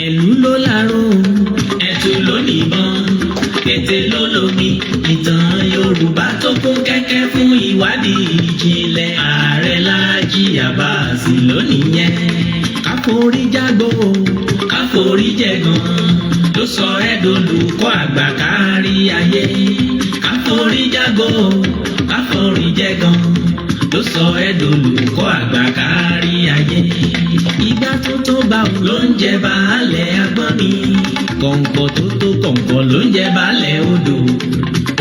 Ẹ̀lú ló láró, ẹ̀tù ló níbọn, kété ló lómi. Ìtàn Yorùbá tó kún kẹ́kẹ́ fún ìwádìí ìjìnlẹ̀. Ààrẹ Láàjì Àbáàsì lónìí yẹn. Káforí jágbó, káforí jẹ̀gàn ló sọ ẹ́ dolùkọ́ àgbà kárí ayé. Káforí jágbó, káforí jẹ̀gàn ló sọ ẹ́ dolùkọ́ àgbà kárí ayé. Ìgbà tó tó bá wù ló ń jẹ baálẹ̀ agbọ́n mi. Kọ̀ǹkọ̀ tó tó kọ̀ǹkọ̀ ló ń jẹ baálẹ̀ odò.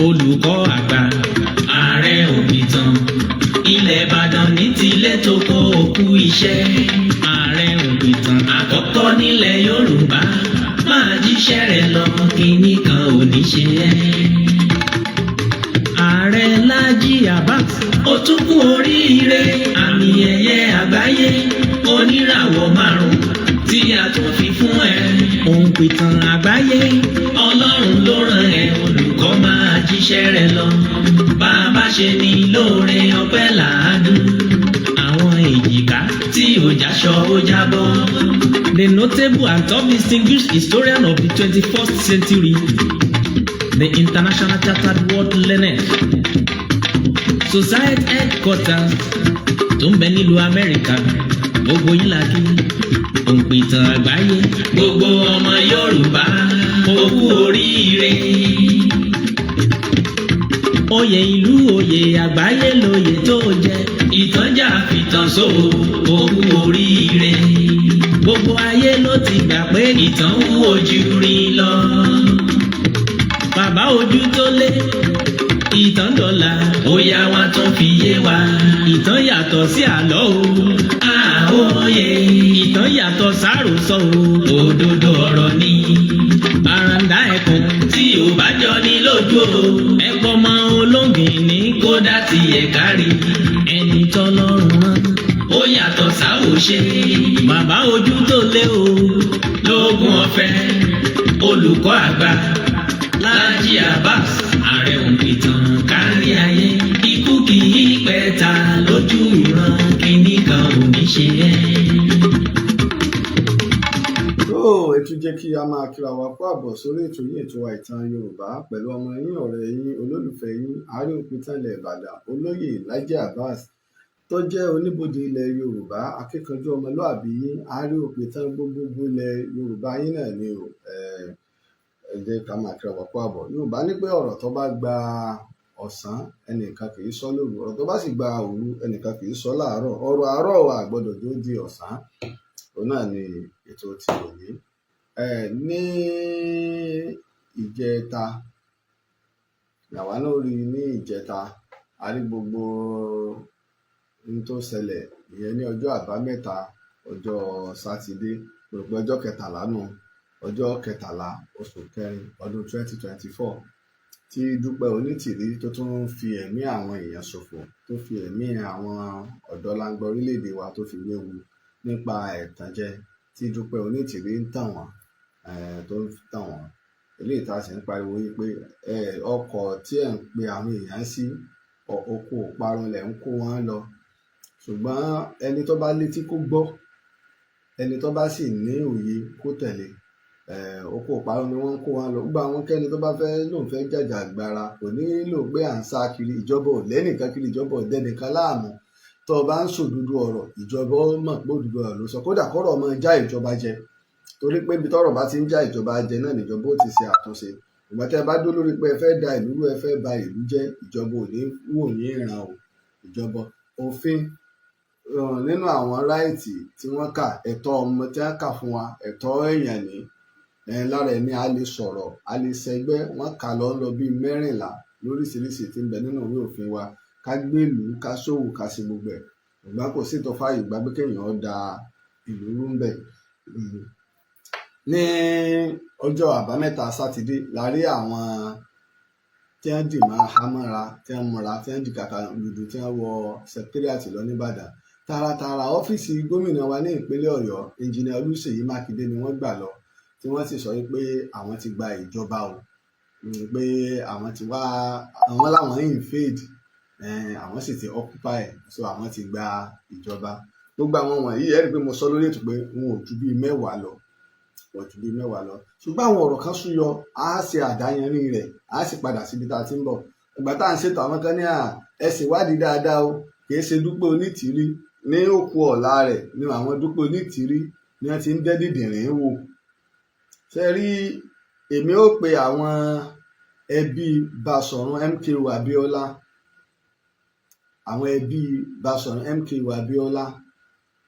Olùkọ́ àgbà, ààrẹ òpìtàn ilẹ̀ Ìbàdàn ní tilẹ̀ tó kó òkú iṣẹ́. Ààrẹ òpìtàn àkọ́kọ́ nílẹ̀ Yorùbá, máa jíṣẹ́ rẹ̀ lọ, kínní kan ò ní ṣe ẹ́. Ààrẹ Láàjì Abbas, ó tún kú oríire àmì ẹ̀yẹ àgbáyé oníràwọ̀ márùn tí a tún fi fún ẹ. Òǹpìtàn àgbáyé, Ọlọ́run ló rán ẹ. Olùkọ́, máa jíṣẹ́ rẹ lọ. Bàbá ṣe ní lóore, ọpẹ́ làádùn. Àwọn èjìká tí ò jáṣọ ó jábọ́. The notable and top distinguished historian of the 21st century, the International Chartered World Learned Society headquarters tó ń bẹ nílùú Amẹ́ríkà, gbogbo yín la kí. Òǹpìtàn àgbáyé, gbogbo ọmọ Yorùbá, ó kú oríire. Oyè ìlú, oyè àgbáyé lóyè tó jẹ. Ìtànjà fìtàn so, ó kú oríire. Gbogbo ayé ló ti gbà pé ìtàn ń wojú rí lọ. Bàbá ojú tó lé, ìtàn dọ̀là, ó yá wa tún fi yé wa. Ìtàn yàtọ̀ sí àlọ́ o. Àwòye ìtàn yàtọ̀ sáròsọ o. Òdodo ọ̀rọ̀ ni. Àràǹdà ẹkùn tí ò bá jọ ní lójú o. Ẹ̀pọ̀ mọ olóngìn ní kódà tiẹ̀ kárí. Ẹni tọ́lọ́run rán ó yàtọ̀ sáwòṣe. Bàbá ojú tó lé o. Lógún ọ̀fẹ́, olùkọ́ àgbà Láàjì Abbas, ààrẹ òǹpìtàn kárí ayé. Ikú kì í pẹ́ ta lójú ìran, kínní kan ò ní ṣe ẹ́. Tó ẹ tún jẹ́ kí a máa kíra wa kú àbọ̀ sórí ètò yín, ètò wa, Ìtàn Yorùbá, pẹ̀lú ọmọ yín, ọ̀rẹ́ yín, olólùfẹ́ yín, ààrẹ òpìtàn ilẹ̀ Ìbàdàn, olóyè Lájí Abbas, tó jẹ́ oníbodè ilẹ̀ Yorùbá, akíkanjú ọmọlúàbí yín, ààrẹ òpìtàn gbogbogbò ilẹ̀ Yorùbá yín náà ni o. Ẹ jẹ́ ká máa kíra wa kú àbọ̀. Yorùbá ní pé ọ̀rọ̀ tó bá gba ọ̀sán, ẹnìkan kì í sọ lóru. Ọ̀rọ̀ tó bá sì gba òru, ẹnìkan kì í sọ láàárọ̀. Ọ̀rọ̀ àárọ̀ wa gbọ́dọ̀ jó di ọ̀sán. Òun náà ni ètò ti òní. Ní ìjẹta làwa náà rí. Ní ìjẹta, a rí gbogbo ohun tó ṣẹlẹ̀, ìyẹn ní ọjọ́ Àbámẹ́ta, ọjọ́ Sátidé, rò pé ọjọ́ 13 nù, ọjọ́ 13 oṣù kẹrin ọdún 2024, tí Dúpẹ́ Onítìrí tó tún fi ẹ̀mí àwọn èèyàn ṣòfò, tó fi ẹ̀mí àwọn ọ̀dọ́langba orílẹ̀-èdè wa tó fi wéwu nípa ẹ̀tànjẹ tí Dúpẹ́ Onítìrí ń tàn wọ́n, tó ń tàn wọ́n. Eléyìí tá a sì ń pariwo yìí pé ọkọ̀ tí ẹ̀ ń pe àwọn èèyàn sí oko ìparun lẹ̀ ń kó wọn lọ. Ṣùgbọ́n ẹni tó bá létí kó gbọ́, ẹni tó bá sì ní òye kó tẹ̀lé. Oko ìparun ni wọ́n ń kó wọn lọ. Gbogbo àwọn kẹ́ni tó bá fẹ́ lóun fẹ́ jàjàgbara kò nílò pé à ń sá kiri. Ìjọba ò lẹ́nìkan kiri, ìjọba ò dẹ́nìkan láàmú. Tó o bá ń sòdodo ọ̀rọ̀, ìjọba ó mọ̀ pé òdodo ọ̀rọ̀ ló sọ, kódà kọ́rọ̀ máa já ìjọba jẹ, torí pé ibi tọ́rọ̀ bá ti ń já ìjọba jẹ náà níjọba ó ti ṣe àtúnṣe. Ìgbà tẹ́ ẹ bá dó lórí pé ẹ fẹ́ da ìlú rú, ẹ fẹ́ ba ìlú jẹ́, ìjọba ò ní wò yín ìran o. Ìjọba òfin nínú àwọn right tí wọ́n kà, ẹ̀tọ́ ọmọ tí wọ́n kà fún wa, ẹ̀tọ́ èèyàn ní lára ẹni a lè sọ̀rọ̀, a lè ṣẹgbẹ́. Wọ́n kà lọ lọ bíi 14 lóríṣiríṣi tí ń bẹ nínú ìwé òfin wa: ká gbèlú, ká ṣòwò, ká ṣe gbogbo ẹ̀. Ṣùgbọ́n kò sí tó fààyè gbà pé kéèyàn da ìlú rú ń bẹ̀. Ní ọjọ́ Àbámẹ́ta Sátidé la rí àwọn tí wọ́n dì mọ́ hámọ́ra, tí wọ́n múra, tí wọ́n dì kàkà dúdú, tí wọ́n wọ secretariat lọ nìbàdàn, tààràtààrà ọ́fíìsì gómìnà wa ní ìpínlẹ̀ Ọ̀yọ́, Engineer Olúṣèyí Mákindé, ni wọ́n gbà lọ, tí wọ́n sì sọ pé àwọn ti gba ìjọba o, pé àwọn ti wá, àwọn làwọn invade, àwọn sì ti occupy, so àwọn ti gba ìjọba. Gbogbo àwọn wọ̀nyí, ẹ rí i pé mo sọ lórí ètò pé wọn ò ju bíi 10 lọ, wọn ò ju bíi 10 lọ. Ṣùgbọ́n àwọn ọ̀rọ̀ kan súyọ, á ṣe àdáyanrí rẹ̀, á sì padà síbi tá a ti ń bọ̀. Ìgbà tá à ń ṣètò, àwọn kan ní à ẹ ṣèwádìí dáadáa o, kì í ṣe Dúpẹ́ Onítìrí. Ní òkú ọ̀la rẹ̀ ni àwọn Dúpẹ́ Onítìrí ni wọ́n ti ń dẹ́ dìdìrín wò. Ṣe rí, èmi ó pe àwọn ẹbí Basọ̀run MKO Abíọ́lá, àwọn ẹbí Basọ̀run MKO Abíọ́lá,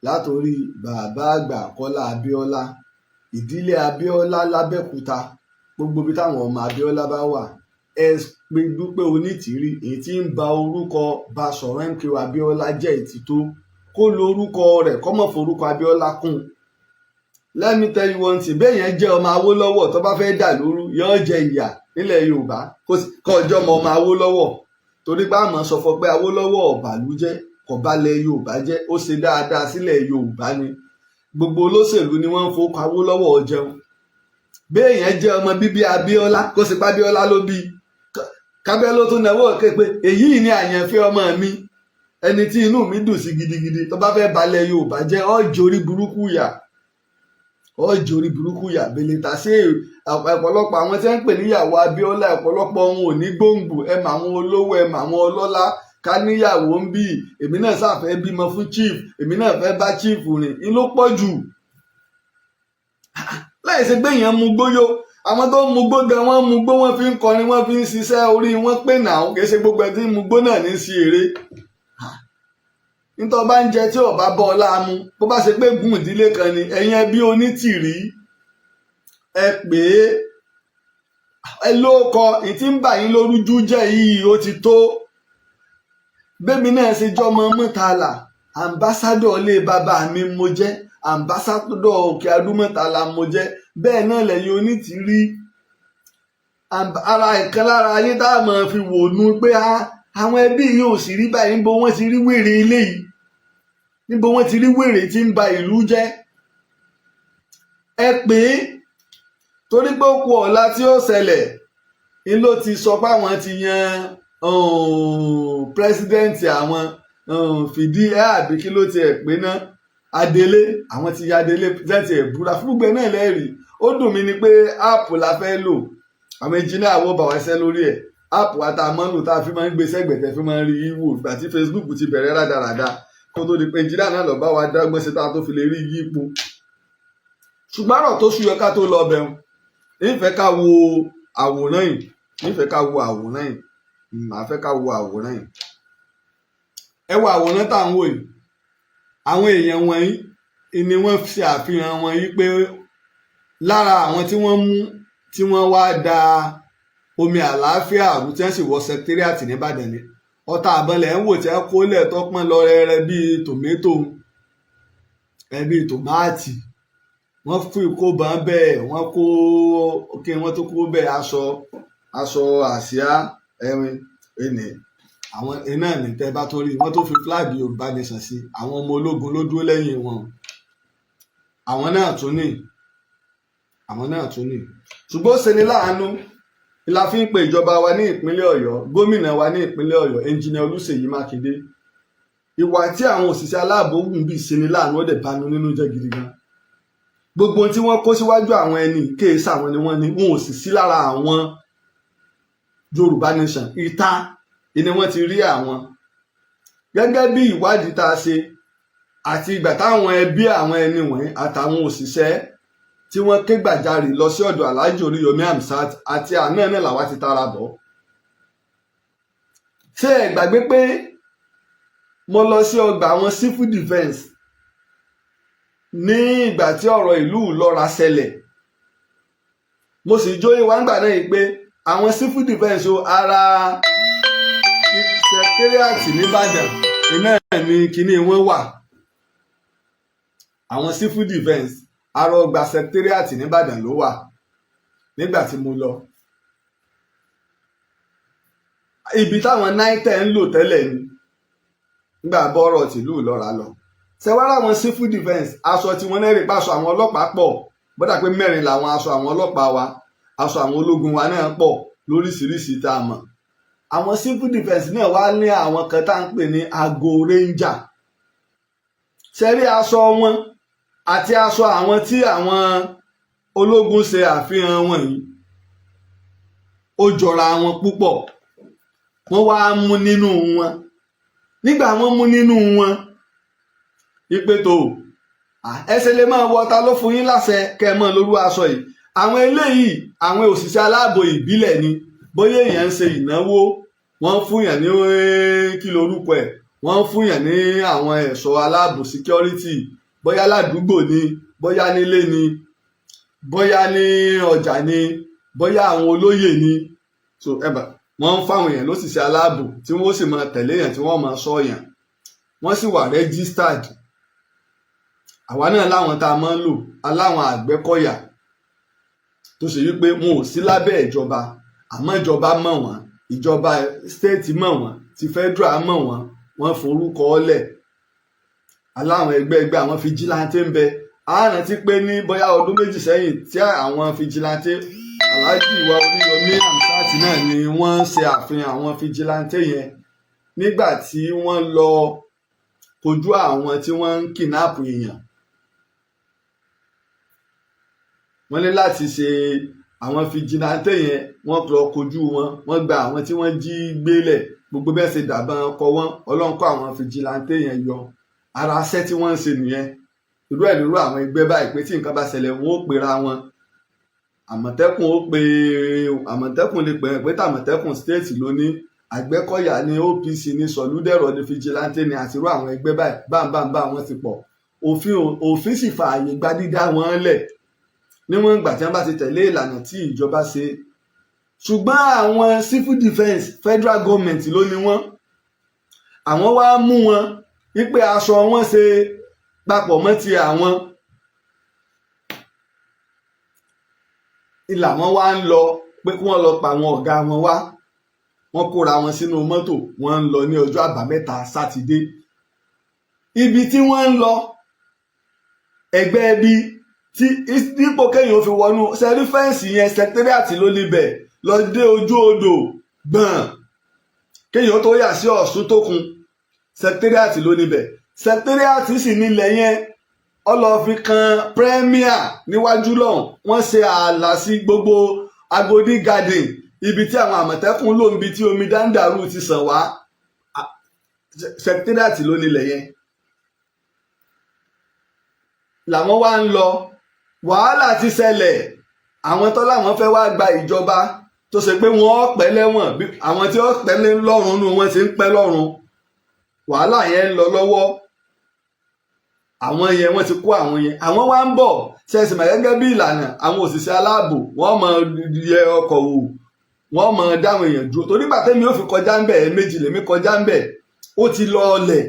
látòrí bàbá àgbà Kọ́lá Abíọ́lá, ìdílé Abíọ́lá lábẹ́òkúta, gbogbo ibi táwọn ọmọ Abíọ́lá bá wà, ẹ pe Dúpẹ́ Onítìrí, èyí tí ń ba orúkọ Basọ̀run MKO Abíọ́lá jẹ́ ìtìtó, kó lo orúkọ rẹ̀, kó má forúkọ Abíọ́lá kún. Let me tell you one thing: bẹ́ẹ̀ yẹn jẹ́ ọmọ Awólọ́wọ̀, tó bá fẹ́ dà lóru, yóò jẹ ìyà nílẹ̀ Yorùbá. Kó ọjọ́ ọmọ Awólọ́wọ̀, torí pé àmọ́ sọ fọ pé Awólọ́wọ̀ ọ̀bàlújẹ́ kò balẹ̀ Yorùbá jẹ́, ó ṣe dáadáa sílẹ̀ Yorùbá ni. Gbogbo olóṣèlú ni wọ́n ń fowó Awólọ́wọ̀ jẹun. Bẹ́ẹ̀ yẹn jẹ́ ọmọ bíbí Abíọ́lá, kó sì pa Abíọ́lá ló bí kábẹ́ ló tún náwó ké pé èyí ni àyànfẹ́ ọmọ mi, ẹni tí inú mi dùn sí gidigidi, tó bá fẹ́ balẹ̀ Yorùbá jẹ́, ó jorí burúkú yà, ó jorí burúkú yà. Bèlèta sí ọ̀pọ̀lọpọ̀ àwọn tí wọ́n ń pè níyàwó Abíọ́lá, ọ̀pọ̀lọpọ̀ wọn ò ní gbòǹgbò. Ẹ mà àwọn olówó, ẹ mà àwọn ọlọ́lá, ká níyàwó ń bí, èmi náà ṣàfẹ́ bímọ fún chief, èmi náà fẹ́ bá chief rìn ń ló pọ̀ jù. Láì ṣe pé èèyàn mú gbóyó, àwọn tó ń mu gbó gan, wọ́n mu gbó, wọ́n fi ń kọrin, wọ́n fi ń ṣiṣẹ́, orí wọn pè náà. Kì í ṣe gbogbo ẹ tí ń mu gbó náà ní sí eré. Nítorí bá ń jẹ tí ò bá bọ́ ọ láàmú, bó bá ṣe pé gùn ìdílé kan ni, ẹ̀yin ẹbí Onítìrí, ẹ pè é, ẹ lóko ìtí ń bà yín lórújú jẹ́ yìí, ó ti tó. Bẹ́mi náà ṣe jọmọ Mọ́tàlá, ambassador ilé bàbá mi mo jẹ́, ambassador Òkè Adúmọ̀tàlá mo jẹ́. Bẹ́ẹ̀ náà lẹ́yìn Onítìrí, ara ìkan lára ayé tá a máa fi wò nu pé àwọn ẹbí yìí ò sì rí báyìí. Níbo wọ́n ti rí wèrè eléyìí? Níbo wọ́n ti rí wèrè tí ń ba ìlú jẹ́? Ẹ pè é, torí pé ó kù ọ̀la tí ó ṣẹlẹ̀ ń ló ti sọ pé àwọn ti yan president, àwọn fìdí ẹ àbí kí ló tiẹ̀ pé ná, adelé, àwọn ti ya adelé president ẹ̀ búra fún gbogbo ẹ̀ náà lẹ́rìí. Ó dùn mí ni pé app la fẹ́ lò. Àwọn engineer wo bá wa ṣẹ́ lórí ẹ̀. App wa tá a mọ́ lò, tá a fi máa ń gbé sẹ́gbẹ̀tẹ̀, fi máa ń rí wò ìgbà tí Facebook ti bẹ̀rẹ̀ rádaràda, kó tó di pé engineer náà lọ bá wa dágbọ́n sí tá a tó fi lè rí yípo. Ṣùgbọ́n àrò tó ṣúyọ, ká tó lọ bẹ̀rù, nífẹ̀ẹ́ ká wo àwòrán yìí, nífẹ̀ẹ́ ká wo àwòrán yìí, màá fẹ́ ká wo àwòrán yìí. Ẹ wo àwòrán tá à ń wò yìí. Àwọn èèyàn wọ̀nyí ni wọ́n ṣe àfihàn wọn yìí pé lára àwọn tí wọ́n mú, tí wọ́n wá da omi àlàáfíà rú, tí wọ́n sì wọ secretariat nìbàdàn ni. Ọta àbọ̀lẹ̀ ń wò tí wọ́n kó lẹ̀ tó pọ́n lọ rẹ́rẹ́ bíi tòmẹ́tò ẹ, bíi tòmáàtì. Wọ́n fún ìkó bàn bẹ́ẹ̀, wọ́n kó kí wọ́n tó kó bẹ́ẹ̀, aṣọ àsíá ẹ̀rin ẹnì àwọn iná ní. Tẹ́ bá tó rí wọ́n tó fi flag Yorùbá Nation sí, àwọn ọmọ ológun ló dúró lẹ́yìn wọn. Àwọn náà tún ní, àwọn náà tún ní. Ṣùgbọ́n ó ṣeni láàánú la fi ń pe ìjọba wa ní ìpínlẹ̀ Ọ̀yọ́, gómìnà wa ní ìpínlẹ̀ Ọ̀yọ́, Engineer Olúṣèyí Mákindé. Ìwà tí àwọn òṣìṣẹ́ aláàbò wù bí ṣeni láàánú, ó dẹ̀ banu nínú jẹ́ gidi gan. Gbogbo ohun tí wọ́n kó síwájú àwọn ẹni kéèsì, àwọn ni wọ́n ní, wọn ò sì sí lára àwọn Yorùbá Nation. Ìta ni wọ́n ti rí àwọn. Gẹ́gẹ́ bí ìwádìí tá a ṣe àti ìgbà táwọn ẹbí àwọn ẹni wọ̀nyí àtàwọn òṣìṣẹ́ tí wọ́n ké gbàjarè lọ sí ọ̀dọ̀ Alhaji Oríyọmí Hamzat àti àná náà làwa ti tara bọ̀. Ṣé ẹ gbàgbé pé mo lọ sí ọgbà àwọn civil defence ní ìgbà tí ọ̀rọ̀ ìlú Ìlọ́ra ṣẹlẹ̀? Mo sì jóyè wá ńgbà náà yìí pé àwọn civil defence o, ara secretariat nìbàdàn iná ní kinní wọn wà. Àwọn civil defence, ara ọgbà secretariat nìbàdàn ló wà nígbà tí mo lọ. Ibi táwọn NITEL ń lò tẹ́lẹ̀ ni nígbà bọ́rọ̀ tìlú Ìlọ́ra lọ. Ṣẹwárà àwọn civil defence, aṣọ tí wọ́n náà rí pàṣọ àwọn ọlọ́pàá pọ̀, bọ́dà pé mẹ́rin làwọn aṣọ àwọn ọlọ́pàá wa, aṣọ àwọn ológun wa náà pọ̀ lóríṣiríṣi tá a mọ̀. Àwọn civil defence náà wá ní àwọn kan tá à ń pè ní ago ranger. Ṣé Ṣe rí aṣọ wọn àti aṣọ àwọn tí àwọn ológun ṣe àfihàn wọn yìí, ó jọra wọn púpọ̀. Wọ́n wá mú nínú wọn. Nígbà wọ́n mú nínú wọn ipe tó ẹsẹ̀ lè máa wọ, ta ló fún yín láṣẹ kẹ́ ẹ mọ́ lórú aṣọ yìí? Àwọn eléyìí, àwọn òṣìṣẹ́ aláàbò ìbílẹ̀ ni. Bóyá èèyàn ń ṣe ìnáwó, wọ́n fún yàn ní, kí lorúkọ ẹ̀, wọ́n fún yàn ní àwọn ẹ̀ṣọ́ aláàbò, security, bóyá ládùúgbò ni, bóyá nílé ni, bóyá ní ọjà ni, bóyá àwọn olóyè ni. So ẹ̀bà wọ́n ń fáwọn èèyàn lóṣìṣẹ́ aláàbò tí wọ́n sì máa tẹ̀lé èèyàn, tí wọ́n máa ṣọ́ èèyàn, wọ́n sì wà registered. Àwa náà láwọn tá a máa ń lò, aláwọn Àgbẹ̀kọ̀yà tó ṣe wípé wọn ò sí lábẹ́ ìjọba, àmọ́ ìjọba mọ̀ wọ́n, ìjọba state mọ̀ wọ́n, ti federal mọ̀ wọ́n, wọ́n forúkọ lẹ̀. Aláwọn ẹgbẹ́ ẹgbẹ́ àwọn vigilante ń bẹ. A rántí pé ní bóyá ọdún 2 sẹ́yìn tí àwọn vigilante, Alhaji wa Oríyọmí Hamzat náà ni wọ́n ṣe àfihàn àwọn vigilante yẹn nígbà tí wọ́n lọ kojú àwọn tí wọ́n ń kidnap èèyàn. Wọ́n ní láti ṣe àwọn vigilante yẹn, wọ́n lọ kojú wọn, wọ́n gba àwọn tí wọ́n jí gbélẹ̀, gbogbo bẹ́ẹ̀ ṣe dàbọn kọ wọ́n. Ọlọ́run kó àwọn vigilante yẹn yọ. Ara iṣẹ́ tí wọ́n ń ṣe nìyẹn. Irú ẹ̀ nírú àwọn ẹgbẹ́ báyìí pé tí nǹkan bá ṣẹlẹ̀, wọ́n ó pera wọn. Àmọ̀tẹ́kùn ó pe Àmọ̀tẹ́kùn, lè pè é pé tàmọ̀tẹ́kùn state ló ní, Àgbẹ̀kọ̀yà ní, OPC ní, Sọ̀lúdẹ̀rọ̀ ní, vigilante ní, àti irú àwọn ẹgbẹ́ báyìí báńbáńbá wọ́n ti pọ̀. Òfin sì fààyè gba dídá wọn lẹ̀ níwọ̀n ìgbà tí wọ́n bá ti tẹ̀lé ìlànà tí ìjọba ṣe. Ṣùgbọ́n àwọn civil defence, federal government ló ní wọ́n. Àwọn wá mú wọn wípé aṣọ wọn ṣe papọ̀ mọ́ ti àwọn ìlà. Wọn wá ń lọ pé kí wọ́n lọ pa àwọn ọ̀gá wọn wá. Wọ́n kóra wọn sínú mọ́tò, wọ́n ń lọ ní ọjọ́ àbámẹ́ta Sátidé. Ibi tí wọ́n ń lọ, ẹgbẹ́ ibi tí dípò kéèyàn fi wọnú sẹ́rí fence yẹn, secretariat ló níbẹ̀ lọ dé ojú odò gbọ̀n, kéèyàn tó yà sí Ọ̀ṣun tó kun, secretariat ló níbẹ̀. Secretariat sì nílẹ̀ yẹn ọlọ́ọ̀fi kan premier níwájú lọ́hùn. Wọ́n ṣe ààlà sí gbogbo Agodi Garden, ibi tí àwọn Àmọ̀tẹ́kùn lò, níbi tí omi dáńdàrú ti sàn wá. Secretariat ló nílẹ̀ yẹn làwọn wá ń lọ. Wàhálà ti ṣẹlẹ̀. Àwọn tó láwọn fẹ́ wá gba ìjọba, tó ṣe pé wọ́n pẹ́ lẹ́wọ̀n, àwọn tí wọ́n pẹ́ lọ́rùn nù, wọ́n ti ń pẹ́ lọ́rùn. Wàhálà yẹn ń lọ lọ́wọ́. Àwọn yẹn, wọ́n ti kó àwọn yẹn, àwọn wá ń bọ̀. Ṣẹ̀sì mọ̀, gẹ́gẹ́ bí ìlànà àwọn òṣìṣẹ́ aláàbò, wọ́n máa yẹ ọkọ̀ wò, wọ́n máa dáwọn èèyàn dúró. Torí gbà tẹ́mi ó fi kọjá ń bẹ̀, ẹ̀ẹ̀mejì lèmi kọjá ń bẹ̀, ó ti lọ ọlẹ̀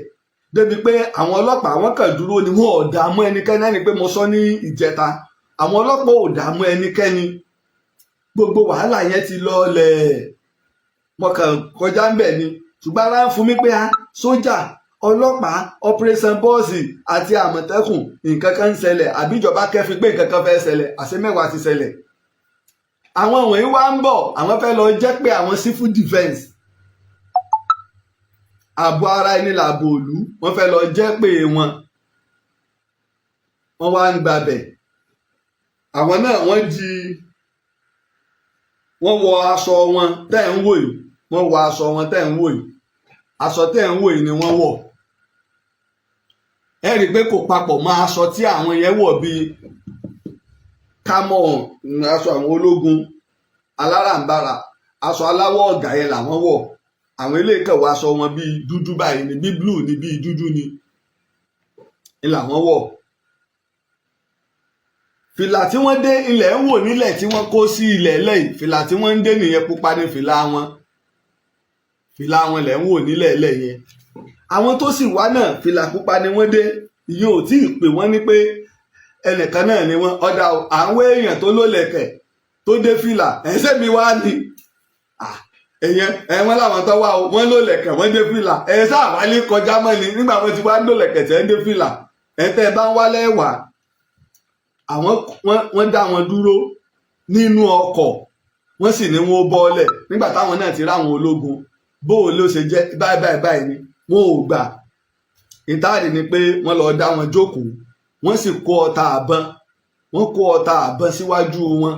débi pé àwọn ọlọ́pàá, wọ́n kàn dúró ni, wọn ò dààmú ẹnikẹ́ni. Ẹni pé mo sọ ní ìjẹta, àwọn ọlọ́pàá ò dààmú ẹnikẹ́ni. Gbogbo wàhálà yẹn ti lọ ọlẹ̀, mo kàn kọjá ń bẹ̀ ni. Ṣùgbọ́n ara ń fún mi pé a sójà, ọlọ́pàá, operation bọ́ọ̀sì àti Àmọ̀tẹ́kùn, nǹkan kan ń ṣẹlẹ̀, àbí ìjọba kẹ́fín pé nǹkan kan fẹ́ ṣẹlẹ̀. Àṣẹ mẹ́wàá ti ṣẹlẹ̀. Àwọn wọ̀nyí wá ń bọ̀, àwọn fẹ́ lọ jẹ́ pé àwọn civil defence, ààbò ara ẹni làbò òlú, wọ́n fẹ́ lọ jẹ́ pé wọn. Wọ́n wá ń gbabẹ̀. Àwọn náà wọ́n di, wọ́n wọ aṣọ wọn tẹ́ ń wò yìí, wọ́n wọ aṣọ wọn tẹ́ ń wò yìí. Aṣọ tẹ́ ń wò yìí ni wọ́n wọ̀. Ẹ rí i pé kò papọ̀ mọ́ aṣọ tí àwọn yẹn wọ̀, bíi kámọ̀, aṣọ àwọn ológun aláràǹbarà, aṣọ aláwọ̀ ọ̀gá yẹn làwọn wọ̀. Àwọn eléyìí kàn wọ aṣọ wọn bíi dúdú báyìí ni, bíi blue ni, bíi dúdú ni ni làwọn wọ̀. Fìlà tí wọ́n dé ilẹ̀ ń wò nílẹ̀ tí wọ́n kó sí ilẹ̀ lẹ́yìn, fìlà tí wọ́n ń dé nìyẹn. Pupa ní fìlà wọn. Fìlà wọn lẹ̀ ń wò nílẹ̀ lẹ̀ yẹn. Àwọn tó sì wá náà, fìlà pupa ni wọ́n dé. Ìyẹn ò tí ì pè wọ́n ní pé ẹnìkan náà ni wọ́n. Ọ̀dà àwọn èèyàn tó lólẹ̀kẹ̀ tó dé fìlà ẹ̀ṣẹ̀ mi wá ní èèyàn ẹ̀ wọ́n láwọn tó wá o, wọ́n lólẹ̀kẹ̀, wọ́n dé fìlà ẹ̀ sáà wálé kọjá mọ́ ni. Nígbà wọ́n ti wá lólẹ̀kẹ̀ tẹ́ ń dé fìlà ẹ̀, tẹ́ ẹ bá ń wálẹ̀ wà, àwọn wọ́n dá wọn dúró nínú ọkọ̀, wọ́n sì ní wọ́n bọ́ọ̀lẹ̀. Nígbà táwọn náà ti ráwọn ológun, bó o ló ṣe jẹ́ báyìí báyìí báyìí ni, wọn ò gbà. Ìtaàrí ni pé wọ́n lọ dá wọn jókòó, wọ́n sì kó ọta àbọn, wọ́n kó ọta àbọn síwájú wọn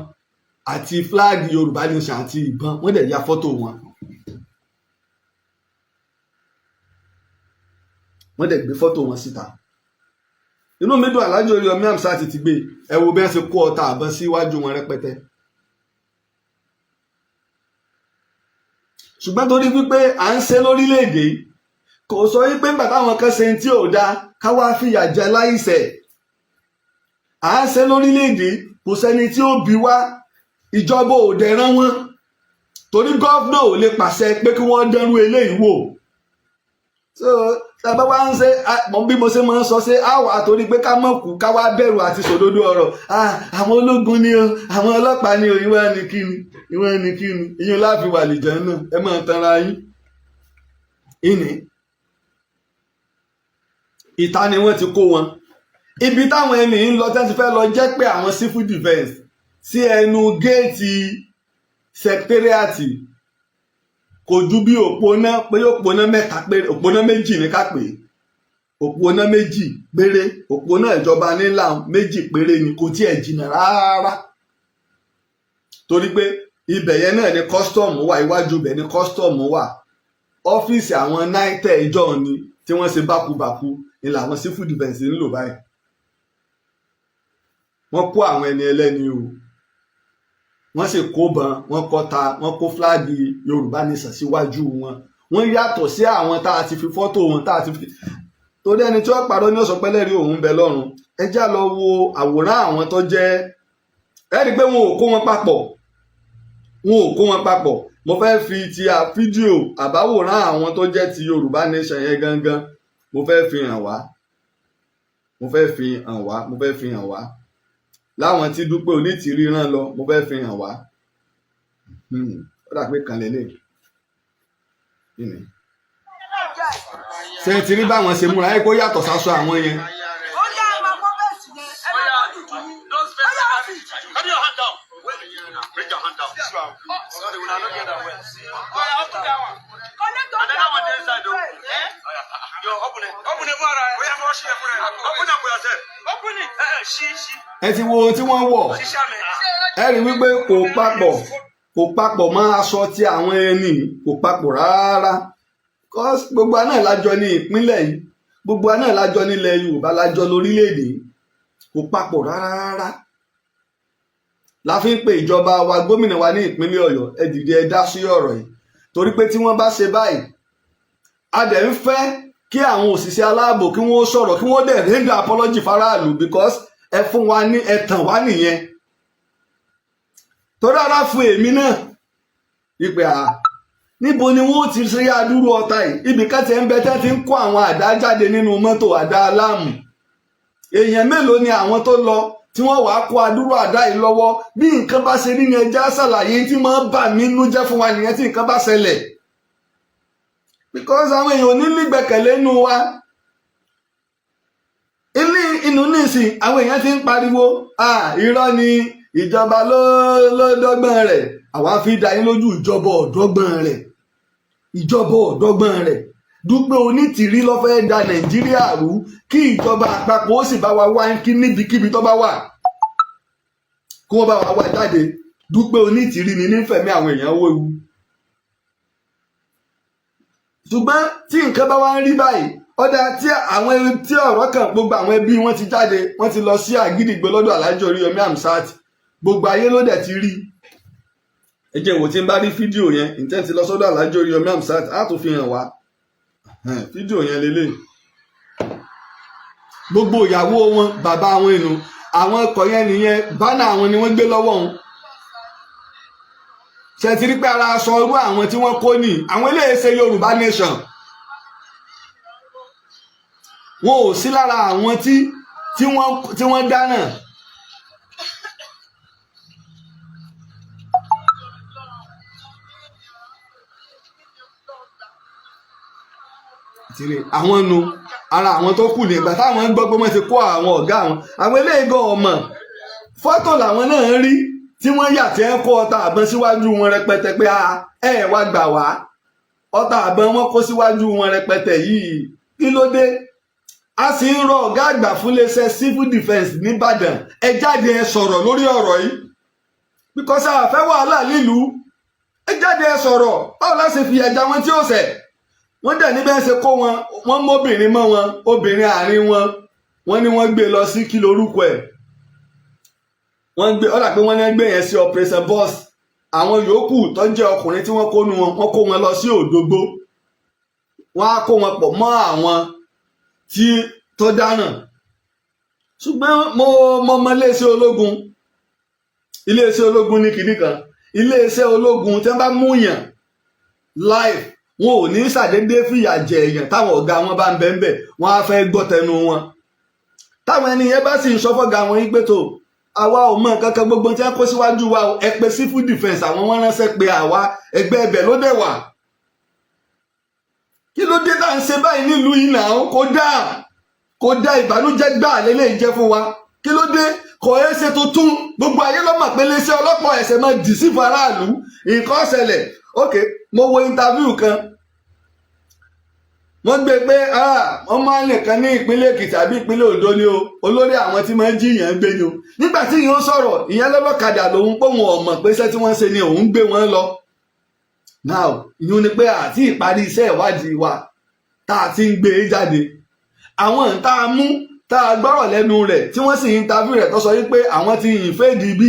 àti flag Yorùbá Nation àti ìbọn. Wọ́n dẹ̀ ya fọ́tò wọn, wọ́n dẹ̀ gbé fọ́tò wọn síta. Inú mi dùn, Alhaji Oríyọmí Hamzat ti gbé. Ẹ wo bí wọ́n ṣe kó ọta àbọn síwájú wọn rẹpẹtẹ. Ṣùgbọ́n torí wípé à ń ṣe lórílẹ̀‐èdè, kò sọ wípé nígbà táwọn kan ṣe tí ò dáa, ká wá fìyà jẹ láìṣẹ̀. À ń ṣe lórílẹ̀‐èdè, kò sẹ́ni tí ó bi wá. Ìjọba ò dẹ̀ rán wọn, torí governor ò lè pàṣẹ pé kí wọ́n dánrú eléyìí wò. So tàbá wá ń ṣe bí mo ṣe máa ń sọ, ṣe á wà torí pé ká mọ̀ kú, ká wá bẹ̀rù àti sòdodo ọ̀rọ̀. Àwọn ológun ni o, àwọn ọlọ́pàá ni o, ìwọ ni kíni, ìwọ ni kíni, ìyẹn láàfin wà lìjẹ́ náà. Ẹ máa tanra yín. Ìní ìta ni wọ́n ti kó wọn. Ibi táwọn ẹni ń lọ, tẹ́ ti fẹ́ lọ jẹ́ pé àwọn civil defence sí ẹnu géètì secretariat, kò ju bí òpónà pé òpónà mẹ́ta péré, òpónà méjì ní ká pè é, òpónà méjì péré, òpónà ìjọba nílà méjì péré ni, kò tiẹ̀ jìnnà rárá, torí pé ibẹ̀ yẹn náà ni custom wà, iwájú ibẹ̀ ni custom wà. Ọ́fíìsì àwọn NITEL ìjọ ni tí wọ́n ṣe bákubàku ni làwọn civil defence ń lò báyìí. Wọ́n kó àwọn ẹni ẹlẹ́ni o, wọ́n sì kó bọn, wọ́n kọ́ta, wọ́n kó flag Yorùbá Nation síwájú wọn. Wọ́n yàtọ̀ sí àwọn tá a ti fi fọ́tò wọn, tá a ti fi, torí ẹni tí wọ́n parọ́ ní ọ̀sán pẹ́lẹ́rì òun bẹ lọ́run. Ẹ já lọ wo àwòrán àwọn tó jẹ́. Ẹ rí i pé wọn ò kó wọn papọ̀, wọn ò kó wọn papọ̀. Mo fẹ́ fi ti a fídíò àbáwòrán àwọn tó jẹ́ ti Yorùbá Nation yẹn gangan, mo fẹ́ fi hàn wá, mo fẹ́ fi hàn wá, mo fẹ́ fi hàn wá láwọn tí Dúpẹ́ Onítìrí rán lọ, mo fẹ́ fi hàn wá. Ó dà pé kan lélẹ̀. Ṣe ti rí báwọn ṣe múra ẹ, kó yàtọ̀ sáṣọ àwọn yẹn? Ó yá, ẹ máa kọ́ bẹ́ẹ̀ sì yẹn, ẹ máa kọ́ dùdú yín. Ó yá, fi. Carry your hand down. Bring your hand down. Sorry, we are not get that well. Oh, yeah, open that one. Collect all Another one dey inside though. Eh? Yo, open it. Open it for her. Open it for yourself. Open it. Eh, she, she. Ẹ ti wo ohun tí wọ́n wọ̀. She shall me. Ẹ rí wípé kò papọ̀, kò papọ̀ mọ́ aṣọ tí àwọn ẹni, kò papọ̀ rárá. 'Cause gbogbo àná lájọ ní ìpínlẹ̀ yìí, gbogbo àná lájọ nílẹ̀ Yorùbá, lájọ lórílẹ̀‐èdè yìí. Kò papọ̀ rárá rárá. La fi ń pe ìjọba wa, gómìnà wa ní ìpínlẹ̀ Ọ̀yọ́, ẹ dìde, ẹ dá sí ọ̀rọ̀ yìí, torí pé tí wọ́n bá ṣe báyìí, a dẹ̀ ń fẹ́ kí àwọn òṣìṣẹ́ aláàbò kí wọ́n sọ̀rọ̀, kí wọ́n dẹ̀ render apology faraàlú, because ẹ fún wa ní ẹ̀tàn wá nìyẹn. Torí ara fún èmi náà ìpè à, níbo ni wọ́n ti ṣe adúrú ọta yìí? Ibì kan ti ń bẹ tẹ́ ti ń kó àwọn àdá jáde nínú mọ́tò, àdá aláàmù. Èèyàn mélòó ni àwọn tó lọ tí wọ́n wàá kó adúrú àdá yìí lọ́wọ́? Bí nǹkan bá ṣe rí ni ẹja ṣàlàyé. Tí máa ń bà mí nú jẹ́ fún wa nìyẹn tí nǹkan bá ṣẹlẹ̀, because àwọn èèyàn ò ní nígbẹ́kẹ̀lé nínú wa. Ilé inú nísìn, àwọn èèyàn ti ń pariwo, "Ah, irọ́ ni, ìjọba ló dọ́gbọ́n rẹ̀." Àwa fi dá yín lójú, ìjọba ọ̀dọ́gbọ́n rẹ̀, ìjọba ọ̀dọ́gbọ́n rẹ̀. Dúpẹ́ Onítìrí ló fẹ́ da Nàìjíríà rú. Kí ìjọba àpapọ̀ ó sì bá wa wá kí níbikíbi tó bá wà, kí wọ́n bá wa wá jáde. Dúpẹ́ Onítìrí ni nífẹ̀mí àwọn èèyàn wéwu. Ṣùgbọ́n tí nǹkan bá wá ń rí báyìí, ọ̀dà tí àwọn tí ọ̀rọ̀ kan, gbogbo àwọn ẹbí wọn ti jáde, wọ́n ti lọ sí Àgídìgbò lọ́dọ̀ Alhaji Oríyọmí Hamzat. Gbogbo ayé ló dẹ̀ ti rí. Ẹ jẹ́ wò tí n bá rí fídíò yẹn. Ǹtẹ́ ti lọ sọ́dọ̀ Alhaji Oríyọmí Hamzat, á tún fi hàn wá fídíò yẹn lélẹ̀. Gbogbo ìyàwó wọn, bàbá wọn inú àwọn ọkọ̀ yẹn nìyẹn, banner àwọn ni wọ́n gbé lọ́wọ́ wọn. Ṣe ti rí pé ara aṣọ irú àwọn tí wọ́n kó ní àwọn eléyìí ṣe Yorùbá Nation, wọn ò sí lára àwọn tí wọ́n dáná. Tìrì àwọn nu ara àwọn tó kù nígbà táwọn ń gbọ́ pé wọ́n ti kó àwọn ọ̀gá àwọn. Àwọn eléyìí gan ọmọ fọ́tò làwọn náà ń rí tí wọ́n yà, tí ẹ kó ọta àbọn síwájú wọn rẹpẹtẹ, pé a ẹ wá gbà wá, ọta àbọn wọn kó síwájú wọn rẹpẹtẹ yìí, kí ló dé? A sì ń rọ ọ̀gá àgbà fún iléeṣẹ́ civil defence nìbàdàn, ẹ jáde, ẹ sọ̀rọ̀ lórí ọ̀rọ̀ yìí, because a fẹ́ wàhálà nílùú. Ẹ jáde, ẹ sọ̀rọ̀. Báwo la ṣe fìyà jẹ àwọn tí ó ṣẹ̀? Wọ́n dẹ̀ níbẹ̀ ṣe kó wọn, wọ́n móbìnrin mọ́ wọn, obìnrin àárín wọn. Wọ́n ní wọ́n gbé lọ sí, kí lorúkọ ẹ̀, wọ́n gbé ọ̀dà pé wọ́n ní gbé yẹn sí operation boss. Àwọn yòókù tó jẹ́ ọkùnrin tí wọ́n kó nu wọn, wọ́n kó wọn lọ sí Òdògbó. Wọ́n á kó wọn pọ̀ mọ́ àwọn tí tó dáràn. Ṣùgbọ́n mo mọ iléeṣẹ́ ológun. Iléeṣẹ́ ológun ní kinní kan. Iléeṣẹ́ ológun, tí wọ́n bá mú yàn live, wọn ò ní ṣàdédé fìyà jẹ èèyàn. Táwọn ọ̀gá wọn bá ń bẹ ń bẹ̀, wọ́n á fẹ́ gbọ́ tẹnu wọn. Táwọn ẹni yẹn bá sì ń sọ fọ́gá wọn yín pé tó, àwa ò mọ nǹkan kan, gbogbo tí wọ́n kó síwájú wa, ẹ pé civil defence, àwọn wọn ránṣẹ́ pé àwa ẹgbẹ́ ẹbẹ̀ ló dẹ̀ wà. Kí ló dé tá à ń ṣe báyìí nílùú yìí náà? Kò dáa, kò dáa. Ìbànújẹ́ gbà lélẹ́yìí jẹ́ fún wa. Kí ló dé? Kò ẹ́ ṣe tuntun. Gbogbo ayé ló mọ̀ pé iléeṣẹ́ ọlọ́pàá ẹ̀sẹ̀ máa dì sí fún aráàlú. Nǹkan ṣẹlẹ̀. Ok, mo wo interview kan, wọ́n gbé pé wọ́n máa ń nìkan ní ìpínlẹ̀ Èkìtì àbí ìpínlẹ̀ Oǹdó ni o, olórí àwọn tí máa ń jíyàn gbé ni o. Nígbà tí ìyẹn ń sọ̀rọ̀, ìyẹn lọ́lọ́kadà lòun, pé òun ò mọ̀ pé iṣẹ́ tí wọ́n ń ṣe ni òun gbé wọn lọ. Now, ìyẹn ni pé àti ìparí iṣẹ́ ìwádìí wa tá a ti ń gbé e jáde, àwọn tá a mú, tá a gbọ́rọ̀ lẹ́nu rẹ̀, tí wọ́n sì interview rẹ̀, tó sọ wípé àwọn ti invade bí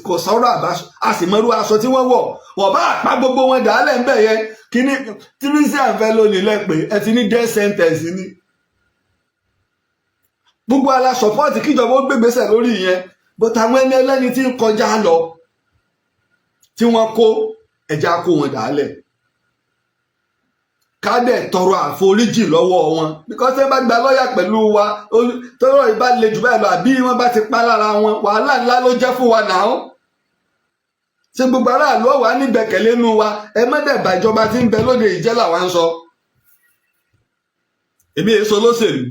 kò sọ̀rọ̀ àbá, a sì mọ̀rú aṣọ tí wọ́n wọ̀. Wọ́n bá pa gbogbo wọn dàálẹ̀ ń bẹ̀ yẹn. Kíní tírísíà ń fẹ́ lónìí lẹ́pẹ́ ẹ ti ní death sentence ni. Gbogbo ala support kíjọba ó gbégbèsè lórí ìyẹn, but àwọn ẹni ẹlẹ́ni tí ń kọjá lọ tí wọ́n kó ẹja, kó wọn dàálẹ̀, ká dẹ̀ tọrọ àforíjì lọ́wọ́ wọn, because ẹ bá gba lọ́ọ̀yà pẹ̀lú wa, tọrọ ìbá le jù báyìí lọ, àbí wọ́n bá ti pa lára wọn, wàhálà ńlá ló jẹ́ fún wa náà. Ṣé gbogbo aráàlú ọ̀wá nígbẹ̀kẹ̀lé nú wa? Ẹ mẹ́dẹ̀ẹ̀bà ìjọba tí ń bẹ lóde ìjẹ́ làwa ń sọ. Èmi èso lóṣèlú,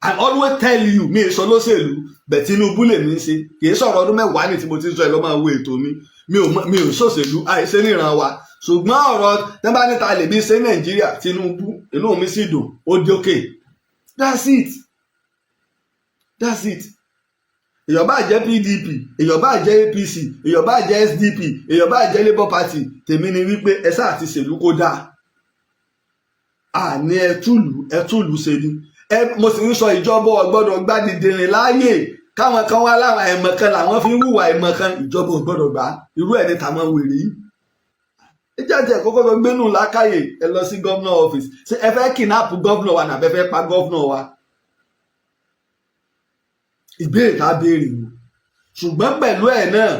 I always tell you, mi èso lóṣèlú bẹ̀. Tinubu lèmi ń ṣe, kì í sọ̀rọ̀ ọdún 10 ní tí mo ti ń sọ ẹ̀ lọ́ máa wo ètò mi. Mi ò ṣòṣèlú, àìṣe níran wa. Ṣùgbọ́n ọ̀rọ̀ tẹ́ bá níta lèmi ṣe Nàìjíríà, Tinubu, inú mi sì dùn, ó dókè. That's it, that's it. Èèyàn bá jẹ́ PDP, èèyàn bá jẹ́ APC, èèyàn bá jẹ́ SDP, èèyàn bá jẹ́ Labour Party, tèmi ni wípé ẹ sáà ti ṣèlú kó dáa. Àní ẹtúlù ẹtúlù ṣe ni ẹ. Mo sì ń sọ, ìjọba ò gbọ́dọ̀ gbádìdìrín láàyè káwọn kan wá láwọn àìmọ̀kan làwọn fi ń hùwà àìmọ̀kan. Ìjọba ò gbọ́dọ̀ gbà irú ẹ̀ ní tàwọn wèrè yìí. Ẹ jáde, ẹ kọ́kọ́ lọ gbénú lákàyè, ẹ lọ sí governor office. Ṣé ẹ fẹ́ kidnap governor wa nàbẹ́ fẹ́ pa governor wa? Ìbéèrè tá a béèrè o. Ṣùgbọ́n pẹ̀lú ẹ̀ náà,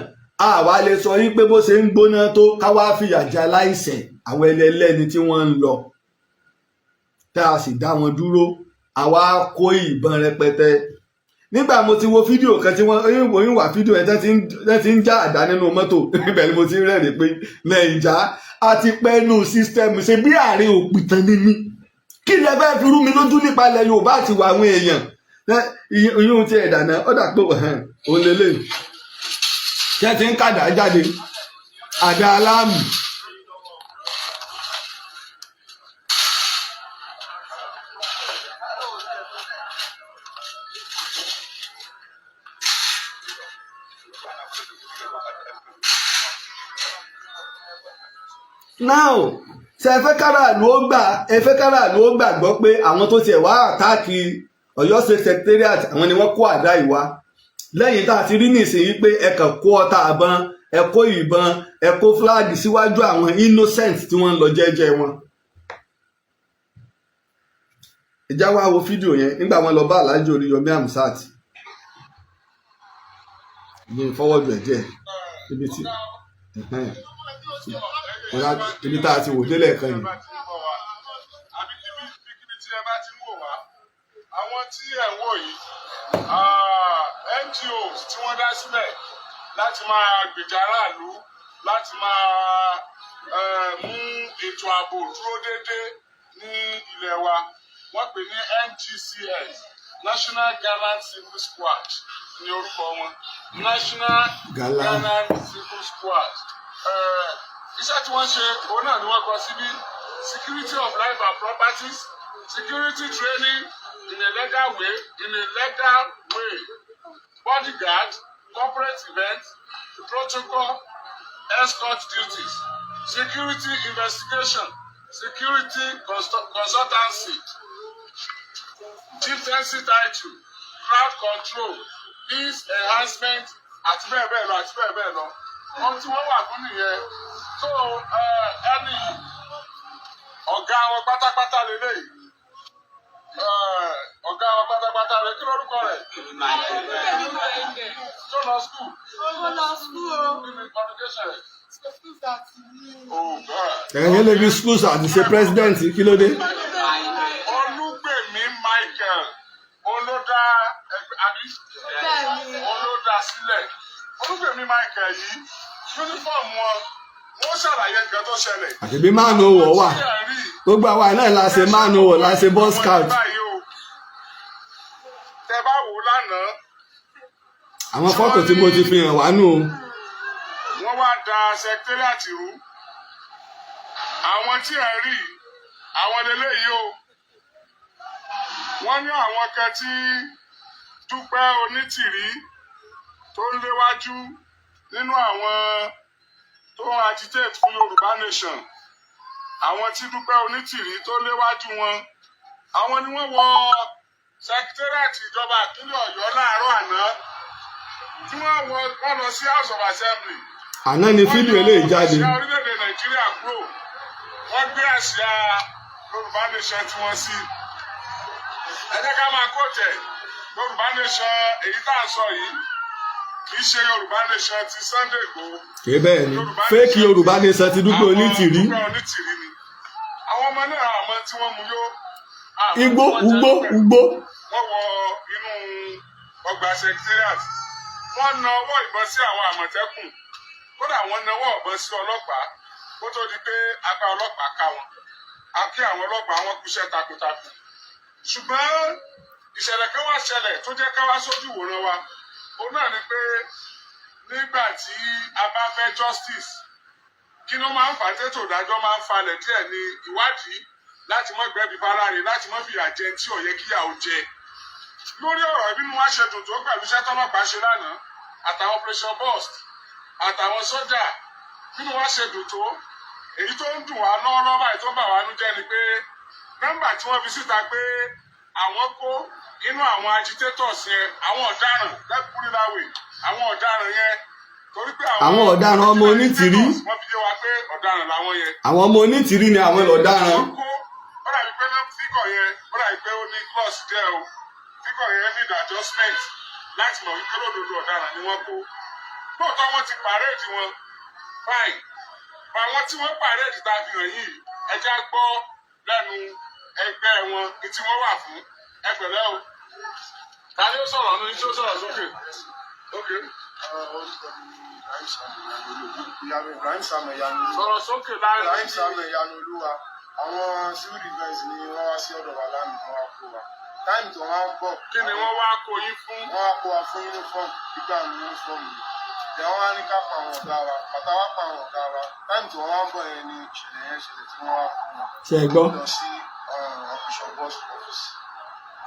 àwa lè sọ yín pé bó ṣe ń gbóná tó, káwá fìyà jẹ aláìṣẹ̀, àwọn ẹlẹ́lẹ́ni tí wọ́n ń lọ, tá a sì dá wọn dúró, àwa kó ìbọn rẹpẹtẹ. Nígbà mo ti wo fídíò kan tí wọ́n ń wà, fídíò ẹ̀ tẹ́ ti ń já àdá nínú mọ́tò, ibẹ̀ ni mo ti ń rẹ́rìn pé Nàìjà a ti pẹ́ nù system. Ṣe bí àárín òpìtàn ni mí? Kí lẹ fẹ́ fi rú mi lójú nípa ilẹ̀ Yorùbá àti ìwà àwọn èèyàn? Ìyún ti ẹ̀dà náà, ó dà pé òun lélẹ̀ kí ẹ ti ń kàdá jáde, àdá aláàmù. Now, ṣe ẹ fẹ́ káràlú ó gbà, ẹ fẹ́ káràlú ó gbàgbọ́ pé àwọn tó tiẹ̀ wá attack Ọ̀yọ́ State Secretariat, àwọn ni wọ́n kó àdá ìwá, lẹ́yìn tá a ti rí nísìnyí pé ẹ kàn kó ọta àbọn, ẹ kó ìbọn, ẹ kó flag síwájú àwọn innocent tí wọ́n ń lọ jẹ́jẹ́ wọn. Ìjà wa wo fídíò yẹn nígbà wọn lọ bá Alhaji Oríyọmí Hamzat ní fọwọ́dù ẹ̀ díẹ̀, ibi tí ibi tá a ti wò délẹ̀ kan yìí. Àbí kíbi tí ẹ bá ti ń wò wá, àwọn tí ẹ ń wò yìí, NGOs tí wọ́n dá sílẹ̀ láti máa gbèjà aráàlú, láti máa mú ètò ààbò dúró déédéé ní ilẹ̀ wa, wọ́n pè ní NGCS, National Gallant Civil Squad ní orúkọ wọn, National Gallant Civil Squad. Iṣẹ́ tí wọ́n ṣe, òun náà ni wọ́n kọ síbí: security of life and properties, security training. In a legal way, bodyguard, corporate events, protocol, escort duties, security investigation, security consultancy, chieftaincy title, crowd control, peace enhancement, àti bẹ́ẹ̀ bẹ́ẹ̀ lọ, àti bẹ́ẹ̀ bẹ́ẹ̀ lọ. Ohun tí wọ́n wà fún nìyẹn. So ẹni yìí, ọ̀gá wọn pátápátá lélẹ́yìí. Ọ̀gá wọn pátápátá rẹ̀, kí lórúkọ rẹ̀? Tó lọ school? Ó lọ school o. Kí ni qualification rẹ̀? School cert ní. Oh God. Ẹ̀yin lè fi school cert ṣe president, kí ló dé? Olúgbèmí Michael olódà ẹgbẹ́, àbí? Bẹ́ẹ̀ni. Olódà sílẹ̀. Olúgbèmí Michael yìí, uniform wọn, wọ́n ṣàlàyé nǹkan tó ṣẹlẹ̀. Àṣebí mánu wọ̀ wà. Tí ẹ̀ rí Gbogbo àwa náà la ṣe mánu wọ̀, la ṣe boy scout. Báyìí o. Tẹ bá wò ó lánàá, Àwọn fọ́tò tí mo ti fi hàn wá nù o. Wọ́n wá da secretariat rú. Àwọn tí ẹ̀ rí, àwọn lélẹ́yìí o. Wọ́n ní àwọn kan tí Dúpẹ́ Onítìrí tó ń léwájú nínú àwọn tó ń agitate fún Yorùbá nation. Àwọn tí Dúpẹ́ Onítìrí tó léwájú wọn, àwọn ni wọ́n wọ secretariat ìjọba ìpínlẹ̀ Ọ̀yọ́ láàárọ̀ àná, tí wọ́n wọ, wọ́n lọ sí House of Assembly. Àná ni fídíò eléyìí jáde. Àsíá orílẹ̀-èdè Nàìjíríà kúrò, wọ́n gbé àsíá Yorùbá nation tí wọ́n sí. Ẹ jẹ́ ká máa kó tẹ̀ Yorùbá nation. Èyí tá à ń sọ yìí kì í ṣe Yorùbá nation ti Sunday Igboho. Kì í bẹ́ẹ̀ ni, fake Yorùbá nation ti Dúpẹ́ Onítìrí. Àwọn Dúpẹ́ Onítìrí ni. Àwọn ọmọ náà, àmọ́ tí wọ́n mú yó, àmọ́ tí Igbó wọ́n jẹ ugbó níbẹ̀. Ugbó. Wọ́n wọ inú ọgbà secretariat, wọ́n na ọwọ́ ìbọn sí àwọn Àmọ̀tẹ́kùn, kódà wọ́n nawọ́ ìbọn sí ọlọ́pàá kó tó di pé apá ọlọ́pàá ká wọn. A kí àwọn ọlọ́pàá, wọn kúṣẹ́ takuntakun. Ṣùgbọ́n ìṣẹ̀lẹ̀ kan wá ṣẹlẹ̀ tó jẹ́ ká wá sójú ìwòran wa. Òun náà ni pé nígbà tí a bá fẹ́ justice, kí ló máa ń fà á tètò ìdájọ́ máa ń falẹ̀ díẹ̀ ní ìwádìí, láti mọ́ gbẹ́bí fáráre, láti mọ́ fìyà jẹ tí ò yẹ kíyà ó jẹ. Lórí ọ̀rọ̀ ìbínú wa ṣe dùn tó pẹ̀lú iṣẹ́ tọ́lọ́pàá ṣe lánàá, àtàwọn operation burst, àtàwọn sójà, bínú wa ṣe dùn tó, èyí tó ń dùn wá lọ́wọ́lọ́wọ́ báyìí, tó ń bà wá nú jẹ́ ni pé nọ́mbà tí wọ́n fi síta pé àwọn kó inú àwọn agitators yẹn, àwọn ọ̀daràn lẹ́kùnrinláwè, àwọn ọ̀daràn yẹn, torí pé Àwọn ọ̀daràn ọmọ Onítìrí. Wọ́n fi yé wa pé ọ̀daràn làwọn yẹn. Àwọn ọmọ Onítìrí ni àwọn ọ̀daràn. Wọ́n kó, ó dàbí pé náà figure yẹn, ó dàbí pé ó ní clause díẹ̀ o. Figure yẹn need adjustment láti mọ̀ wípé lódodo ọ̀daràn ni wọ́n kó. Lóòótọ́ wọ́n ti parade wọn, fine, àwọn tí wọ́n parade tá a fi hàn yìí, ẹ já gbọ́ lẹ́nu ẹgbẹ́ wọn ní tí wọ́n wà fún. Ẹ pẹ̀lẹ́ o. Ta ni ó sọ̀rọ̀ nínú tí ó sọ̀rọ̀ sókè? Ok. Orúkọ mi ni Ibrahim Samuel Ìyanu Olúwa. Ibrahim Samuel Ìyanu Olúwa. Sọ̀rọ̀ sókè láàrin. Ibrahim Samuel Ìyanu Olúwa. Àwọn civil defence ni wọ́n wá sí ọ̀dọ̀ wa lánàá, wọ́n wá kó wa. Time tó wọ́n ń bọ̀. Kí ni wọ́n wá kó yín fún? Wọ́n wá kó wa fún uniform, gbígbà ní uniform yìí. Ìyá wọn wá ní ká pa àwọn ọ̀gá wa. Bàtà wá pa àwọn ọ̀gá wa. Time tó wọ́n wá ń bọ̀ yẹn ni ìṣẹ̀lẹ̀ yẹn ṣẹlẹ̀ tí wọ́n wá kó wọn. Ṣe é gbọ́? Lọ sí operation burst office.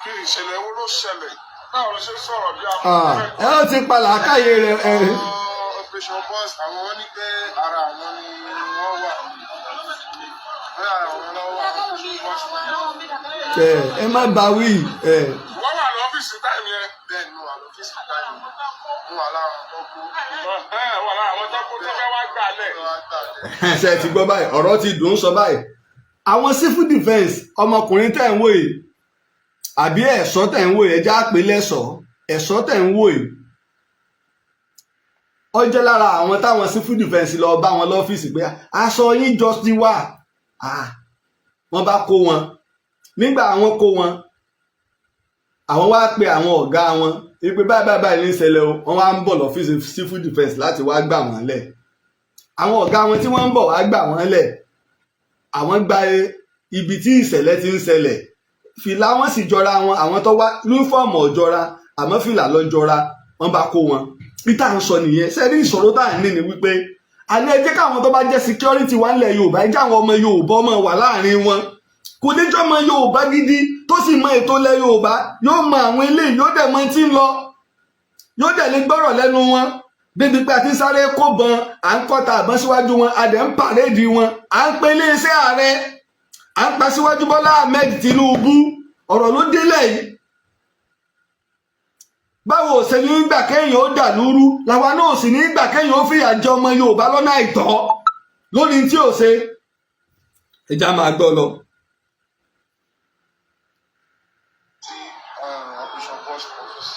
Kí ìṣẹ̀lẹ̀ wo ló ṣẹlẹ̀? Báwo ló ṣe sọ̀rọ̀ bí Ah, ẹ ó ti pa làákàyè rẹ ẹ. Àwọn operation burst, àwọn wọn ní pé ara àwọn ni wọ́n wà. Wọ́n ara àwọn lọ́wọ́ àwọn operation burst. Ẹ ẹ má bá wí ẹ. Wọ́n wà lọ́fíìsì time yẹn? Bẹ́ẹ̀ ni, mo wà lọ́fíìsì time, mo wà lára àwọn tó kú. Ẹ̀hẹ́n, wà lára àwọn tó kó tó fẹ́ wá gbà lẹ̀. Tó wá gbà lẹ̀. Ṣe ti gbọ́ báyìí? Ọ̀rọ̀ ti dùn ún sọ báyìí. Àwọn civil defence, ọmọkùnrin tẹ̀ ń wò yìí, àbí ẹ̀ṣọ́ tẹ̀ ń wò yìí, ẹja pé lẹ́ṣọ̀ọ́, ẹ̀ṣọ́ tẹ̀ ń wò yìí, ó jẹ́ lára àwọn táwọn civil defence lọ bá wọn lọ́fíìsì pé aṣọ yín jọ sí wà. Ah, wọ́n bá kó wọn. Nígbà àwọn kó wọn, àwọn wá pe àwọn ọ̀gá wọn wípé báyìí báyìí báyìí ní ìṣẹ̀lẹ̀ o. Wọ́n wá ń bọ̀ lọ́fíìsì civil defence láti wá gbà wọ́n lẹ̀. Àwọn ọ̀gá wọn tí wọ́n ń bọ̀ wá gbà wọ́n lẹ̀, àwọn gba ibi tí ìṣẹ̀lẹ̀ ti ń ṣẹlẹ̀. Fìlà wọn sì jọra wọn. Àwọn tó wá uniform ọ̀jọra, àmọ́ fìlà lọ jọra. Wọ́n bá kó wọn. Bí tá à ń sọ nìyẹn. Sẹ́rí ìṣòro tá à ń ní ni wípé àní ẹ jẹ́ káwọn tó bá jẹ́ security wa ńlẹ̀ Yorùbá, ẹ jẹ́ àwọn ọmọ Yorùbá ọmọ wà láàrin wọn. Kò ní jọmọ Yorùbá gidi tó sì mọ ètò ilẹ̀ Yorùbá, yóò mọ àwọn eléyìí, yóò dẹ̀ mọ tí ń lọ, yóò dẹ̀ lè gbọ́rọ̀ lẹ́nu wọn débi pé a ti sáré kó bọn, à ń kọ́ta àbọ̀n síwájú wọn, a dẹ̀ ń parade wọn, à ń pe iléeṣẹ́ ààrẹ, à ń pa síwájú Bọ́lá Ahmed Tinubu. Ọ̀rọ̀ ló délẹ̀ yìí. Báwo ṣe ní gbà kéèyàn ó dà lúrú, làwa náà sì ní gbà kéèyàn ó fìyà jẹ ọmọ Yorùbá lọ́nà àìtọ́ lórí tí ò ṣe. Ẹja máa gbọ́ lọ. Sí Operation Burst office.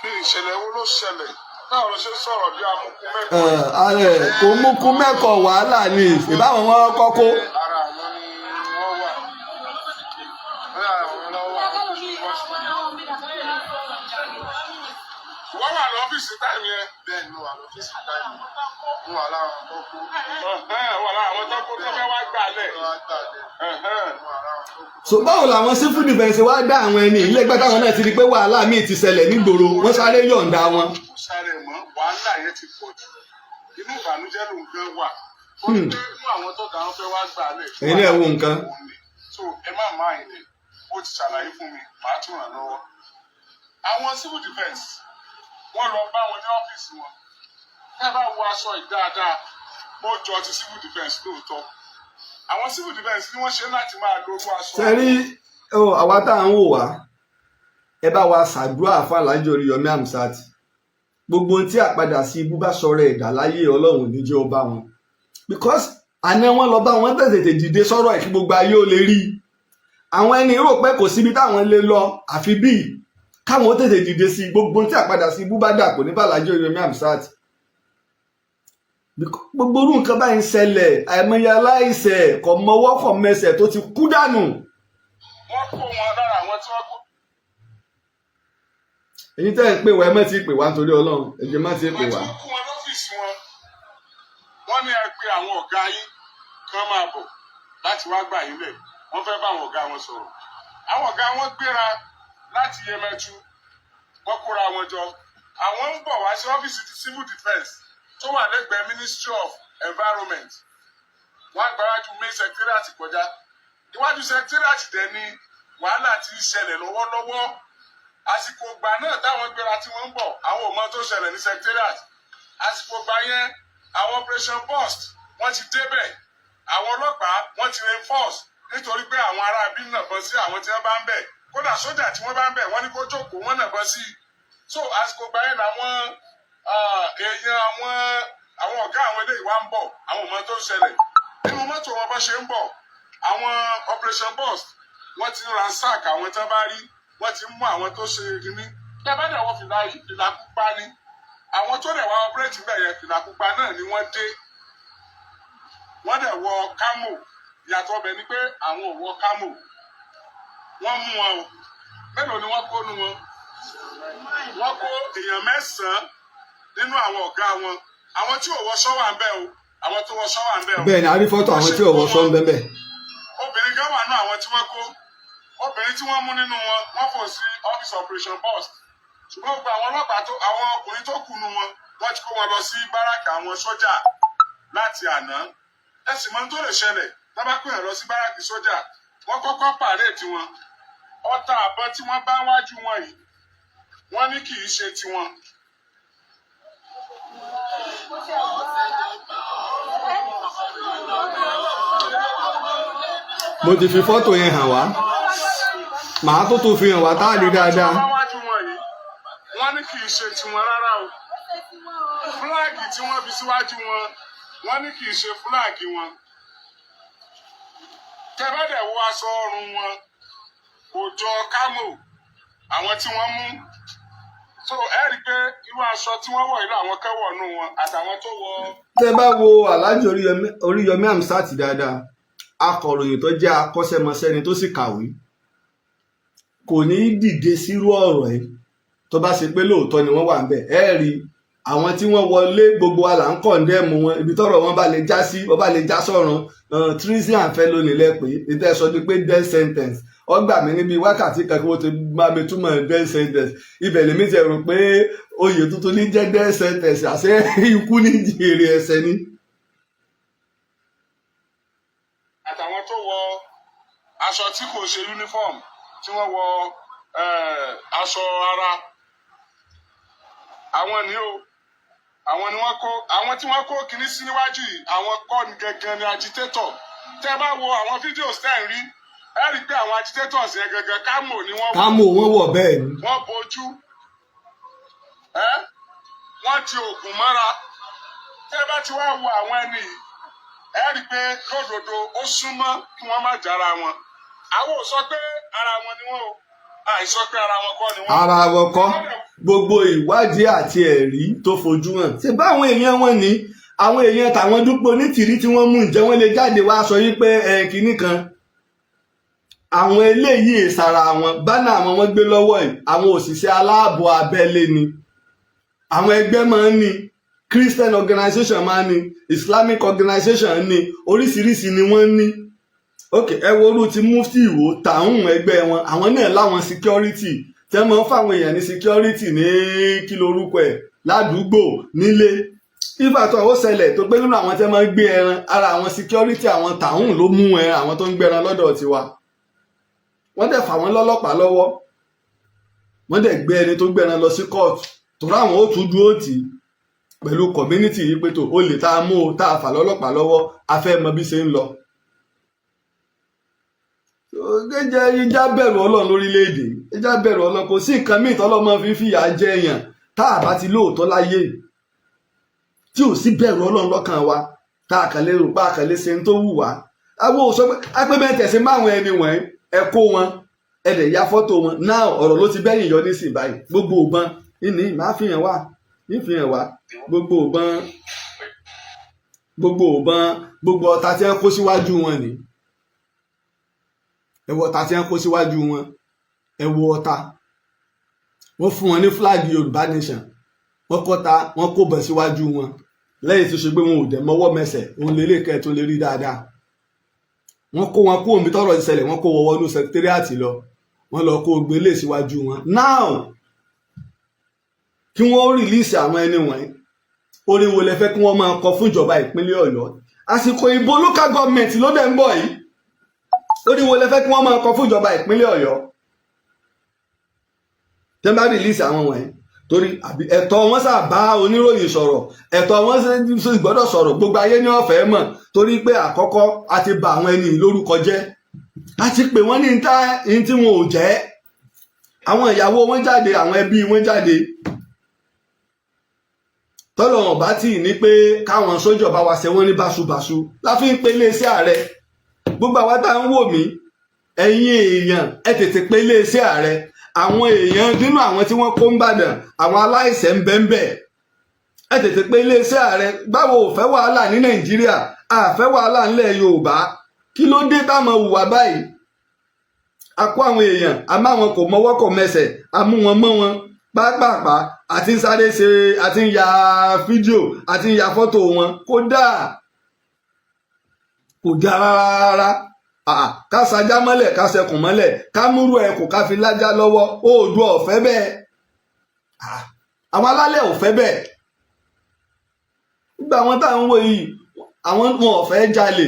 Kí ìṣẹ̀lẹ̀ wo ló ṣẹlẹ̀? Báwo ló ṣe ń sọ̀rọ̀ bí amukun mẹ́kọ̀ọ́? Ààrẹ kò mú kú mẹ́kọ̀ọ́, wàhálà ni ìbáwọn wọn kọ́kọ́. Ara àwọn ni wọ́n wà. Bóyá àwọn lọ́wọ́ Operation Burst. Wọ́n wà lọ́fíìsì time yẹn. Bẹ́ẹ̀ ni, mo wà lọ́fíìsì time. Mo wà lára àwọn tó kú. Wà lára àwọn tó kú tó fẹ́ wá gbà lẹ̀. Tó wá gbà lẹ̀. Mo wà lára àwọn tó kú. So báwo làwọn civil defence wá dá àwọn ẹni ilé ẹgbẹ́ táwọn náà ti rí pé wàhálà míì ti ṣẹlẹ̀ nígboro, wọ́n sáré yọ̀ǹda wọn? Kò sáré mọ́, wàhálà yẹn ti pọ̀ jù, inú ìbànújẹ́ ló ń gan wà. Ó ní pé inú àwọn tó dà, wọn fẹ́ wá gbà lẹ̀. Ẹ̀yin náà wo nǹkan. So ẹ má má ilẹ̀, ó ti ṣàlàyé fún mi, màá tún ràn lọ́wọ́. Àwọn civil defence, wọ́n lọ bá wọn ní ọ́fíìsì wọn. Ẹ bá wo aṣọ yìí dáadáa, ó jọ ti civil defence lóòótọ́. Àwọn civil defence ni wọ́n ṣe láti máa lo irú aṣọ. Sẹ́rí àwa tá à ń wò wá, ẹ bá wa ṣàdúrà fún Alhaji Oríyọmí Hamzat. Gbogbo ohun tí àpadà sí ibú bá sọ̀rọ̀ ẹ̀dá láyé, Ọlọ́run ò ní jẹ́ ó bá wọn, because àná wọn lọ bá wọn tètè dìde sọ̀rọ̀ ẹ̀ kí gbogbo ayé ó lè rí i. Àwọn ẹni rò pé kò síbi táwọn lè lọ àfi bíi káwọn ó tètè dìde sí i. Gbogbo ohun tí àpadà sí ibú bá dà, kò ní bá Alhaji Oríyọmí Hamzat. Gbogbo orú nǹkan báyìí ń ṣẹlẹ̀, àìmọye aláìṣẹ̀ kò mọwọ́ kò mẹsẹ̀ tó ti kú dànù. Wọ́n kó wọn lára àwọn tí wọ́n kó. Èyí tẹ́ ń pè wá, ẹ má ti pè wá nítorí Ọlọ́run, ẹ jẹ́ má ti pè Wọ́n wá. ti kó wọn lọ́fíìsì wọn. Wọ́n ní ẹ pé àwọn ọ̀gá yín kán máa bọ̀ láti wá gbà yín lẹ̀. Wọ́n fẹ́ bá àwọn ọ̀gá wọn sọ̀rọ̀. Àwọn ọ̀gá wọn gbéra láti Yemẹtu, wọ́n kóra wọn jọ, àwọn ń bọ̀ wá sí ọ́fíìsì ti civil defence tó wà lẹ́gbẹ̀ẹ́ Ministry of Environment. Wọ́n á gbáwájú main secretariat kọjá. Iwájú secretariat dẹ̀ ni wàhálà ti ń ṣẹlẹ̀ lọ́wọ́lọ́wọ́. Àsìkò ìgbà náà táwọn gbéra tí wọ́n ń bọ̀, àwọn ò mọ tó ṣẹlẹ̀ ní secretariat. Àsìkò ìgbà yẹn, àwọn Operation Burst wọ́n ti débẹ̀, àwọn ọlọ́pàá wọ́n ti reinforce, nítorí pé àwọn ará bí nàbọn sí àwọn tí wọ́n bá ń bẹ̀. Kódà sójà tí wọ́n bá ń bẹ̀, wọ́n ní kó jókòó, wọ́n nàbọn sí i. So àsìkò ìgbà yẹn làwọn èèyàn àwọn ọ̀gá àwọn eléyìí wá ń bọ̀. Àwọn ò mọ tó ń ṣẹlẹ̀ nínú mọ́tò wọn. Bá ṣe ń bọ̀, àwọn Operation Burst wọ́n ti ń ransack àwọn tí wọ́n bá rí, wọ́n ti ń mú àwọn tó ṣe kínní. Tẹ́ bá dẹ̀ wọ́n fìlà yìí, fìlà pupa ni àwọn tó dẹ̀ wá operate bẹ̀ yẹn, fìlà pupa náà ni wọ́n dé. Wọ́n dẹ̀ wọ camo. Ìyàtọ̀ ọbẹ̀ ni pé àwọn ò wọ camo. Wọ́n mú wọn o. Mélòó ni wọ́n kó nu wọn? Wọ́n kó èèyàn 9 nínú àwọn ọ̀gá wọn. Àwọn tí ò wọṣọ wà ń bẹ̀ o, àwọn tó wọṣọ wà ń bẹ̀ o. Bẹ́ẹ̀ ni, a rí fọ́tò àwọn tí ò wọṣọ ń bẹ́ẹ̀ bẹ́ẹ̀. Obìnrin kan wà nínú àwọn tí wọ́n kó. Obìnrin tí wọ́n mú nínú wọn, wọ́n fò sí office Operation Burst, ṣùgbọ́n gbogbo àwọn ọlọ́pàá tó, àwọn ọkùnrin tó kù nù wọn, wọ́n ti kó wọn lọ sí báràkì àwọn sójà láti àná. Ẹ sì mọ ohun tó lè ṣẹlẹ̀ tó bá pè yàn lọ sí báràkì sójà. Wọ́n kọ́kọ́ parade wọn. Ọta àbọn tí wọ́n bá wájú wọn yìí, wọ́n ní kì í ṣe tiwọn. Mo ti fi fọ́tò yẹn hàn wá, màá tó tó fi hàn wá tá a rí dáadáa. Tí wọ́n bá wájú wọn yìí, wọ́n ní kì í ṣe tiwọn rárá o. Flag tí wọ́n fi síwájú wọn, wọ́n ní kì í ṣe flag wọn. Tẹ́ bá dẹ̀ wo aṣọ ọrùn wọn, kò jọ camo àwọn tí wọ́n mú. So ẹ rí i pé irú aṣọ tí wọ́n wọ̀ yìí làwọn kẹ́wọ̀ nù wọn àtàwọn tó wọ. Tẹ́ bá wo Alhaji Oríyọmí Hamzat dáadáa, akọ̀ròyìn tó jẹ́ akọ́ṣẹ́mọṣẹ́ ni, tó sì kàwé, kò ní í dìde sírú ọ̀rọ̀ yìí tó bá ṣe pé lóòótọ́ ni wọ́n wà ń bẹ̀. Ẹ rí àwọn tí wọ́n wọlé, gbogbo wa là ń condemn wọn. Ibi tọ́rọ̀ wọn bá lè já sí, wọ́n bá lè já sọ̀rùn treason and felony lẹ́pẹ́ ìtẹ́ sọ ni pé death sentence. Ó gbà mí níbi wákàtí kan kí wọ́n ti bá mi túmọ̀ death sentence. Ibẹ̀ lèmi ti rò pé oyè tuntun ní jẹ́ death sentence, àṣẹ ikú ní jèrè ẹ̀ṣẹ̀ ni. Àtàwọn tó wọ aṣọ tí kò ṣe uniform, tí wọ́n wọ aṣọ ara. Àwọn ni o, àwọn ni wọ́n kó, àwọn tí wọ́n kó kinní sí níwájú yìí, àwọn kọ́ ni gangan ni agitator. Tẹ́ bá wo àwọn videos tẹ́ ń rí, ẹ rí i pé àwọn agitators yẹn gangan, camo ni wọ́n wọ̀. Camo wọ́n wọ̀, bẹ́ẹ̀ ni. Wọ́n bojú ẹ́, wọ́n ti oògùn mọ́ra. Tẹ́ bá ti wá wo àwọn ẹni yìí, ẹ rí i pé lódodo, ó súnmọ́ kí wọ́n má jára wọn. Àwọn ò sọ pé ara wọn ni wọ́n o, àìsọ pé ara wọn kọ́ ni wọ́n. Ara wọn kọ́. Gbogbo ìwádìí àti ẹ̀rí tó fojú hàn ṣe báwọn èèyàn wọn ní, àwọn èèyàn tàwọn Dúpẹ́ Onítìrí tí wọ́n mú, ǹjẹ́ wọ́n lè jáde wá sọ yí pé ẹ kinní kan? Àwọn eléyìí sára àwọn banner àwọn wọn gbé lọ́wọ́ yìí, àwọn òṣìṣẹ́ aláàbò abẹ́lé ni. Àwọn ẹgbẹ́ máa ń ní, Christian organization máa ń ní, Islamic organization ní, oríṣiríṣi ni wọ́n ní. Ok, ẹ wo orú ti Mufti Ìwò tàún ẹgbẹ́ wọn, àwọn náà láwọn security tẹ́ mọ́ fáwọn èèyàn ní security ní kí lorúkọ ẹ̀ ládùúgbò nílé. Ìfàtọ̀ ó ṣẹlẹ̀ tó pé nínú àwọn tẹ́ máa ń gbé ẹran ara, àwọn security àwọn tàún ló mú ẹran àwọn tó ń gbẹran lọ́dọ̀ tiwa. Wọ́n dẹ̀ fà wọ́n lọ́lọ́pàá lọ́wọ́, wọ́n dẹ̀ gbé ẹni tó gbẹran lọ sí kóòtù, torí àwọn ó tún dúró tì í pẹ̀lú community yìí pé tó o lè tá a mú o, tá a fà lọ́lọ́pàá lọ́wọ́, a fẹ́ mọ bí ṣe ń lọ. Ẹ jẹ́ á bẹ̀rù Ọlọ́run lórílẹ̀‐èdè, ẹ jẹ́ á bẹ̀rù Ọlọ́run. Kò sí nǹkan míì tọ́lọ́mọ fi fìyà jẹ èèyàn tá a bá ti lóòótọ́ láyé, tí ò sí bẹ̀rù Ọlọ́run lọ́kàn wa, tá a kàn lè rò pé a kàn lè ṣe ń tó wù wá. Àwọn ò sọ pé apẹ́ bẹ́ẹ̀ tẹ̀sí máwọn ẹni wọ̀nyí, ẹ kó wọn, ẹ dẹ̀ ya fọ́tò wọn náà. Ọ̀rọ̀ ló ti bẹ́yìn yọ nísìnyí báyìí. Gbogbo ìbọn ìní máa fi hàn wá, nífihàn wá, gbogbo ìbọn, gbogbo ìbọn, gbogbo ọta tí wọ́n kó síwájú wọn ni. Ẹ wo ọta tí wọ́n kó síwájú wọn, ẹ wo ọta. Wọ́n fún wọn ní flag Yorùbá nation, wọ́n kọ́ta, wọ́n kó bọ̀ síwájú wọn lẹ́yìn tó ṣe pé wọn ò dẹ̀ mọ́wọ́ mẹsẹ̀. Òun lè lè kẹ́ ẹ̀ tó lè rí dáadáa. Wọ́n kó wọn kó omi tọ́rọ̀ ìṣẹ̀lẹ̀, wọ́n kó wọn wọnú secretariat lọ, wọ́n lọ kó gbélé síwájú wọn. Now, kí wọ́n release àwọn ẹni wọ̀nyí, orin wo lẹ fẹ́ kí wọ́n máa kọ fún ìjọba ìpínlẹ̀ Ọ̀yọ́? Àsìkò ìbò local government ló dẹ̀ ń bọ̀ yìí. Orin wo lẹ fẹ́ kí wọ́n máa kọ fún ìjọba ìpínlẹ̀ Ọ̀yọ́ tẹ́ bá release àwọn wọ̀nyí? Torí àbí ẹ̀tọ́ wọn sà bá oníròyìn sọ̀rọ̀, ẹ̀tọ́ wọn sì gbọ́dọ̀ sọ̀rọ̀, gbogbo ayé ní ọ̀fẹ́ mọ̀, torí pé àkọ́kọ́, a ti bà àwọn ẹni lórúkọ jẹ́, a ti pè wọ́n ní ní tí wọn ò jẹ́. Àwọn ìyàwó wọn jáde, àwọn ẹbí wọn jáde. Tọ́lọ̀ wọn bá tì ní pé káwọn sójà bá wa ṣe wọ́n ní báṣubàṣu láfi ń pe iléeṣẹ́ ààrẹ. Gbogbo àwa tá à ń wò mí, ẹ̀yin èèyàn, ẹ tètè pe iléeṣẹ́ ààrẹ. Àwọn èèyàn nínú àwọn tí wọ́n kó ń bàdàn, àwọn aláìṣẹ̀ ń bẹ ń bẹ. Ẹ tètè pe iléeṣẹ́ ààrẹ. Báwo ò fẹ́ wàhálà ní Nàìjíríà, a fẹ́ wàhálà ńlẹ̀ Yorùbá. Kí ló dé táwọn hùwà báyìí? A kó àwọn èèyàn, àmọ́ àwọn kò mọwọ́ kò mẹsẹ̀, a mú wọn mọ́ wọn pápápá, àti ń sáré ṣe, àti ń ya fídíò, àti ń ya fọ́tò wọn. Kódà kò dáa rárá. Ká sajá mọ́lẹ̀, ká sẹkùn mọ́lẹ̀, ká múrú ẹkùn, ká fi lájá lọ́wọ́. Oòdùà ọ̀fẹ́ bẹ́ẹ̀, àwọn alálẹ̀ ò fẹ́ bẹ́ẹ̀. Gbogbo àwọn tá à ń wò yìí, àwọn wọn ò fẹ́ jalè,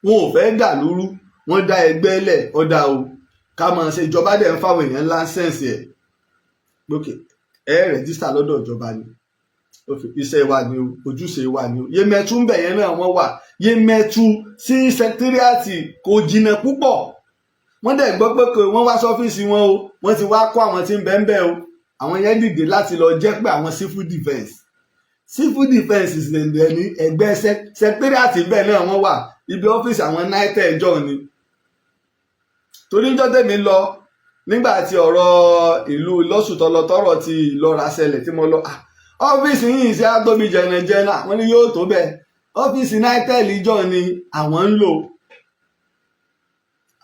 wọn ò fẹ́ dàlúrú, wọ́n dá ẹgbẹ́ lẹ̀. Ọ̀dà o, ká máa ṣe. Ìjọba dẹ̀ ń fáwọn èèyàn license ẹ̀ lókè, ẹ register lọ́dọ̀ ìjọba ni. Iṣẹ́ wa ni o, ojúṣe wa ni o. Yemẹtu ń bẹ̀ yẹn náà wọ́n wà. Yemẹtu sí secretariat kò jìnnà púpọ̀. Wọ́n dẹ̀ gbọ́ pé wọ́n wá sọ́fíìsì wọn o, wọ́n ti wá kó àwọn tí ń bẹ ń bẹ̀ o. Àwọn yẹn dìde láti lọ jẹ́ pé àwọn civil defence ní ẹgbẹ́ secretariat bẹ́ẹ̀ náà wọ́n wà. Ibi ọ́fíìsì àwọn NITEL jọ ni. Torí níjọ́ tèmi lọ nígbà tí ọ̀rọ̀ ìlú lọ́sùtọ́lọ́tọ́rọ̀ ti Ìlọ́ra ṣẹlẹ̀ tí mo lọ, ọ́fíìsì yìí ṣe á tóbi jẹnẹjẹnà. Wọ́n ní yóò tó bẹ́ẹ̀, ọ́fíìsì NITEL jọ ni àwọn ń lò.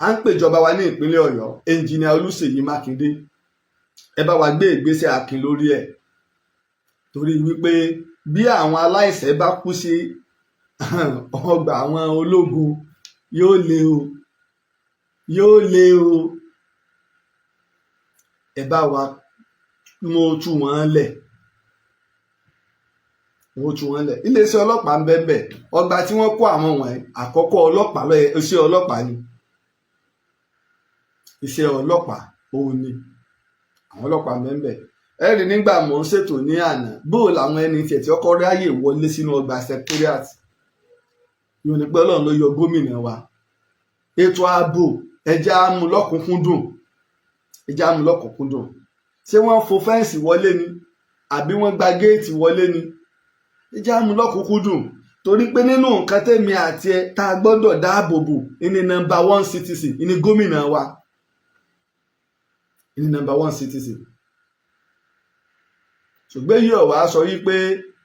À ń pèjọba wa ní ìpínlẹ̀ Ọ̀yọ́, Ẹnjìnìà Olúṣèyí Mákindé, ẹ bá wa gbé ìgbésẹ̀ akin lórí ẹ̀, torí wípé bí àwọn aláìṣẹ̀ bá kú sí ọgbà àwọn ológun, yóò le o, yóò le o. Ẹ bá wa mo tú wọn lẹ̀, wọ́n tú wọn lẹ̀. Iléeṣẹ́ ọlọ́pàá ń bẹ́ẹ̀ bẹ́ẹ̀. Ọgbà tí wọ́n kó àwọn wọ̀nyí, àkọ́kọ́ ọlọ́pàá lọ́yẹ, iṣẹ́ ọlọ́pàá ni. Iṣẹ́ ọlọ́pàá òun ni àwọn ọlọ́pàá mẹ́ńbẹ̀. Ẹ rí nígbà mò ń ṣètò ní àná, bóò làwọn ẹni tiẹ̀ tí ọkọ̀ ráyè wọlé sínú ọgbà secretariat yóò ní pé Ọlọ́run ló yọ gómìnà wa. Ètò ààbò, ẹja á mú lọ́kùnkúndùn, ẹja á mú lọ́kùnkúndùn. Ṣé wọ́n fo fence wọlé ni àbí wọ́n gba géètì wọlé ni? Ẹja á mú lọ́kùnkúndùn, torí pé nínú nǹkan tèmi àti ẹ tá a gbọ́dọ̀ dáàbò bò ní number one citizen ní gómìnà wa, ní number one citizen. Ṣùgbọ́n yìí ọ̀wá sọ wípé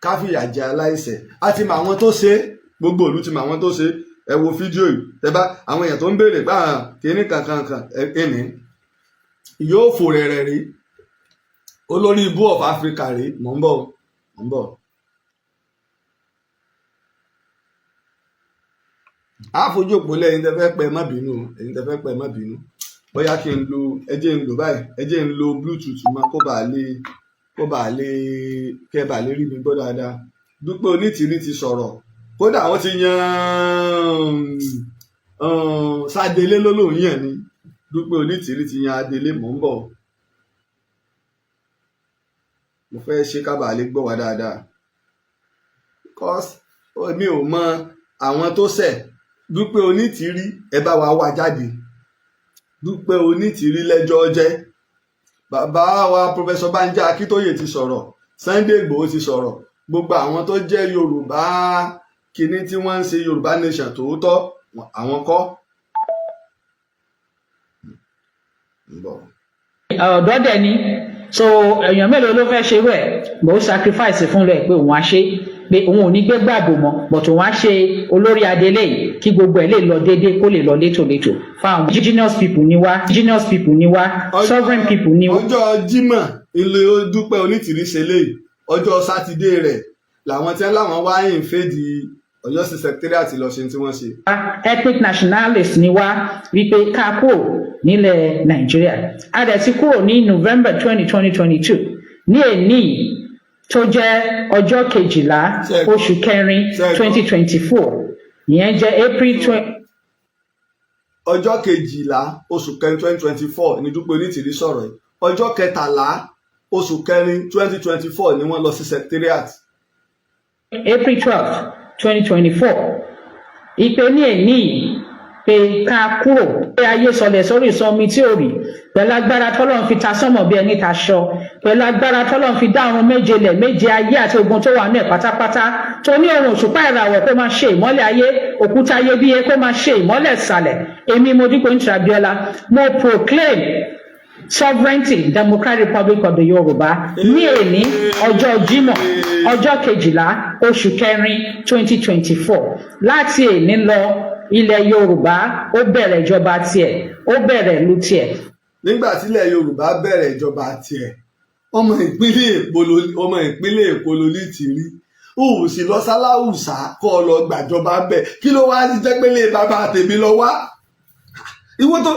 ká fìyà jẹ aláìṣẹ̀. A ti mọ àwọn tó ṣe é, gbogbo ìlú ti mọ àwọn tó ṣe é. Ẹ wo fídíò yìí, tẹ bá àwọn èèyàn tó ń béèrè pé àwọn kìíní kankan kan ẹni yóò fò rẹ̀rẹ̀ rí olórí ibú of Africa rí. Mò ń bọ̀, mò ń bọ̀. Àfojú òpó lẹ́yìn tẹ́ fẹ́ pẹ́, má bínú o. Ẹ̀yin tẹ́ fẹ́ pẹ́, má bínú. Bóyá kí n lo, ẹ jẹ́ n lò báyìí, ẹ jẹ́ n lo Bluetooth mọ́ kó bàa lè kẹ́ bàa lè rí mi gbọ́ dáadáa. Dúpẹ́ Onítìrí ti sọ̀rọ̀, kódà wọ́n ti yan Sádélé lólóhùn yẹn ni. Dúpẹ́ Onítìrí ti yan Adélé. Mò ń bọ̀, mo fẹ́ ṣe ká bàa lè gbọ́ wa dáadáa, because mi ò mọ àwọn tó ṣẹ̀. Dúpẹ́ Onítìrí, ẹ bá wa wá jáde. Dúpẹ́ Onítìrí lẹ́jọ́ jẹ́. Bàbá wa Professor Banji Akíntóyè ti sọ̀rọ̀, Sunday Igboho ti sọ̀rọ̀, gbogbo àwọn tó jẹ́ Yorùbá kínní tí wọ́n ń ṣe Yorùbá nation tòótọ́, àwọn kọ́ ń bọ̀. Ọ̀dọ́ dẹ̀ ni. So èèyàn mélòó ló fẹ́ ṣe rẹ̀ bó sacrifice fún rẹ̀ pé òun á ṣe, pé òun ò ní gbé gbàgbó mọ́, but òun á ṣe olórí adelé yìí kí gbogbo ẹ̀ lè lọ déédéé, kó lè lọ létòlétò fáwọn indigenous people ni wá, indigenous people ni wá, sovereign people ni wá. Ọjọ́ Jímọ̀ ilé Dúpẹ́ Onítìrí ṣe léyìí. Ọjọ́ Sátidé rẹ̀ làwọn tí wọ́n láwọn wá invade Ọ̀yọ́ sí secretariat lọ ṣe tí wọ́n ṣe. Ethnic nationalist ni wá, wípé ká kúrò nílẹ̀ Nàìjíríà. A dẹ̀ ti kúrò ní November 20, 2022. Ní èní tó jẹ́ ọjọ́ 12 oṣù kẹrin 2024, ìyẹn jẹ́ April 20. Ọjọ́ 12 oṣù kẹrin 2024 ní Dúpẹ́ Onítìrí sọ̀rọ̀ yìí. Ọjọ́ 13 oṣù kẹrin 2024 ni wọ́n lọ sí secretariat. April 12, 2024, ìpè ní èní yìí pé ká kúrò, pé ayé sọlẹ̀ sórí ìsọmi tí ò rí, pẹ̀lú agbára tọ́lọ́run fi ta sánmọ̀ bí ẹni taṣọ, pẹ̀lú agbára tọ́lọ́run fi dá ọ̀run méje lẹ̀ méje, ayé àti ogun tó wà ní ẹ̀ pátápátá, tó ní òrùn, òṣùpá, ìràwọ̀ kó máa ṣe ìmọ́lẹ̀ ayé, òkúta iyebíye kó máa ṣe ìmọ́lẹ̀ ìsàlẹ̀, èmi Modúpẹ́ Onítìrí Abíọ́lá, mo proclaim sovereignty, Democratic Republic of the Yorùbá ní èní ọjọ́ Jímọ̀, ọjọ́ 12 oṣù kẹrin 2024. Láti èní lọ, ilẹ̀ Yorùbá ó bẹ̀rẹ̀ ìjọba tiẹ̀, ó bẹ̀rẹ̀ ìlú tiẹ̀. Nígbà tílẹ̀ Yorùbá bẹ̀rẹ̀ ìjọba tiẹ̀, ọmọ ìpínlẹ̀ Èkó ló ní tìrí, ó sì lọ sáláùsà kọ́ ọ lọ gbàjọba bẹ́ẹ̀. Kí ló wá jẹ́ pé lè bàbá tèmi lọ wá? Ìwọ tó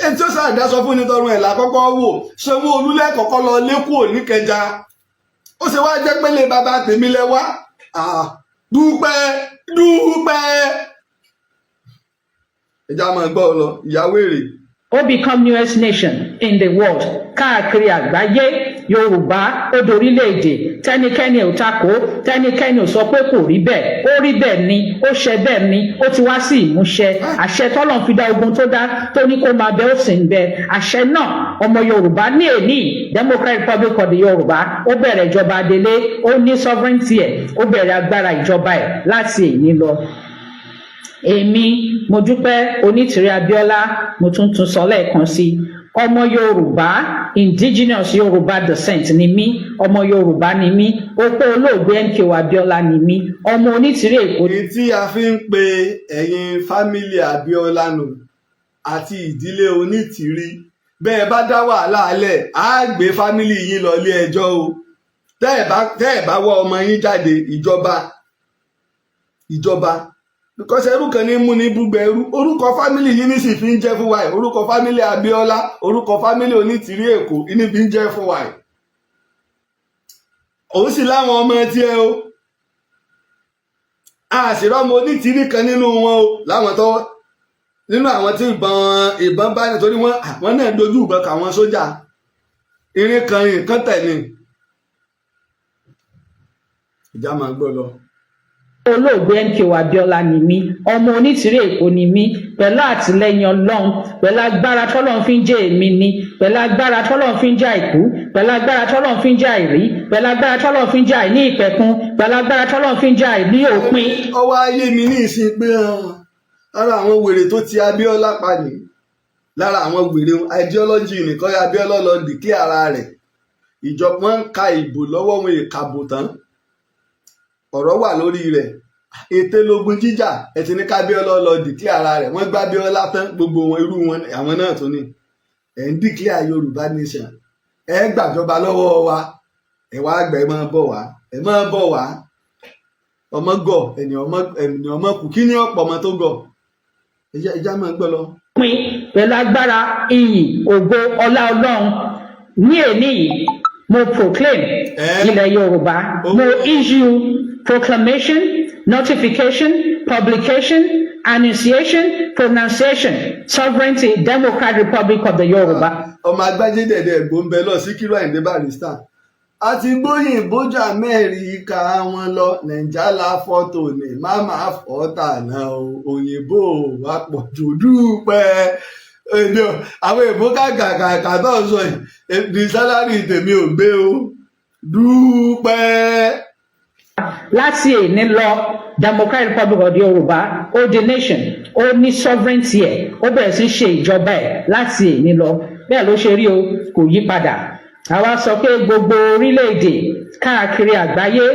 ẹni tí ó ṣàdá sọ fún ní tọrùn ẹ̀ lákọ́kọ́ wò. Sanwó-Olú lẹ́kọ̀ọ́kọ́ lọ lẹ́kọ̀ọ́ níkẹjà, ó ṣe wá jẹ́ pé lè bàbá tèmi lẹ wá? Dúpẹ́, Dúpẹ́, ẹja máa gbọ́ ọ lọ, ìyàwó èrè. Ó become newest nation in the world. Káàkiri àgbáyé, Yorùbá ó dorílẹ̀-èdè. Tẹnikẹ́ni ò takò, tẹnikẹ́ni ò sọ pé kò rí bẹ́ẹ̀. Ó rí bẹ́ẹ̀ ni, ó ṣe bẹ́ẹ̀ ni, ó ti wá sí ìmúṣẹ. Àṣẹ tọ́lọ́run fi dá ogun tó dá, tó ní kó máa bẹ, ó sì ń bẹ àṣẹ náà. Ọmọ Yorùbá ní èní, Democratic Republic of the Yorùbá, ó bẹ̀rẹ̀ ìjọba adelé, ó ní sovereignty ẹ̀, ó bẹ̀rẹ̀ agbára ìjọba ẹ̀ láti èní lọ. Èmi Modúpẹ́ Onítìrí Abíọ́lá, mo tún tún sọ lẹ́ẹ̀kan sí, ọmọ Yorùbá, indigenous Yorùbá descent ni mí, ọmọ Yorùbá ni mí, opó olóògbé MKO Abíọ́lá ni mí, ọmọ Onítìrí Èkó. Èyí tí a fi ń pe ẹ̀yin family Abíọ́lá nù àti ìdílé Onítìrí, bẹ́ẹ̀ bá dá wàhálà alẹ̀, á gbé family yín lọ ilé ẹjọ́ o. Tẹ́ ẹ̀ bá wọ́ ọmọ yín jáde, ìjọba, because ẹrú kan ní mú ní búgbẹ ẹrú. Orúkọ family yìí ní sì fi ń jẹ́ fún wa yìí. Orúkọ family Abíọ́lá, orúkọ family Onítìrí Èkó ní fi ń jẹ́ fún wa yìí. Òun sì láwọn ọmọ tiẹ̀ o, a sì rọ́mọ Onítìrí kan nínú wọn o láwọn tó Nínú àwọn tí ìbọn bá, nítorí wọn àwọn náà dojú ìbọn kà wọn sójà, irin kan nǹkan tẹ̀ ni. Ìjà máa gbọ́ lọ. Olóògbé MKO Abiola ni mí, ọmọ Onítìrí Èkó ni mí. Pẹ̀lú àtìlẹ́yìn Ọlọ́run, pẹ̀lú agbára tọ́lọ́run fi ń jẹ́ èmi ni, pẹ̀lú agbára tọ́lọ́run fi ń jẹ́ àìkú, pẹ̀lú agbára tọ́lọ́run fi ń jẹ́ àìrí, pẹ̀lú agbára tọ́lọ́run fi ń jẹ́ àìní ìpẹ̀kun, pẹ̀lú agbára tọ́lọ́run fi ń jẹ́ àìní òpin. Ọwọ́ ayé mi ní ìsìn pé ara àwọn wèrè tó ti Abiola pa ní lára àwọn wèrè ideology nìkan. Abiola lọ dìkí ara rẹ̀, ìjọba wọn ń ka ìbò lọ́wọ́, wọn ìkàbò tán, ọ̀rọ̀ wà lórí rẹ̀. Ète lógun jíjà. Ẹ ti ní kábíọ́lá lọ dìkí ara rẹ̀, wọ́n gbá Abíọ́lá tán, gbogbo wọn, irú wọn, àwọn náà tún ní ẹ̀ ń declare Yorùbá nation, ẹ gbàjọba lọ́wọ́ wa, ẹ wá gbà, ẹ máa bọ̀ wá, ẹ máa bọ̀ wá. Ọmọ gọ̀, ẹni ọmọ kù kí ní ọ̀pọ̀ ọmọ tó gọ̀. Ẹjá máa gbọ́ lọ. Pin pẹ̀lú agbára, iyì, ògo, ọlá Ọlọ́run ní èní yìí, mo proclaim ilẹ̀ Yorùbá. Mo issue proclamation, notification, publication, annunciation, pronunciation, sovereignty, Democratic Republic of the Yorùbá. Ọmọ agbájé dẹ̀dẹ̀ ẹ̀gbọ́n bẹ lọ Síkírù Àyìndé Barrister àti gbóyìnbójú Amẹ́ríkà wọn lọ Nàìjà la fọ́tò ní máma fọ́tà náà o, òyìnbó wa pọ̀ jù dúpẹ́. Èmi ò àwọn èèbó kàkàkàkà tó ń sọ yìí ní salary tèmi ò gbé o, dúpẹ́. Láti èní lọ, Democratic Republic of the Yorùbá, ó di nation, ó ní sovereignty ẹ̀, ó bẹ̀rẹ̀ sí ṣe ìjọba ẹ̀ láti èní lọ. Bẹ́ẹ̀ ló ṣe rí o, kò yí padà. Àwa sọ pé gbogbo orílẹ̀-èdè káàkiri àgbáyé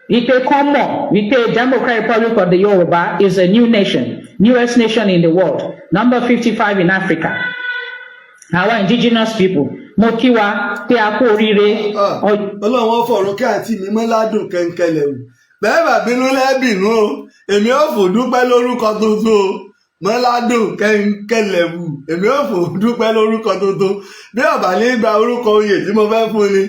wípé kán mọ̀ wípé Democratic Republic of the Yorùbá is a new nation, newest nation in the world, number 55 in Africa. Àwa indigenous people, mo kí wa pé a kú oríire. Ọlọ́run wọn fọ̀rọ̀ kí àǹtí mi mọ́ ládùn kẹ́ńkẹ́lẹ̀ o. Bẹ́ẹ̀ bá bínú lẹ́bìnú o, èmi ò fò dúpẹ́ lórúkọ tuntun o. Mọ́ládùn kẹ́ńkẹ́lẹ̀ wù, èmi ò fò dúpẹ́ lórúkọ tuntun. Bí ọ̀bà ní gba orúkọ oyè tí mo fẹ́ fún ni,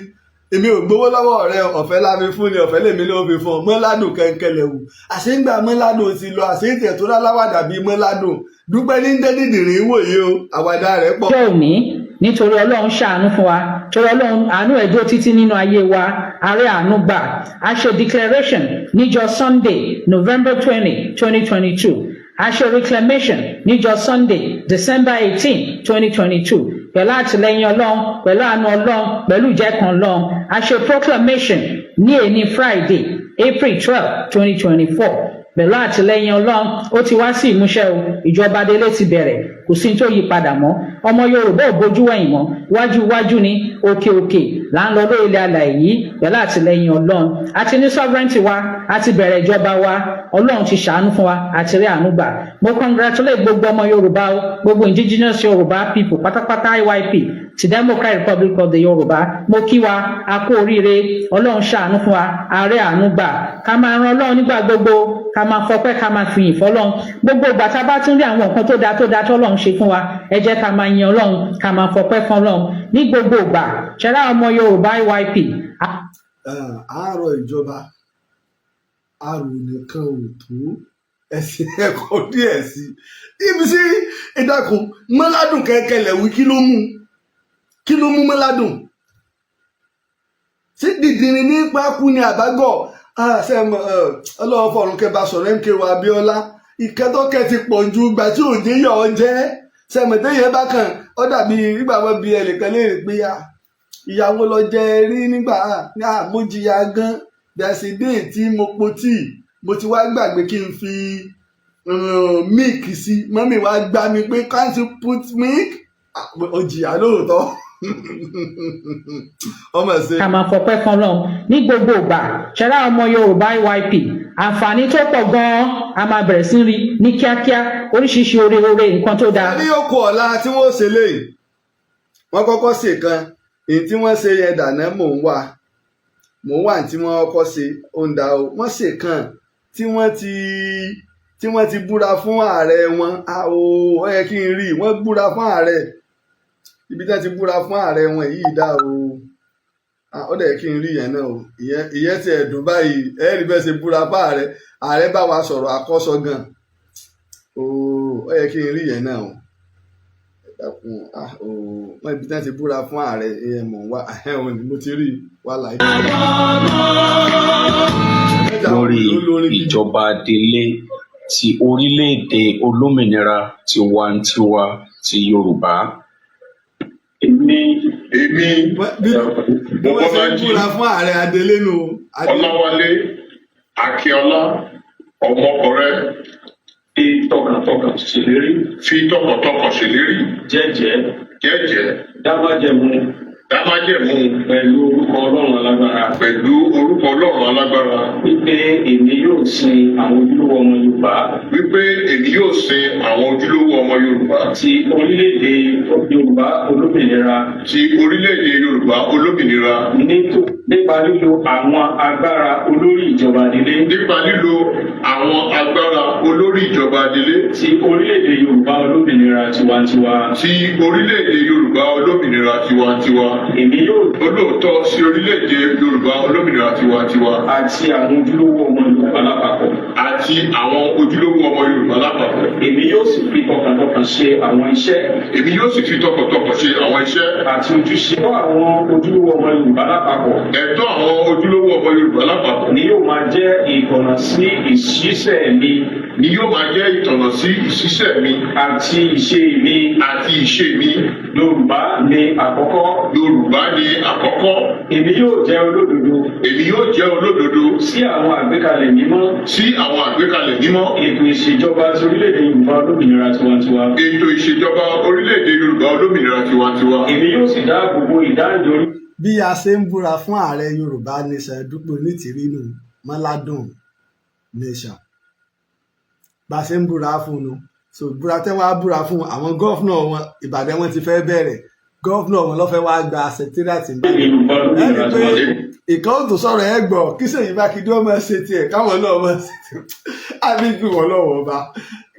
èmi ò gbowó lọ́wọ́ rẹ, ọ̀fẹ́ la fi fún ni, ọ̀fẹ́ lèmi ló fi fún ọ. Mọ́ládùn kẹ́ńkẹ́lẹ̀ wù, àṣéǹgbà mọ́ládùn ti lọ, àṣéǹtẹ̀ tó láláwàdà bíi mọ́ládùn dúpẹ́ ní dẹ́dìdìrín wòye o, àwàdà rẹ̀ pọ̀. Ọjọ́ òní, nítorí Ọlọ́run ṣàánú fún wa, torí Ọlọ́run àánú ẹ̀ dúró títí nínú ayé wa, ààrẹ àánú gbà. A ṣe declaration níjọ́ Sunday, November 20, 2022. A ṣe reclamation níjọ́ Sunday, December 18, 2022, pẹ̀lú àtìlẹ́yìn Ọlọ́run, pẹ̀lú àánú Ọlọ́run, pẹ̀lú ìjẹ́kan Ọlọ́run. A ṣe proclamation ní èní Friday, April 12, 2024, pẹ̀lú àtìlẹ́yìn Ọlọ́run. Ó ti wá sí ìmúṣẹ o. Ìjọba délé ti bẹ̀rẹ̀, kò sí tó yí padà mọ́. Ọmọ Yorùbá ò bójú wẹ̀yìn mọ́, wájú wájú ni, òkè òkè là ń lọ lórí ilẹ̀ alàyè yìí pẹ̀lú àtìlẹ́yìn Ọlọ́run. A ti ní sovereignty wa, a ti bẹ̀rẹ̀ ìjọba wa. Ọlọ́run ti ṣàánú fún wa, àti rí àánú gbà. Mo congratulate gbogbo ọmọ Yorùbá o, gbogbo indigenous Yorùbá people pátápátá, IYP ti Democratic Republic of the Yorùbá. Mo kí wa, a kú oríire. Ọlọ́run ṣàánú fún wa, ààrẹ àánú gbà. Ká máa ran Ọlọ́run nígbà gbogbo, ká máa fọpẹ́, ká máa fìyìn fọ́lọ́run. Gbogbo ìgbà tá a bá tún rí àwọn nǹkan tó dáa tó dáa tọ́lọ́run ṣe fún wa, ẹ jẹ́ ká máa yin Ọlọ́run, ká máa fọpẹ́ fún Ọlọ́run ní gbogbo ìgbà. Ṣẹlá ọmọ Yorùbá IYP. Àárọ̀ ìjọba àrò nìkan ò tó ẹsìn ẹ̀kọ́ díẹ̀ sí ibi sí ìdákun. Mọ́ládùn kẹ́kẹ́lẹ̀ wí, kí ló mú, kí ló mú mọ́ládùn sí dìdìrín ní pákú ní àbágọ̀? Ọlọ́wọ́ fọ̀run kẹba sọ̀rọ̀ MKO Abíọ́lá, ìkẹ́tọ́kẹ́ ti pọ̀ ju ìgbà tí òjé yọ̀ ọ́ jẹ́ sẹ̀mẹ̀tẹ́ yẹn bá kàn ó dàbí nígbà wọn bí ẹnìkan léèrè pé ìyàwó lọ jẹ rí nígbà mo jìyà gan dàsídé tí mo po tíì, mo ti wá gbàgbé kí n fi milk sí, mummy wá gbá mi pé, "Can't you put milk?" Ó jìyà lóòótọ́, ọmọ ṣe. Ká máa fọpẹ́ fún Ọlọ́run ní gbogbo ìgbà. Ṣẹlá ọmọ Yorùbá IYP, àǹfààní tó pọ̀ gan-an a máa bẹ̀rẹ̀ sí rí ní kíákíá, oríṣiríṣi oore oore, nǹkan tó dáa. Ní òkú ọ̀la tí wọ́n ṣe léyìí, wọ́n kọ́kọ́ ṣe kan, èyí tí wọ́n ṣe yẹn dàná. Mò ń wà tí wọ́n kọ́kọ́ ṣe ó ń da o. Wọ́n ṣe kan tí wọ́n ti búra fún ààrẹ wọn. Ó yẹ kí n rí i, wọ́n búra fún ààrẹ, ibi tí wọ́n ti búra fún ààrẹ wọn yìí dá o. Ó dẹ̀ kí n rí ìyẹn náà o. Ìyẹn ti ẹ̀dùn báyìí, ẹ rí bẹ́ẹ̀ ṣe búra fún ààrẹ, ààrẹ bá wa sọ̀rọ̀ àkọ́sọ gan. Ó yẹ kí n rí yẹn náà o. Ẹ dákun. Ah, o wọn ibi tí wọ́n ti búra fún ààrẹ ẹ mọ̀ wá ẹ̀hún ni mo ti rí wà láì. Lórí ìjọba adelé ti orílẹ̀-èdè olómìnira tiwantiwa ti Yorùbá. Èmi Èmi Bí bí wọ́n ṣe ń Mobọ́lájí búra fún ààrẹ adelé nù. Ọláwálé Akínọlá Ọmọkọrẹ fi tọkàntọkàn ṣèlérí fi tọkàntọkàn ṣèlérí jẹ́jẹ̀ẹ́ jẹ́jẹ̀ẹ́ dá májẹ̀mú dá májẹ̀mú pẹ̀lú orúkọ Ọlọ́run alágbára pẹ̀lú orúkọ Ọlọ́run alágbára wípé èmi yóò sin àwọn ojúlówó ọmọ Yorùbá wípé èmi yóò sin àwọn ojúlówó ọmọ Yorùbá ti orílẹ̀-èdè Yorùbá olómìnira ti orílẹ̀-èdè Yorùbá olómìnira nípa lílo àwọn agbára olórí ìjọba adelé nípa lílo àwọn agbára olórí ìjọba adelé ti orílẹ̀-èdè Yorùbá olómìnira tiwantiwa. Ti orílẹ̀-èdè Yorùbá olómìnira tiwantiwa. Èmi yóò Olóòótọ́ sí orílẹ̀-èdè Yorùbá olómìnira tiwantiwa àti àwọn ojúlówó ọmọ Yorùbá lápapọ̀. Àti àwọn ojúlówó ọmọ Yorùbá lápapọ̀. Èmi yóò sì fi tọkàntọkàn ṣe àwọn iṣẹ́ Èmi yóò sì fi tọkàntọkàn ṣe àwọn iṣẹ́ àti ojúṣe fún àwọn ojúlówó ọmọ Yorùbá lápapọ̀ ẹ̀tọ́ àwọn ojúlówó ọmọ Yorùbá lápapọ̀ ni yóò máa jẹ́ ìtọ̀nà sí ìṣiṣẹ́ mi ni yóò máa jẹ́ ìtọ̀nà sí ìṣiṣẹ́ mi àti ìṣe mi. Àti ìṣe mi. Yorùbá ní àkọ́kọ́. Yorùbá ní àkọ́kọ́. Èmi yóò jẹ́ olódodo Èmi yóò jẹ́ olódodo sí àwọn àgbékalẹ̀ mímọ́ sí àwọn àgbékalẹ̀ mímọ́ ètò ìṣèjọba ti orílẹ̀-èdè Yorùbá olómìnira tiwantiwa. Ètò ìṣèjọba orílẹ̀-èdè Yorùbá olómìnira tiwantiwa. Èmi yóò sì dáàbò bo ìdáǹdè orí Bí a ṣe ń búra fún ààrẹ Yorùbá Nation Dúpẹ́ Onítìrí nù, Mọ́ládùn Nation, bá a ṣe ń búra fún un. So búra tẹ́ wọ́n á búra fún àwọn governor wọn, Ìbàdàn wọn ti fẹ́ bẹ̀rẹ̀. Governor wọn ló fẹ́ wá gba secretariat Ìbàdàn. Yorùbá Ẹ rí olómìnira i pé tiwantiwa. ìkan ò tó sọ̀rọ̀, ẹ gbọ́ kí Ṣèyí Mákindé ọmọ ṣe tiẹ̀, káwọn náà mọ̀ ṣe tiẹ̀. Àbí kí wọ́n lọ́wọ́ ọba,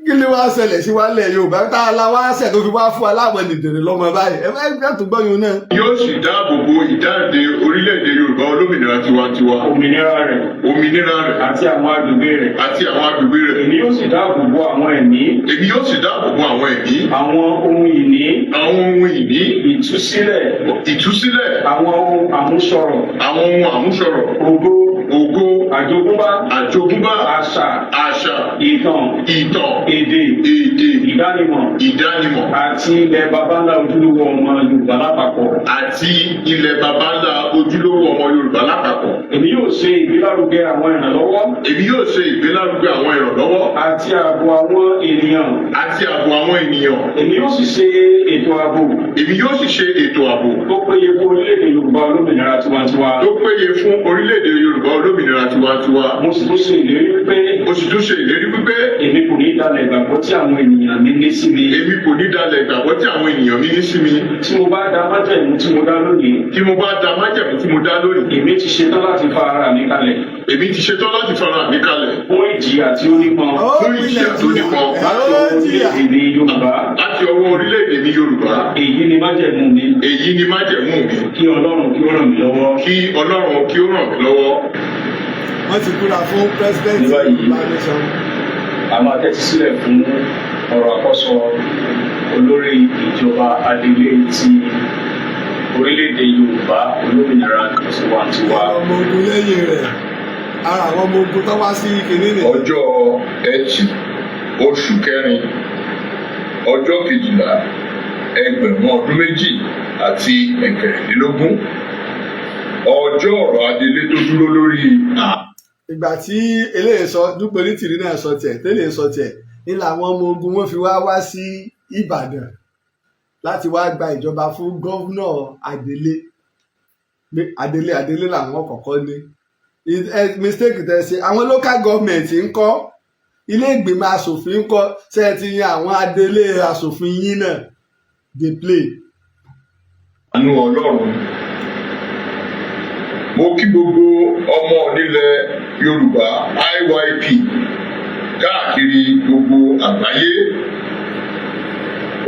kí ni wàá ṣẹlẹ̀ sí wálẹ̀ Yorùbá tá a la wá ṣẹ̀ tó fi wá fún wa láwọn nìdèrè lọ́mọ báyìí? Ẹ ẹ tó gbọ́ yun náà. Yóò sì dáàbò bo ìdáǹdè orílẹ̀-èdè Yorùbá olómìnira tiwantiwa. Òmìnira rẹ̀ òmìnira rẹ̀ àti àwọn agbègbè rẹ̀. Àti àwọn agbègbè rẹ̀. Èmi yóò sì dáàbò bo àwọn ẹ̀mí Èmi yóò sì dáàbò bo àwọn ẹ̀mí àwọn ohun ìní àwọn ohun ìní ìtúsílẹ̀ ìtúsílẹ̀ àwọn ohun àmúṣọrọ̀ àwọn ohun àmúṣọrọ̀ ògo ògo àjogúnbá àjogúnbá àṣà àṣà ìtàn ìtàn èdè èdè ìdánimọ̀ ìdánimọ̀ àti ilẹ̀ baba ńlá ojúlówó ọmọ Yorùbá lápapọ̀. Àti ilẹ̀ baba ńlá ojúlówó ọmọ Yorùbá lápapọ̀. Èmi yóò ṣe ìgbélárugẹ àwọn ìrànlọ́wọ́ Èmi yóò ṣe ìgbélárugẹ àwọn ìrànlọ́wọ́ àti ààbò àwọn ènìyàn. Àti ààbò àwọn ènìyàn. Èmi yóò sì ṣe ètò ààbò Èmi yóò sì ṣe ètò ààbò tó péye fún orílẹ̀-èdè Yorùbá olómìnira tiwantiwa. Tó péye fún orílẹ̀-èdè Yorùbá olómìnira tiwantiwa. Mo sì tún ṣe ìlérí wípé Mo sì tún ṣe ìlérí wípé èmi kò ní dalẹ̀ ìgbàgbọ́ tí àwọn ènìyàn mi ní sí mi. Èmi kò ní dalẹ̀ ìgbàgbọ́ tí àwọn ènìyàn mi ní sí mi. Tí mo bá da májẹ̀mú tí mo dá lónìí, Tí mo bá da májẹ̀mú tí mo dá lónìí, èmi ti ṣetán láti fa ara mi kalẹ̀ èmi ti ṣetán láti fara mi kalẹ̀ fún ìjìyà tí ó nípọn Ó fún ìjìyà tó nípọn láti Ó ọwọ́ jìyà. orílẹ̀-èdè mi Yorùbá. Láti ọwọ́ orílẹ̀-èdè mi Yorùbá. Èyí ni májẹ̀mú mi. Èyí ni májẹ̀mú mi. Kí Ọlọ́run kí ó ràn mí lọ́wọ́. Kí Ọlọ́run kí ó ràn mí lọ́wọ́. Wọ́n ti búra fún president Ní báyìí, Yorùbá Nation. a máa tẹ́tí sílẹ̀ fún ọ̀rọ̀ àkọ́sọ olórí ìjọba adelé ti orílẹ̀-èdè Yorùbá olómìnira tiwantiwa. Àwọn ọmọ ogun lẹ́yìn rẹ̀, ara àwọn ọmọ ogun tó wá sí kinní nìyẹn. Ọjọ́ Ẹtì, oṣù kẹrin, ọjọ́ 12, 2026, ọjọ́ ọ̀rọ̀ adelé tó dúró lórí Ìgbà tí eléyìí sọ, Dúpẹ́ Onítìrí náà sọ tiẹ̀, tẹ́lẹ̀ sọ tiẹ̀ ní làwọn ọmọ ogun wọn fi wá wá sí Ìbàdàn láti wá gba ìjọba fún governor adelé. Pé adelé adelé làwọn kọ́kọ́ ní. Mistake tẹ́ ṣe, àwọn local government ń kọ́, ilé ìgbìmọ̀ asòfin ń kọ́, ṣe é ti yan àwọn adelé asòfin yín náà dey play. Àánú Ọlọ́run. Mo kí gbogbo ọmọ nílẹ̀ Yorùbá IYP káàkiri gbogbo àgbáyé.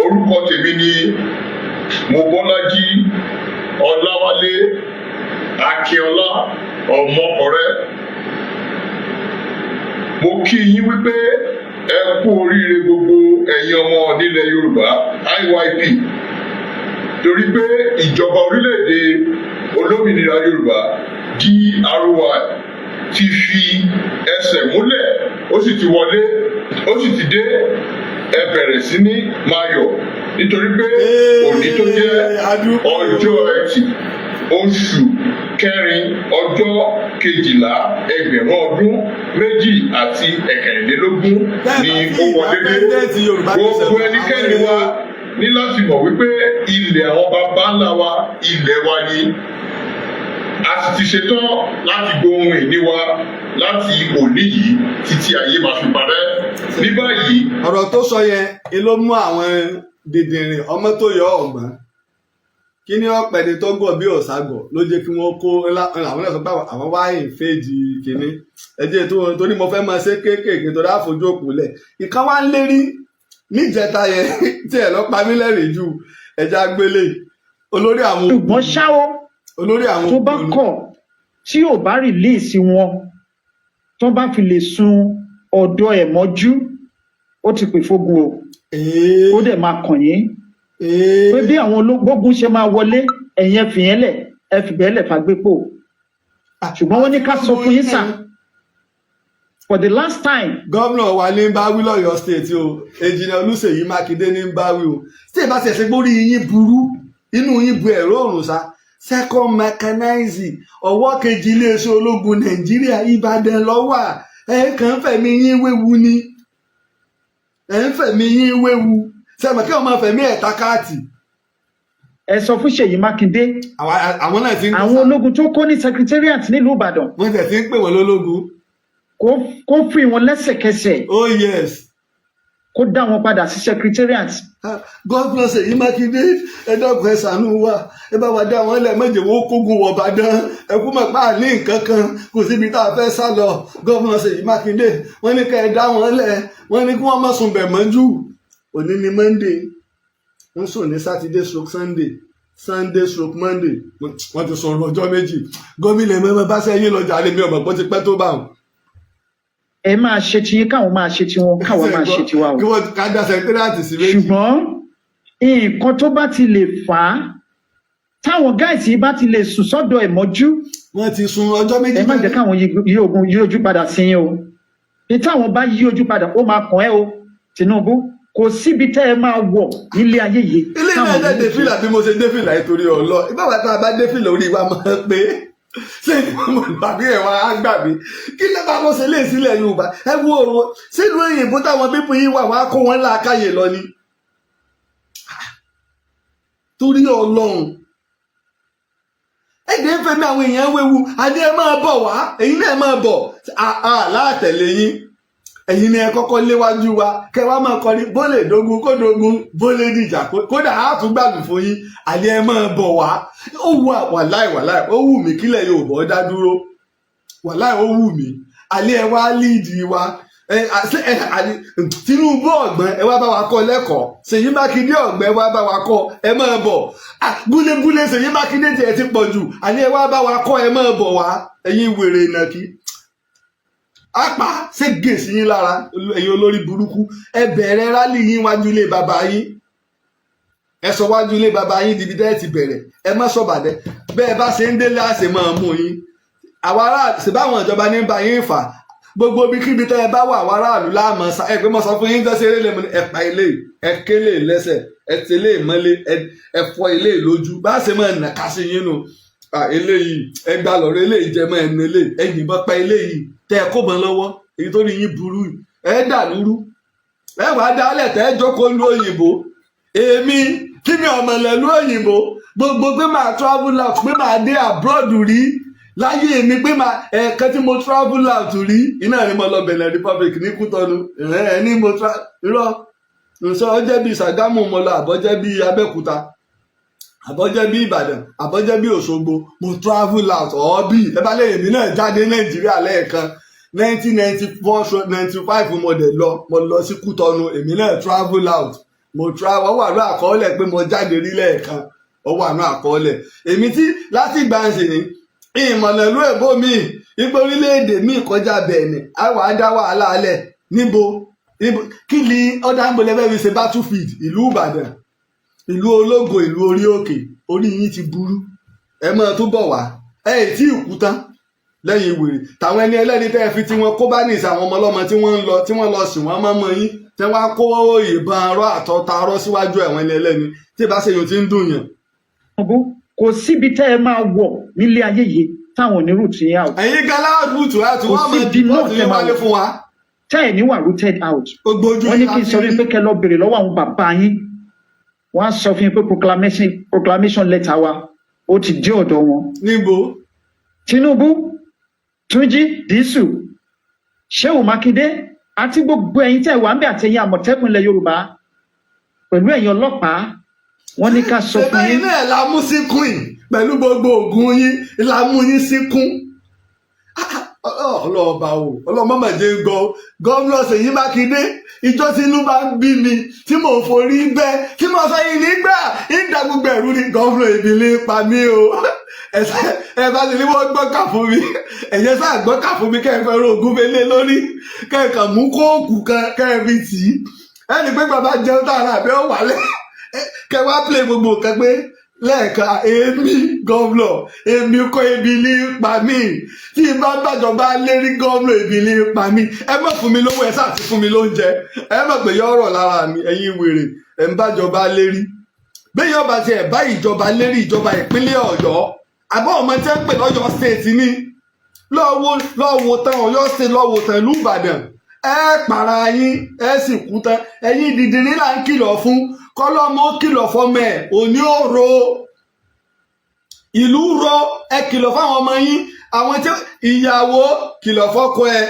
Orúkọ tèmi ni Mobọ́lájí Ọláwálé Akínọlá Ọmọọrẹ. Mo kí yín wípé Ẹ kú oríire, gbogbo ẹ̀yin ọmọ nílẹ̀ Yorùbá, IYP, torí pé ìjọba orílẹ̀-èdè olómìnira Yorùbá, DRY, ti fi ẹsẹ̀ múlẹ̀, ó sì ti wọlé, ó sì ti dé. Ẹ bẹ̀rẹ̀ sí ní máa yọ̀ nítorí pé òní tó jẹ́ ọjọ́ Ẹtì, oṣù kẹrin, ọjọ́ 12, 2024 ni ó wọlé dé. Gbogbo ẹnikẹ́ni wa ní láti mọ̀ wípé ilẹ̀ àwọn baba ńlá wa, ilẹ̀ wa ni. A sì ti ṣetán láti gbóhùn ìní wa láti òní yìí títí ayé máa fi parẹ́ ní báyìí. Ọ̀rọ̀ tó sọ yẹn ló mú àwọn dìndìnrìn ọmọ tó yọ ọ̀gbọ́n kí ní ọ̀pẹ̀ni tó gọ̀ bí ọ̀ságọ̀ ló jẹ́ kí wọ́n kó àwọn náà sọ pé àwọn wá ìféjì kínní ẹjẹ́ tó torí mo fẹ́ máa ṣe kéékèèké torí àfojú òkú lẹ̀. Ìkan wá ń lérí níjẹta yẹn tí ẹ̀ lọ́ pa mí lẹ́rìí ju ẹja gbélé olórí àwọn Ṣùgbọ́n ṣá o, olórí àwọn tó bá òpònú. kọ̀ tí ò bá release wọn, tó bá fi lè sun ọ̀dọ̀ ẹ̀ mọ́jú, ó ti pè fógun o. Ó dẹ̀ máa kàn yín pé bí àwọn ológun ṣe máa wọlé, ẹ̀yin ẹ fìyẹn lẹ̀, ẹ fìbẹ́ lẹ̀ fàgbépo. Ṣùgbọ́n wọ́n ní ká sọ fún yín sà, for the last time. Gómìnà wa ní ń bá wí lọ́yọ̀ọ́ State o, Engineer Olúṣèyí Mákindé ní ń bá wí o. Tí ìbá ṣe ṣe gbórí yín burú, inú yín bu ẹ̀rọ òrùn sa. Second Mechanized, ọwọ́ kejì iléeṣẹ́ ológun Nàìjíríà, Ìbàdàn ló wà. Ẹ̀ kàn ń fẹ̀mí yín wéwu ni, ẹ̀ ń fẹ̀mí yín wéwu sẹ́mi kí wọ́n máa fẹ̀mí ẹ̀ takáàtì. Ẹ sọ fún Ṣèyí Mákindé, àwọn náà ti ń àwọn ológun tó kó ní secretariat nílùú Ìbàdàn, wọ́n tẹ̀ ti ń pè wọ́n lólógun. Kó free wọn lẹ́sẹ̀kẹsẹ̀. Oh yes. Kó dá wọn padà sí secretariat. Gómìnà Ṣèyí Mákindé, ẹ dákun, ẹ ṣàánú wa, ẹ bá wa dá wọn lẹ, mẹjẹ wọn kógun wọ Ìbàdàn. Ẹ kú mọ̀ pa ní nǹkan kan, kò síbi tá a fẹ́ sá lọ. Gómìnà Ṣèyí Mákindé, wọ́n ní ká ẹ dá wọn lẹ̀, wọ́n ní kí wọ́n má sùn bẹ̀ mọ́jú. Òní ni Monday, wọ́n sùn ní Saturday stroke Sunday, Sunday stroke Monday. Wọ́n ti sọ̀rọ̀ ọjọ́ 2. Gómìnà mẹ́mẹ́ bá sẹ́yìn lọ́jà lèmi ọmọ pọ́ ti pẹ́ tó bá wọn. Ẹ máa ṣe tiyín, káwọn máa ṣe tiwọn, káwọn máa ṣe tiwa o. Kí wọ́n ká dá secretariat sí méjì. Ṣùgbọ́n nǹkan tó bá ti lè fà á, táwọn guys bá ti lè sùn sọ́dọ̀ ẹ̀ mọ́jú, Wọ́n ti sun ọjọ́ 2. Ẹ má jẹ́ káwọn yí ogun yí ojú padà sí yín o. Ní táwọn bá yí ojú padà, ó máa kàn ẹ́ o, Tinubu. Kò síbi tẹ́ ẹ máa wọ̀ nílé ayé yìí. Ilé náà dẹ̀ dé fìlà bí mo ṣe dé fìlà nítorí ọlọ ìbáwá tá a bá dé fìlà, orí wa máa ń pé ṣé mo tàbí ẹ̀ wá á gbà mí kí ló bá wọ́n ṣe lé sílẹ̀ Yorùbá. Ẹ wo òun sílùú òyìnbó táwọn people yìí wà, wọ́n á kó wọn láàkáyè lọ ni torí Ọlọ́run. Ẹ̀dẹ̀ ń fẹ́mi àwọn èèyàn wéwu. Àní ẹ máa bọ̀ wá, ẹ̀yin náà máa bọ̀ láàtẹ̀lé yín. Ẹ̀yin ni ẹ kọ́kọ́ léwájú wa, kẹ wá máa kọrin bó lè dógun kó dógun, bó lè dìjà kódà á tún gbàdùn fún yín. Àní ẹ máa bọ̀ wá. Ó wù, wàláì wàláì, ó wù mí kílẹ̀ Yorùbá dá dúró. Wàláì, ó wù mí. Àní ẹ wá lead wa. Tinubu ọ̀gbọ́n, ẹ wá bá wa kọ́ lẹ́kọ̀ọ́. Ṣèyí Mákindé ọ̀gbọ́n, ẹ wá bá wa kọ́, ẹ máa bọ̀. Gúlégúlé Ṣèyí Mákindé tiẹ̀ ti pọ̀ jù. Àní ẹ wá bá wa kọ́, ẹ máa bọ̀ wá. Ẹ̀yin wèrè ìnàkí apá ṣe gèsì yín lára, ẹ̀yin olórí burúkú. Ẹ bẹ̀rẹ̀ rally yín wájú ilé bàbá yín. Ẹ sọ wájú ilé bàbá yín dibi tẹ́ ẹ ti bẹ̀rẹ̀. Ẹ má sọ bàdẹ́ bẹ́ẹ̀ bá ṣe ń délé àṣẹ máa mú yín. Àwa ará ṣèbáwọn ìjọba ní bá yín fà. Gbogbo ibikíbi tẹ́ ẹ bá wà, àwa aráàlú láàmú sa ẹ pé mo sọ fún yín tó ṣe eré lẹ́mu. Ẹ pa ilé, ẹ kélé lẹ́sẹ̀, ẹ tẹ̀lé ìmọ́lé, ẹ fọ́ ilé lójú. Bá ṣe máa nàka sí yín nù. Eléyìí ẹ gbà lọ́rọ̀ eléyìí jẹ mọ́ ẹnu eléyìí, ẹ yìnbọn pa eléyìí tẹ ẹ kó bọ́n lọ́wọ́. Èyí tó rí yín burú, ẹ dà lúrú, ẹ wàá dálẹ̀ tẹ́ ẹ jókòó lu òyìnbó. Èmi kí mi ọ̀mọ̀lẹ̀ lu òyìnbó gbogbo pé màá travel out, pé màá dé abroad rí láyé mi, pé màá ẹ̀ẹ̀kan tí mo travel out rí iná ni mo lọ Benin Republic ní Kútọ́nù. Ẹ̀ ní mo travel irọ́ nsọ ọjẹ́ bíi Ṣàgámù mo lọ, àbọ̀jẹ́ bíi Abẹ́òkúta, àbọ̀jẹ́ bíi Ìbàdàn, àbọ̀jẹ́ bíi Òṣogbo. Mo travel out ọ̀ bí ẹ bá lẹ́yìn mi náà jáde Nàìjíríà lẹ́ẹ̀kan, 1994, 95, mo dẹ̀ lọ, mo lọ sí Kútọ́nù. Èmi náà travel out, mo travel, ó wà ní àkọọ́lẹ̀ pé mo jáde rí lẹ́ẹ̀kan, ó wà ní àkọọ́lẹ̀. Èmi tí láti ìgbà ń sìn ní ìmọ̀nà ìlú èbó mi ipò orílẹ̀-èdè mi kọjá Bẹ̀ẹ̀nì, á wàá dá wàhálà alẹ̀ níbo. Kí ni ọ̀dà ń bolẹ̀ fẹ́ fi ṣe battlefield? Ìlú Ìbàdàn, ìlú ológo, ìlú orí òkè. Orí yín ti burú. Ẹ máa tún bọ̀ wá. Ẹ ì tí ì kú tán lẹ́yìn wèrè tàwọn ẹni ẹlẹ́ni tẹ́ ẹ fi tí wọ́n kó bá ní ìsìn àwọn ọmọ ọlọ́mọ tí wọ́n ń lọ, tí wọ́n lọ sìn wọ́n mọ́ yín, tí wọ́n á kó ìbọn arọ́ àtọ́ta arọ́ síwájú ẹ̀wọ̀n ẹni ẹlẹ́ni tí ìbá ṣe yòó ti ń dùn yàn. Tinubu, kò síbi tẹ́ ẹ máa wọ̀ nílé ayé yìí táwọn ò ní root yín out. Ẹ̀yin gan láàrútù láti Kò wọ́n mọ̀ síbi náà dìbọ́ọ̀tì tẹ́ yín máa wálé wọ̀ fún wa. tẹ́ ẹ̀ ní wà rooted out. Gbogbo ojú Wọ́n ní yín kí n la sọ fi rí. wípé kẹ́ lọ béèrè lọ́wọ́ àwọn bàbá yín. Wọ́n á sọ fún yín pé proclamation letter wa, ó ti dé ọ̀dọ̀ wọn. Níbo? Tinubu, Túnjí Dísù, Ṣéwù Mákindé àti gbogbo ẹ̀yin tẹ́ wà ń bẹ, àtẹ̀yin Àmọ̀tẹ́kùn ilẹ̀ Yorùbá pẹ̀lú ẹ̀yin ọlọ́pàá, wọ́n ní ká sọ fún Ṣebí yín. náà la mú síkún yìí pẹ̀lú gbogbo ògùn yín, la mú yín síkún. Ọlọ́ọ̀bà o, ọlọ́mọ màjẹ́ ń gbọ́. Gómìnà Ṣèyí Mákindé, ìjọ tí inú bá ń bí mi, tí mò ń forí bẹ́, tí mo sọ yìí nígbà ń da gbogbo ẹ̀rú ni, gómìnà, ìbílẹ̀ pa mí o. Ẹ bá ti ní wọ́n gbọ́kà fún mi, ẹ̀yẹ sáà gbọ́kà fún mi, kẹ́ ẹ fẹ́ rògùn fẹ́lẹ́ lórí, kẹ́ ẹ kàn mú kóòkù kan, kẹ́ ẹ fi tì í ẹnì pé bàbá jẹun tààrà àbẹ́ ó wálẹ̀, kẹ́ wá play gbogbo nǹkan pé lẹ́ẹ̀kan, èmi gómìnà, èmi kọ́, ebi ní pa mí. Tí n bá bàjọba lérí, gómìnà, ebi ní pa mí. Ẹ má fún mi lówó, ẹ sáà ti fún mi lóúnjẹ, ẹ mọ̀ pé yọ ọ̀rọ̀ lára mi. Ẹ̀yin wèrè, ẹ̀ ń bàjọba lérí. Bẹ́ẹ̀ yọba tiẹ̀ bá ìjọba lérí, ìjọba ìpínlẹ̀ Ọ̀yọ́, àbọ̀ ọmọ tí wọ́n ń pè lọ́yọ́ State ní lọ́wọ́ lọ́wọ́ tán, Ọ̀yọ́ State lọ́wọ́ tán, ìlú Ìbàdàn, ẹ para yín, ẹ sì kú tán. Ẹ̀yin dìdìrín là ń kìlọ̀ fún. Kọ́lọ́mọ ó kìlọ̀ fọmọ ẹ̀ òní ó ro ìlú rọ. Ẹ kìlọ̀ fáwọn ọmọ yín, àwọn tí ìyàwó kìlọ̀ fọ́kọ ẹ,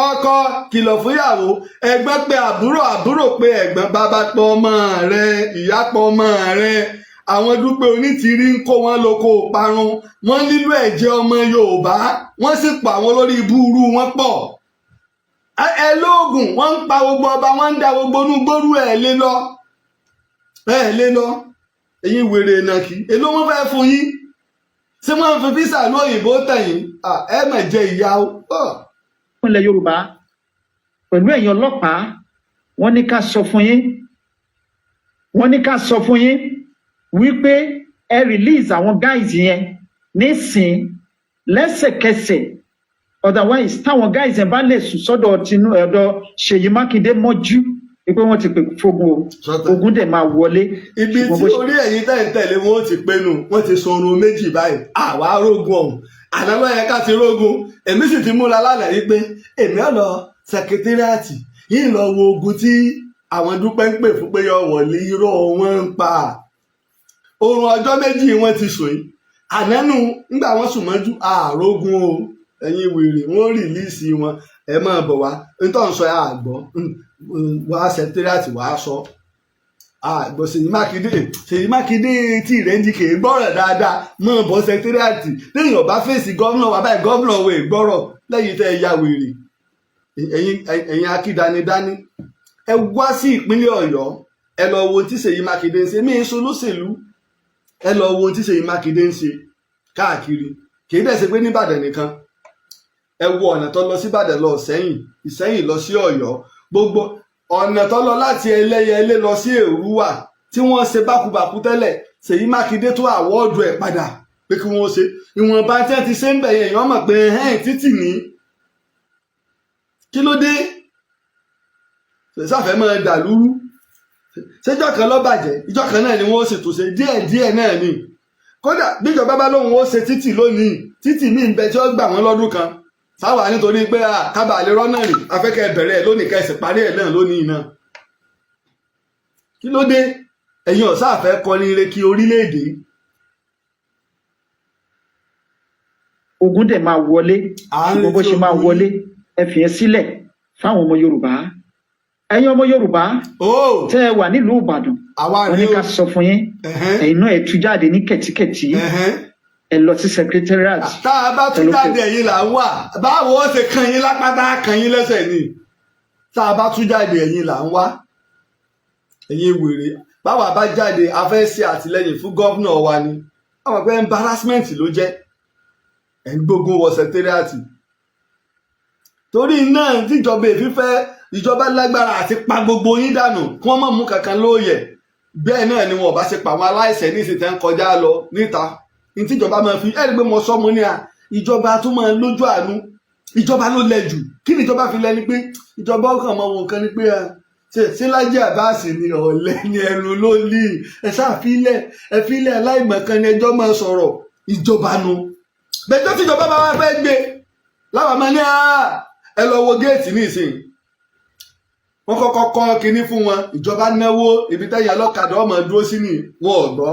ọkọ kìlọ̀ fúnyàwó, ẹ̀gbọ́n pé àbúrò, àbúrò pé ẹ̀gbọ́n, bàbá pọ̀ ọmọ rẹ, ìyá pọ̀ ọmọ rẹ. Àwọn Dúpẹ́ Onítìrí ń kó wọn lóko parun. Wọ́n nílò ẹ̀jẹ̀ ọmọ Yorùbá, wọ́n sì pa àwọn olórí ibúurú wọn pọ̀. Ẹ lóògùn, wọ́n ń pa gbogbo ọba, wọ́n ń da gbogbo inú gbóru. Ẹ̀ lé lọ, ẹ̀ lé lọ. Ẹ̀yin wèrè ìnàkí, èló wọn fẹ́ fún yín? Ṣé wọ́n fi visa lóyìnbó tẹ̀yìn? Ẹ mà jẹ ìyá o. Ilẹ̀ Yorùbá pẹ̀lú ẹ̀yin ọlọ́pàá, wọ́n ní ká sọ fún yín, wọ́n ní ká sọ fún yín wípé ẹ release àwọn guys yẹn nísìn lẹ́sẹ̀kẹsẹ̀. Otherwise, táwọn guys yẹn bá lè sùn sọ́dọ̀ tinú ọ̀dọ̀ Ṣèyí Mákindé mọ́jú, wípé wọ́n ti pè fógun o, ogun dẹ̀ máa wọlé. Ibi Ṣùgbọ́n tí bó ṣe orí ẹ̀yin tẹ̀ ń tẹ̀lé wọn ó ti pinnu, wọ́n ti sunrun méjì báyìí. Àwa rógun ọ̀hún àná ló yẹ ká ti rógun. Èmi sì ti múra lánàá yìí pé èmi ò lọ secretariat yìí lọ wo ogun tí àwọn Dúpẹ́ ń pè fún pé yọ wọlé. Irọ́ wọn ń pa. Oorun ọjọ́ méjì wọ́n ti sùn yìí ànánú nígbà wọ́n sùn mọ́jú àrógun o. Ẹ̀yin wèrè, wọ́n release wọn. Ẹ máa bọ̀ wá, nítorí sọ àgbọ̀ wá secretariat wá sọ àgbọ̀. Ṣèyí Mákindé, Ṣèyí Mákindé tí rẹ̀ ń di kè é gbọ́rọ̀ dáadáa mọ́ bọ́ secretariat. Téèyàn bá fèsì gómìnà wà báyìí, gómìnà wo ìgbọ́rọ̀ lẹ́yìn tẹ́ ẹ ya wèrè. Ẹ̀yin akídanidání, ẹ wá sí ìpínlẹ̀ Ọ̀yọ́, ẹ lọ wo ohun tí Ṣèyí Mákindé ń ṣe. Mí ń solóṣèlú. Ẹ lọ wo ohun tí Ṣèyí Mákindé ń ṣe káàkiri. Kì í dẹ̀ ṣe pé nìbàdàn nìkan. Ẹ wo ọ̀nà tó lọ sí Ìbàdàn, lọ Ìṣẹ́yìn, Ìṣẹ́yìn lọ sí Ọ̀yọ́, gbogbo ọ̀nà tó lọ láti Ẹlẹ́yẹlé lọ sí Èrúwà tí wọ́n ṣe bákubàkú tẹ́lẹ̀, Ṣèyí Mákindé tó award ẹ̀ padà pé kí wọ́n ṣe ìwọ̀nba tí wọ́n ti ṣe ń bẹ̀ yẹn. Èèyàn mọ̀ pé ẹ̀hẹ́n títì ní. Kí ló dé sáfẹ́ máa dà lúrú? Ṣéjọ́ kan ló bàjẹ́, ìjọ́ kan náà ni wọ́n sì tún ṣe díẹ̀ díẹ̀ náà ni. Kódà bíjọba bá lóun ó ṣe títì lónìí, títì míì ń bẹ tí ó gbà wọ́n lọ́dún kan sáwà, nítorí pé kábàá lè rọ́nà rìn. Afẹ́kẹ́ bẹ̀rẹ̀ ẹ̀ lónìí, kẹsì parí ẹ̀ náà lónìí náà. Kí ló dé? Ẹ̀yin ọ̀sá àfẹ́ kọrin ire kí orílẹ̀-èdè. Ogun dẹ̀ máa wọlé. À ń Ṣùgbọ́n bó retí ṣe máa ogun wọlé, yín. Ẹ fi yẹn sílẹ̀ fáwọn ọmọ Yorùbá. Ẹ̀yin ọmọ Yorùbá Ó tẹ́ ẹ wà nílùú Ìbàdàn, àwa wọ́n ní rèé ká o. sọ fún yín, ẹ̀yin náà ẹ tú jáde ní kẹ̀tíkẹ̀tí, ẹ lọ sí secretariat. Tá a bá Ẹ tún lọ jáde, ẹ̀yin là ń wà. Báwo ó ṣe kan yín lápátá, kan yín lẹ́sẹ̀ ni. Tá a bá tún jáde, ẹ̀yin là ń wá. Ẹ̀yin wèrè, báwa bá jáde, a fẹ́ ṣe àtìlẹ́yìn fún gómìnà wa ni. Àwọn pé embarrassment ló jẹ́. Ẹ̀ ń gbógun wọ secretariat. Torí náà, tíjọba èfífẹ́, ìjọba lágbára àti pa gbogbo yín dànù kí wọ́n má mú kankan lóòyẹ̀. Bẹ́ẹ̀ náà ni wọn ò bá ṣe pa àwọn aláìṣẹ̀ ní ìsìn tẹ́ ń kọjá lọ níta ní tíjọba máa fi ẹ̀rí pé mo sọ, mo ní à ìjọba tún máa lójú àánú. Ìjọba ló lẹ jù. Kí ni ìjọba fi lẹ? Ni pé ìjọba ọkàn máa wo nǹkan ni pé ṣe Lájí Àbáàsì ni ọ̀lẹ ni, ẹnu ló ní, ẹ ṣàfilẹ̀, ẹ filẹ̀, aláìmọ̀kan ni, ẹjọ́ máa sọ̀rọ̀. Ìjọba nu bẹ́jọ́ tíjọba bá wá fẹ́ gbé láwọn máa ní, ẹ lọ wo géètì ní ìsìn. Wọ́n kọ́kọ́ kọ́ kinní fún wọn, ìjọba náwó, ibi tẹ́yìn ọlọ́kadà ọmọ dúró sí ni wọn ò gbọ́.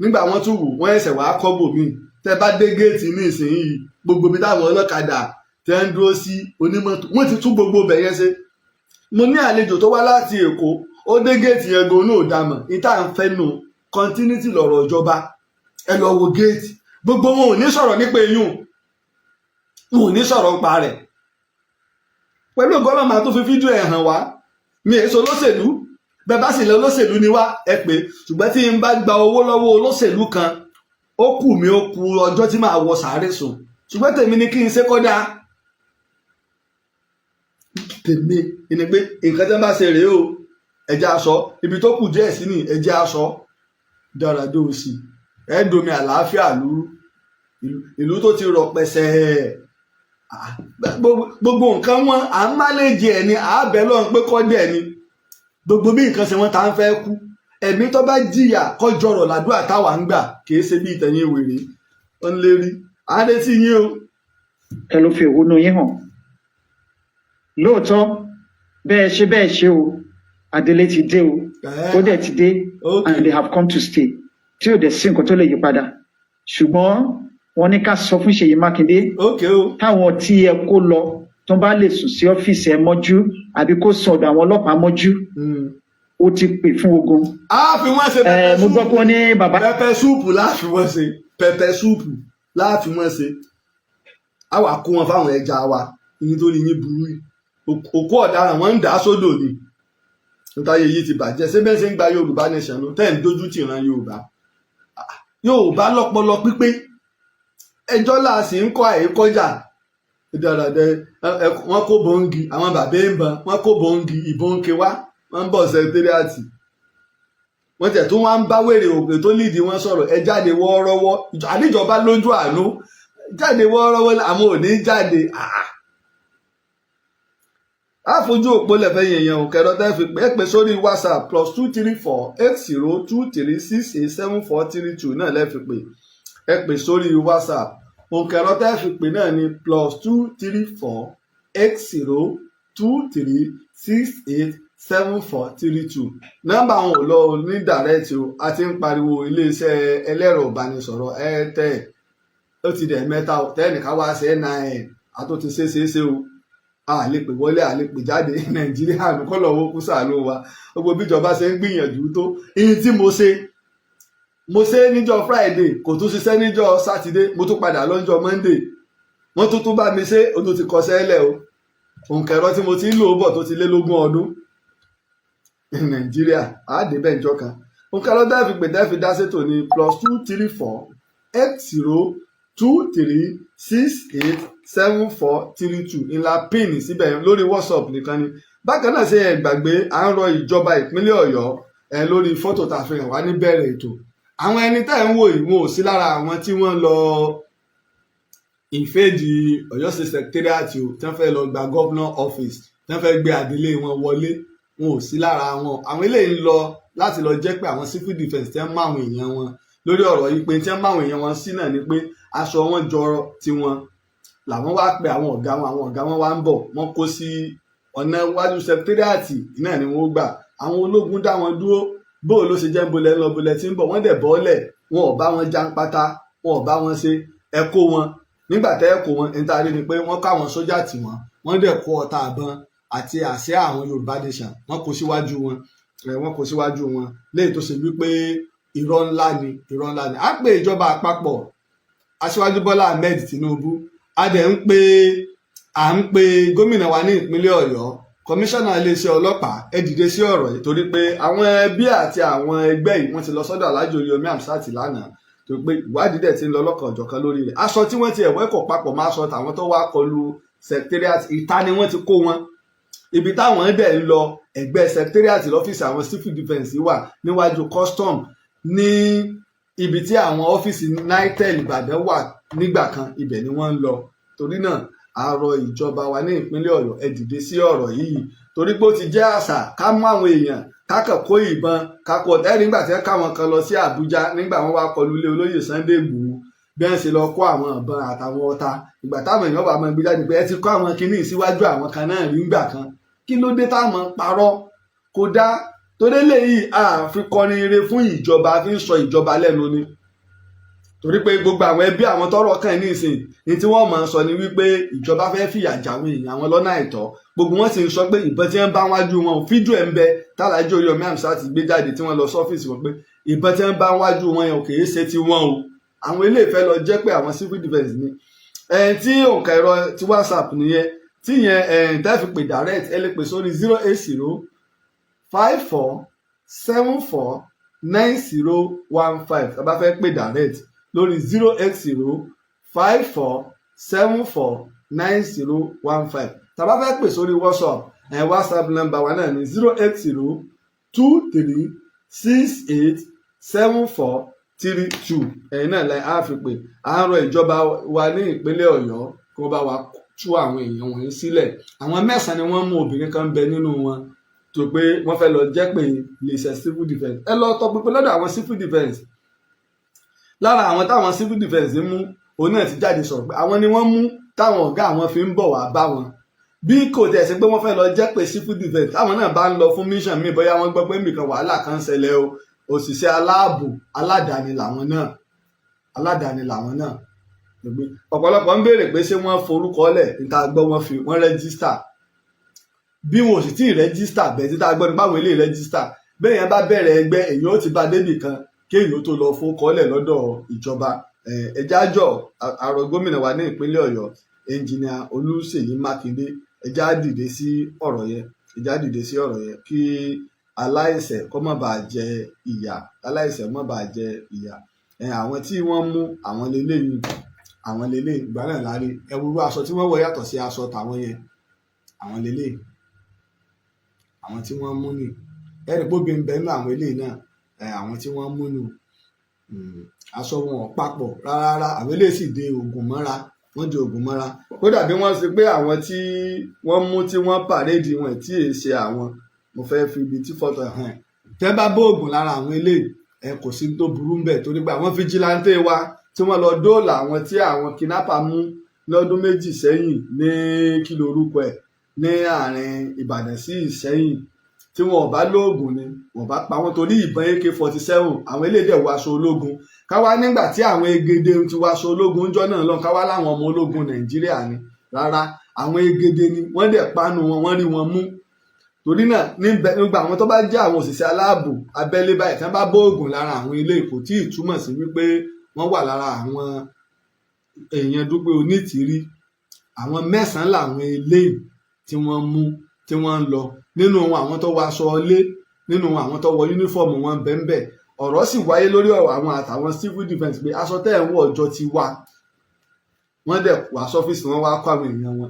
Nígbà wọ́n tún wù wọ́n, ẹsẹ̀ wàá kọ́ bòmíì. Tẹ́ bá dé géètì ní ìsinyìí, gbogbo ibi táwọn ọlọ́kadà tẹ́ ń dúró sí, onímọ́tò, wọ́n ti tún gbogbo ibẹ̀ yẹn ṣe. Mo ní àlejò tó wá láti Èkó, ó dé géètì yẹn gan náà dàmọ̀. Ìta ń fẹ́ nù continuity lọ̀rọ̀ ìjọba. Ẹ lọ wo géètì, gbogbo wọn ò ní sọ̀rọ̀ nípa eyín, wọn ò ní sọ̀rọ̀ nípa rẹ̀. Pẹ̀lú ògbọ́nà tó fi fídíò ẹ̀ hàn wá. Mi èso olóṣèlú, bẹ́ẹ̀ bá sì lọ olóṣèlú ni wá, ẹ pé. Ṣùgbọ́n tí n bá gba owó lọ́wọ́ olóṣèlú kan, ó kù mí, ó kù ọjọ́ tí màá wọ sàárè sùn. Ṣùgbọ́n tèmi ni kí n ṣe kọ́dá. Tèmi ni pé nǹkan tí wọ́n bá ṣe rèé o, ẹ jẹ́ aṣọ ibi tó kù díẹ̀ sí ni, ẹ jẹ́ aṣọ dáradó òsì, ẹ domi àlàáfíà lúrú. Ìlú tó ti rọ̀ pẹ̀sẹ̀, gbogbo nǹkan wọn à ń máléjì ẹ̀ ni, à á bẹ̀ lọ́run pé kọ́ dẹ̀ ni. Gbogbo bí nǹkan ṣe wọ́n ta ń fẹ́ kú, ẹ̀mí tó bá jìyà kọjọrọ̀ làdúrà táwa ń gbà, kì í ṣe bí ìtẹ̀yìn wèrè ó ń lérí. À ń retí yín o. Ẹ ló fi ìhónú yín hàn lóòótọ́. Bẹ́ẹ̀ ṣe bẹ́ẹ̀ ṣe o, Adelé ti dé o. Ó dẹ̀ ti dé and they have come to stay, tí ò dẹ̀ sí nǹkan tó lè yí padà. Ṣùgbọ́n wọ́n ní ká sọ fún Ṣèyí Mákindé, táwọn tí ẹ kó lọ tó bá lè sùn sí ọ́fíìsì ẹ mọ́jú àbí kó sùn ọ̀dọ̀ àwọn ọlọ́pàá mọ́jú, ó ti pè fún ogun. A fi wọ́n ṣe pepper Mo gbọ́ pé wọ́n ní bàbá. Pepper soup láàfin wọ́n ṣe, pepper soup láàfin wọ́n ṣe. A wà kó wọn fáwọn ẹja wa nítorí yín burú yìí. Òkú ọ̀daràn wọn ń dà á sódò ni. Nítorí yìí ti bàjẹ́. Ṣé bẹ́ẹ̀ ṣe ń gba Yorùbá nation ló tẹ́ ń dójú tì ran Yorùbá? Yorùbá lọ́pọlọ pípé, ẹjọ́ là sì ń kọ́ àìkọjá dáradára. Wọ́n kó bòńgì, àwọn bàbá ń bọn, wọ́n kó bòńgì ìbọn ke wá, wọ́n ń bọ̀ secretariat. Wọ́n tẹ̀ tó wá ń bá wèrè òkè tó lídìí wọn sọ̀rọ̀. Ẹ jáde wọ́ọ́rọ́wọ́, àníjọba lójú àánú, jáde wọ́ọ́rọ́wọ́, àwọn ò ní jáde. Àfojú òpó lẹ́fẹ̀ẹ́ yẹn yẹn ò kẹrọ tẹ́ fi pé pé sórí WhatsApp, +234 8023687432 náà lẹ́ fi pè. Ẹ pè sórí WhatsApp. Òǹkẹ̀rọ tẹ́ fi pè náà ní +234 8023687432. Nọ́mbà àwọn ò lọ ní direct o. A ti ń pariwo iléeṣẹ́ ẹlẹ́rọ ìbánisọ̀rọ̀ Airtel, ó ti dẹ̀ mẹ́ta tẹ́nìkan wá ṣe NIN àtó ti ṣe ṣe ṣe o. A lè pè wọlé, a lè pè jáde. Nàìjíríà kọ́ lọ́wọ́ kú sàánú wa. Gbogbo bíjọba ṣe ń gbìyànjú tó, ìyìn tí mo ṣe, mo ṣe níjọ́ Friday, kò tún ṣiṣẹ́ níjọ́ Sátidé, mo tún padà lọ́jọ́ Monday, wọ́n tún tún bá mi ṣe, o tún ti kọsẹ́ lẹ̀ o. Òǹkẹ̀rọ tí mo ti ń lò ó bọ̀ tó ti lé lógún ọdún. Nàìjíríà àádébẹ̀ ìjọ kan. Òǹkẹ̀rọ tẹ́ fi pè, tẹ́ fi dá sétò ní +234 8023687432 ńlá pin síbẹ̀ lórí WhatsApp nìkan ni. Bákan náà, ṣe ẹ gbàgbé, à ń rọ ìjọba ìpínlẹ̀ Ọ̀yọ́ ẹ lórí fọ́tò tá a fi hàn wá níbẹ̀rẹ̀ ètò. Àwọn ẹni tẹ́ ń wò yìí, wọn ò sí lára àwọn tí wọ́n lọ invade Ọ̀yọ́ State Secretariat o, tí wọ́n fẹ́ lọ gba governor office, tí wọ́n fẹ́ gbé adelé wọn wọlé. Wọn ò sí lára wọn. Àwọn eléyìí ń lọ láti lọ jẹ́ pé àwọn civil defence tí wọ́n mú àwọn èèyàn wọn lórí ọ̀rọ̀ yìí, pé tí wọ́n mú àwọn èèyàn wọn sí náà ni pé aṣọ wọn jọ tiwọn làwọn wá pe àwọn ọ̀gá wọn. Àwọn ọ̀gá wọn wá ń bọ̀, wọ́n kó sí ọ̀nà iwájú secretariat náà ni wọ́n gbà. Àwọn ológun dá wọn dúró. Bóò ló ṣe jẹ́, ń bolẹ̀ ń lọ, bolẹ̀ tí ń bọ̀? Wọ́n dẹ̀ bọ́ọ̀lẹ̀, wọn ò bá wọn já ń pátá, wọn ò bá wọn ṣe. Ẹ kó wọn. Nígbà tẹ́ ẹ kó wọn, níta rí ni pé wọ́n kó àwọn sójà tì wọ́n, wọ́n dẹ̀ kó ọta àbọn àti àsíá àwọn Yorùbá nation, wọ́n kó síwájú wọn. Wọ́n kó síwájú wọn léyìí tó ṣe wípé irọ́ ńlá ni, irọ́ ńlá ni. À ń pè ìjọba àpapọ̀, Aṣíwájú Bọ́lá Ahmed Tinubu, a dẹ̀ ń pè, à ń pe gómìnà wa ní ìpínlẹ̀ Ọ̀yọ́, kọmíṣánná iléeṣẹ́ ọlọ́pàá, ẹ dìde sí ọ̀rọ̀ yìí, torí pé àwọn ẹbí àti àwọn ẹgbẹ́ yìí, wọ́n ti lọ sọ́dọ̀ Alhaji Oríyọmí Hamzat lánàá, torí pé ìwádìí dẹ̀ ti ń lọ lọ́kàn ọ̀jọ̀kan lórí rẹ̀. Aṣọ tí wọ́n ti ẹ̀wọ́ ẹ̀kọ́ papọ̀ máa sọ tàwọn tó wá kọlu Secretariat. Ìta ni wọ́n ti kó wọn. Ibi táwọn dẹ̀ ń lọ, ẹ̀gbẹ́ secretariat lọ́fíìsì àwọn civil defence wà, níwájú custom, ní ibi tí àwọn ọ́fíìsì NITEL Ìbàdàn wà nígbà kan, ibẹ̀ ni wọ́n ń lọ. Torí náà, a rọ ìjọba wa ní ìpínlẹ̀ Ọ̀yọ́, ẹ dìde sí ọ̀rọ̀ yìí, torí pé ó ti jẹ́ àṣà ká mú àwọn èèyàn, ká kàn kó ìbọn, ká kó ẹ̀rí. Nígbà tí wọ́n káwọn kan lọ sí Àbújá, nígbà wọ́n wá kọlu ilé olóyè Sunday Igboho, bí wọ́n ṣe lọ kó àwọn ìbọn àtàwọn ọta, ìgbà táwọn èèyàn bá máa gbé jáde pé ẹ ti kó àwọn kinní síwájú àwọn kan náà rí ńgbà kan. Kí ló dé táwọn parọ́ kò dá? Torí léyìí, a fi kọrin ire fún ìjọba, fi ń sọ ìjọba lẹ́nu ni, torí pé gbogbo àwọn ẹbí àwọn tọ́rọ̀ kàn ní ìsìn ní tí wọ́n máa ń sọ ni wípé ìjọba fẹ́ fìyà jà àwọn èèyàn àwọn lọ́nà àìtọ́. Gbogbo wọn sì ń sọ pé ìbọn tí wọ́n bá wájú wọn, fídíò ẹ̀ ń bẹ tàlàjì Oríyọmí Hamzat ti gbé jáde, tí wọ́n lọ sọ́fíìsì wọn pé ìbọn tí wọ́n bá wájú wọn yẹn kì í ṣe ti wọn o. Àwọn ilé ìfẹ́ lọ jẹ́ pé àwọn civil defence ni. Ẹ̀ẹ́n tí òǹkà ẹ̀rọ ti WhatsApp nìyẹn, tí yẹn ẹ̀ẹ́n tẹ́ fi pè direct, ẹ lè pè sórí 08054749015. Tá a bá fẹ́ pè direct lórí 08054749015. Tá a bá fẹ́ pè sórí WhatsApp, WhatsApp number wa náà ní 08023687432. Ẹ̀yin náà láì á fi pè. À ń rọ ìjọba wa ní ìpínlẹ̀ Ọ̀yọ́ kí wọ́n bá wa tú àwọn èèyàn wọ̀nyí sílẹ̀. Àwọn mẹ́sàn-án ni wọ́n mú, obìnrin kan bẹ nínú wọn, tó pé wọ́n fẹ́ lọ jẹ́ pé iléeṣẹ́ civil defence. Ẹ lọ tọpinpin lọ́dọ̀ àwọn civil defence. Lára àwọn táwọn civil defence mú, òun náà ti jáde sọ̀rọ̀ pé àwọn ni wọ́n mú, táwọn ọ̀gá àwọn fi ń bọ̀ wá bá wọn. Bí kò tẹ̀ sí pé wọ́n fẹ́ lọ jẹ́ pé civil defence, táwọn náà bá ń lọ fún mission míì, bóyá wọ́n gbọ́ pé nìkan wàhálà kan ń ṣẹlẹ̀ o. Òṣìṣẹ́ aláàbò aládàáni làwọn náà, aládàáni làwọn náà. Ọ̀pọ̀lọpọ̀ ń béèrè pé ṣé wọ́n forúkọ lẹ̀ níta gbọ́, wọ́n fi wọ́n register. Bí wọn ò sì tí ì register bẹ́ẹ̀, títa gbọ́ nípa àwọn eléyìí register bẹ́ẹ̀ yẹn, bá bẹ̀rẹ̀ ẹgbẹ́, èyàn ó ti bá débì kan kéèyàn tó lọ fowókọ lẹ̀ lọ́dọ̀ ìjọba. Ẹjá jọ àrọ gómìnà wa ní ìpínlẹ̀ Ọ̀yọ́, Ẹnjìnìà Olúṣèyí Mákindé, ẹjá dìde sí ọ̀rọ̀ yẹn, ẹjá dìde sí ọ̀rọ̀ yẹn, kí aláìṣẹ̀ kó má bàa jẹ ìyà, aláìṣẹ̀ má bàa jẹ ìyà. Àwọn tí wọ́n mú, àwọn leléyìí, àwọn leléyìí. Ìgbà náà lárí ẹwúrú aṣọ tí wọ́n wọ̀ yàtọ̀ sí aṣọ tàwọn yẹn. Àwọn leléyìí, àwọn tí wọ́n mú ni. Ẹ̀rí póbi ń bẹ nínú àwọn eléyìí náà. Àwọn tí wọ́n mú nù, aṣọ wọn ò papọ̀ rárá. Àwọn eléyìí sì de oògùn mọ́ra, wọ́n de oògùn mọ́ra. Kódà bí wọ́n ṣe pé àwọn tí wọ́n mú, tí wọ́n parade wọn, tí èé ṣe àwọn. Mo fẹ́ fi ibi tí fọ́tò hàn. Tẹ́ bá bóògùn lára àwọn eléyìí, ẹ kò sí tó burú ń bẹ̀, torí pé àwọn vigilante wa tí wọ́n lọ dóòlà àwọn tí àwọn kidnapper mú lọ́dún 2 sẹ́yìn ní kí lorúkọ ẹ̀, ní àárín Ìbàdàn sí Ìsẹ́yìn, tí wọn ò bá lóògùn ni wọn bá pa wọn, torí ìbọn AK-47. Àwọn eléyìí wọ aṣọ ológun. Káwá nígbà tí àwọn egede ti wọ aṣọ ológun ńjọ́ náà lọ, káwá láwọn ọmọ ológun Nàìjíríà ni. Rárá, àwọn egede ni wọ́n dẹ̀ panu wọn, wọ́n rí wọn mú. Torí náà, nígbà àwọn tó bá jẹ́ àwọn òṣìṣẹ́ aláàbò abẹ́lé báyìí, tí wọ́n bá bóògùn lára àwọn ilé, kò tí ì túmọ̀ sí wípé wọ́n wà lára àwọn èèyàn Dúpẹ́ Onítìrí. Àwọn mẹ́sàn-án làwọn eléyìí tí wọ́n mú, tí wọ́n ń lọ. Nínú wọn, àwọn tó wọ aṣọ ilé, nínú àwọn tó wọ yúnífọ̀mù wọn bẹ́ẹ̀. Ọ̀rọ̀ sì wáyé lórí ọ̀rọ̀ àwọn àtàwọn civil defence pé aṣọ tẹ́ ẹ̀ ń wọ̀ ọjọ́ ti wá. Wọ́n dẹ̀ wá sọ́fíìsì, wọn wá kó àwọn èèyàn wọn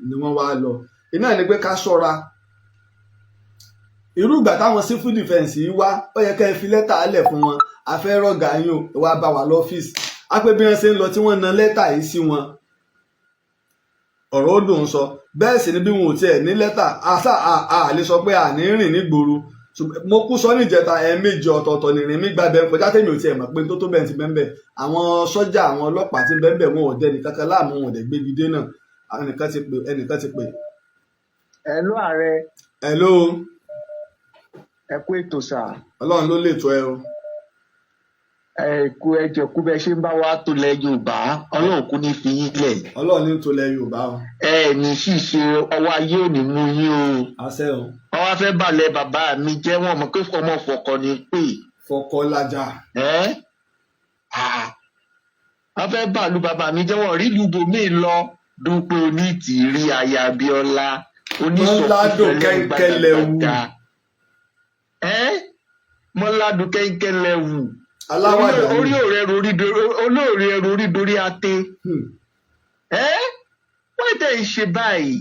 ni wọ́n wá lọ. Iná ni pé ká ṣọ́ra. Irú ìgbà táwọn civil defence yìí wá, ó yẹ ká ẹ fi lẹ́tà lẹ̀ fún wọn: a fẹ́ rọ̀gà yín o, ẹ wá bá wa lọ́fíìsì. Á pé bí wọ́n ṣe ń lọ tí wọ́n na lẹ́tà yìí sí wọn, ọ̀rọ̀ ó dùn ún sọ. Bẹ́ẹ̀ sì ni bí wọn ò tiẹ̀ ní lẹ́tà, àṣà à lè sọ pé àní rìn nígboro. Mo kú sọ níjẹta, ẹ̀ẹ̀mejì ọ̀tọ̀ọ̀tọ̀ nìrìn mi gbàbẹ kọjá, tèmi ò tiẹ̀ mọ̀ pé tó tó bẹ́ẹ̀ ti bẹ́ẹ̀. Àwọn sọ́jà, àwọn ọlọ́pàá ti bẹ́ẹ̀, wọn ò dẹ nìkankan láàmú, wọn ò dẹ̀ gbégi dé náà. Ẹnìkan ti pè, ẹnìkan ti pè. Hello, ààrẹ. Hello. Ẹ kú ètò, sà. Ọlọ́run ló lè tó ẹ o. Ẹ kú ẹjọ kú bẹ ṣe ń bá wa tó lẹ Yorùbá, Ọlọ́run kú ní fi yín lẹ̀. Ọlọ́run ní tó lẹ Yorùbá o. Ẹ ní ṣìṣe, ọwọ́ ayé ò ní mú yín o. Àṣẹ o. Wọ́n wá fẹ́ balẹ̀ bàbá mi jẹ́, wọ́n mọ̀ pé ọmọ fọkọ ni pé. Fọkọ lajà. Ẹ wọ́n fẹ́ bàlú bàbá mi jẹ́, wọ́n rí ìlú bòmíì lọ. Dúpẹ́ Onítìrí aya Abíọ́lá. Mọ́ládùn kẹ́ńkẹ́lẹ́ wù. Ẹ mọ́ládùn kẹ́ńkẹ́lẹ́ wù. Aláwàdà ni. Orí òrẹ́ rorí, olóòrè ẹrù orí dorí ate. Ẹ why Why tẹ̀ ń ṣe báyìí?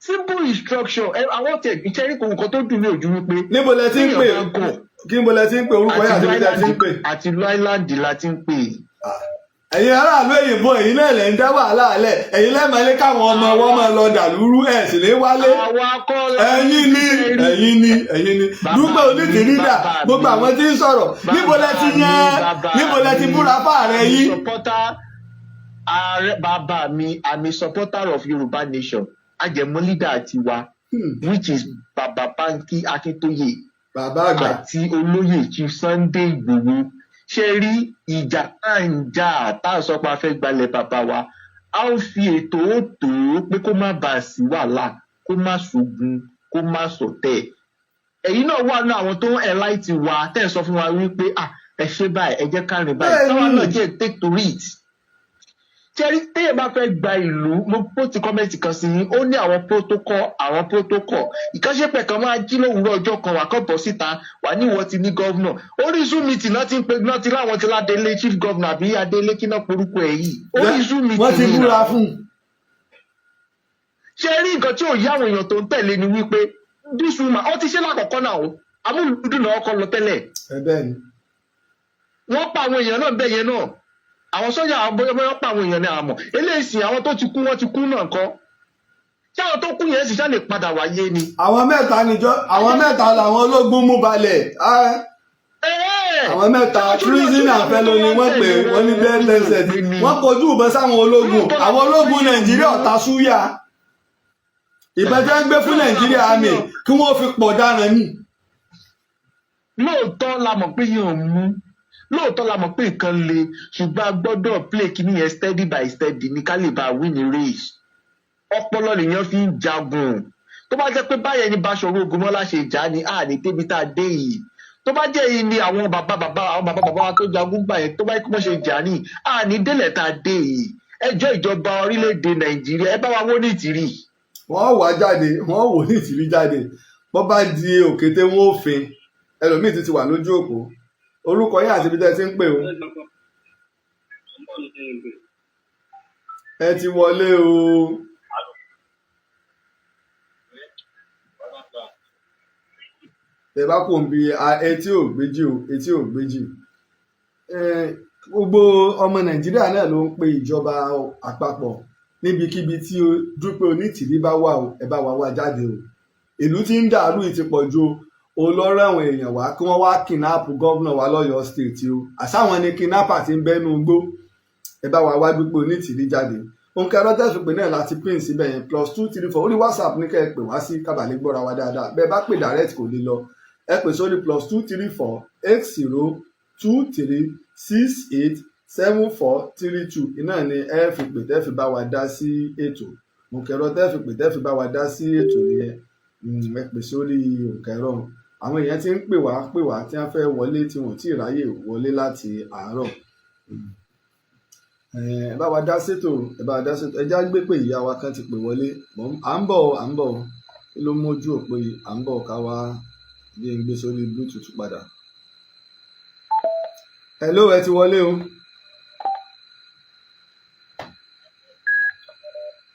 Simple instruction. Ẹ àwọn tẹ̀ ìṣẹ́rí kò, nǹkan tó dùn mí ojú wípé Níbo lẹ ti ń pè? téèyàn bá gọ̀. Kí níbo lẹ ti ń pè? Orúkọ yín àti ibi tẹ ti ń pè. Àti ìlú Island la ti ń pè. Ẹ̀yin aráàlú òyìnbó, ẹ̀yin náà lẹ̀ ń dá wàhálà lẹ̀. Ẹ̀yin lẹ́ẹ̀mọ́ ilé káwọn ọmọ wọn máa lọ dàlúrú, ẹ̀ sì lè wálé. Àwa kọ́ la. Ẹ̀yin ni, ẹ̀yin ni, ẹ̀yin ni. Bàbá Dúpẹ́ mi, Onítìrí dà? bàbá Gbogbo mi. àwọn tí ń sọ̀rọ̀, níbo lẹ ti yan? Bàbá Níbo lẹ ti mi, búra fáàrẹ I'm a yín? supporter. Ààrẹ, bàbá mi, I'm a supporter of Yorùbá nation. Ajẹmọ́ leader tiwa, which is Bàbá Bánjí Akíntóyè Bàbá àgbà. àti olóyè Chief Sunday Igboho. Ṣe rí ìjà tá à ń jà, tá à ń sọ pé a fẹ́ gbalẹ̀ bàbá wa, a ó fi ètò ó tó pé kó má bàa sí wàhálà, kó má ṣogun, kó má ṣọ̀tẹ̀. Ẹ̀yin náà wà ní àwọn tó ń enlighten wa, tẹ́ ẹ̀ sọ fún wa wípé, ah, ẹ ṣe báyìí, ẹ jẹ́ ká rìn báyìí. Táwa náà jẹ́ take to it. Ṣẹ́rí, téèyàn bá fẹ́ gba ìlú, mo post comment kan sí yín, ó ní àwọn protocol, àwọn protocol. Ìkànṣepẹ̀ kan máa jí lówùúrọ̀ ọjọ́ kan, wà kọ́ bọ̀ síta wà ní ìwọ ti ní governor. Orí Zoom meeting náà ti ń pe náà ti láwọn ti ládélé chief governor àbí adélé kí náà porúkọ ẹ̀ yìí. Orí Zoom meeting Wọ́n ti ni búra náà. fún un. Ṣé rí, nǹkan tí ò yá àwọn èèyàn tó ń tẹ̀lé ni wípé this woman, ó ti ṣe lákọ̀ọ́kọ́ náà o, amúlùdùn náà kọ́ lọ tẹ́lẹ̀. Ẹ bẹ́ẹ̀ ni. Wọ́n pa àwọn èèyàn náà bẹ́ẹ̀ yẹn náà, àwọn sọ́jà, àwọn bóyá bóyá pa àwọn èèyàn ní àmọ́ eléyìí sì, àwọn tó ti kú, wọ́n ti kú náà kọ́. Ṣé àwọn tó kú yẹn sì ṣá lè padà wáyé ni? Àwọn mẹ́ta níjọ, àwọn mẹ́ta làwọn ológun mú balẹ̀. Ah, àwọn mẹ́ta, treason and felony wọ́n pè wọ́n ní death sentence. Wọ́n kojú ìbọn sáwọn ológun, àwọn ológun Nàìjíríà ọ̀tá súyà. Ìbọn tí wọ́n gbé fún Nàìjíríà army kí wọ́n fi pọ̀ dáràn ní. Lóòótọ́ la mọ̀ pé yẹn ò mú, lóòótọ́ la mọ̀ pé nǹkan le, ṣùgbọ́n a gbọ́dọ̀ play kíní yẹn steady by steady ní ká lè bá win the race. Ọpọlọ lèèyàn fi ń jagun. Tó bá jẹ́ pé báyẹn ní Báṣọ̀run Ògúnmọ́lá ṣe jà ní àní débi tá a dé yìí, tó bá jẹ́ yìí ni àwọn bàbá bàbá, àwọn bàbá bàbá wa tó jagun gbà yẹn, tó bá yẹ kí wọ́n ṣe jà ní àní délẹ̀ tá a dé yìí. Ẹjọ́, ìjọba orílẹ̀-èdè Nàìjíríà, ẹ bá wa wó ní ìtìrí. Wọ́n wá jáde, wọ́n wò ní ìtìrí jáde. Bọ́ bá di òkété, wọn ò fin. Ẹlòmíì ti wà lójú òpó. Orúkọ yín àti ibi tẹ́ ẹ ti ń pè o. Ẹ ti wọlé o. Tẹ bá kò ń bi etí ò gbéjì o, etí ò gbéjì. Gbogbo ọmọ Nàìjíríà náà ló ń pe ìjọba àpapọ̀ níbikíbi tí Dúpẹ́ Onítìrí bá wà o, ẹ bá wa wá jáde o. Ìlú tí ń dàrú yìí ti pọ̀ ju olọ́rọ̀ àwọn èèyàn wá kí wọ́n wá kidnap governor wa lọ́yọ̀ọ́ state o. Àsáwọn ni kidnapper ti ń bẹ́nu igbó. Ẹ bá wa wá Dúpẹ́ Onítìrí jáde. Òǹkà ẹ̀rọ tẹ̀sùn pé náà láti pín síbẹ̀ yẹn, +234. Orí WhatsApp ní kẹ́ ẹ pè wá sí kábàlẹ̀ gbọ́ra wa dáadáa. Bẹ́ẹ̀ bá pè direct kò lè lọ. Ẹ pè sórí +234 8023687432. Iná ni ẹ fi pè tẹ́ fi bá wa dá sí ètò. Òǹkà ẹ̀rọ tẹ́ fi pè tẹ́ fi bá wa dá sí ètò nìyẹn. Ẹ pè sórí òǹkà ẹ̀rọ. Àwọn èèyàn ti ń pè wá tí wọ́n fẹ́ wọlé tí wọ́n ò tí ì ráyè wọlé láti àárọ̀. Ẹ bá wa dá sétò, ẹ bá wa dá sétò. Ẹ já gbé pé ìyá wa kan ti pè wọlé. À ń bọ̀ o, à ń bọ̀ o. Kí ló mójú òpó yìí? À ń bọ̀, ká wá bí n gbé sórí Bluetooth padà. Hello, ẹ ti wọlé o.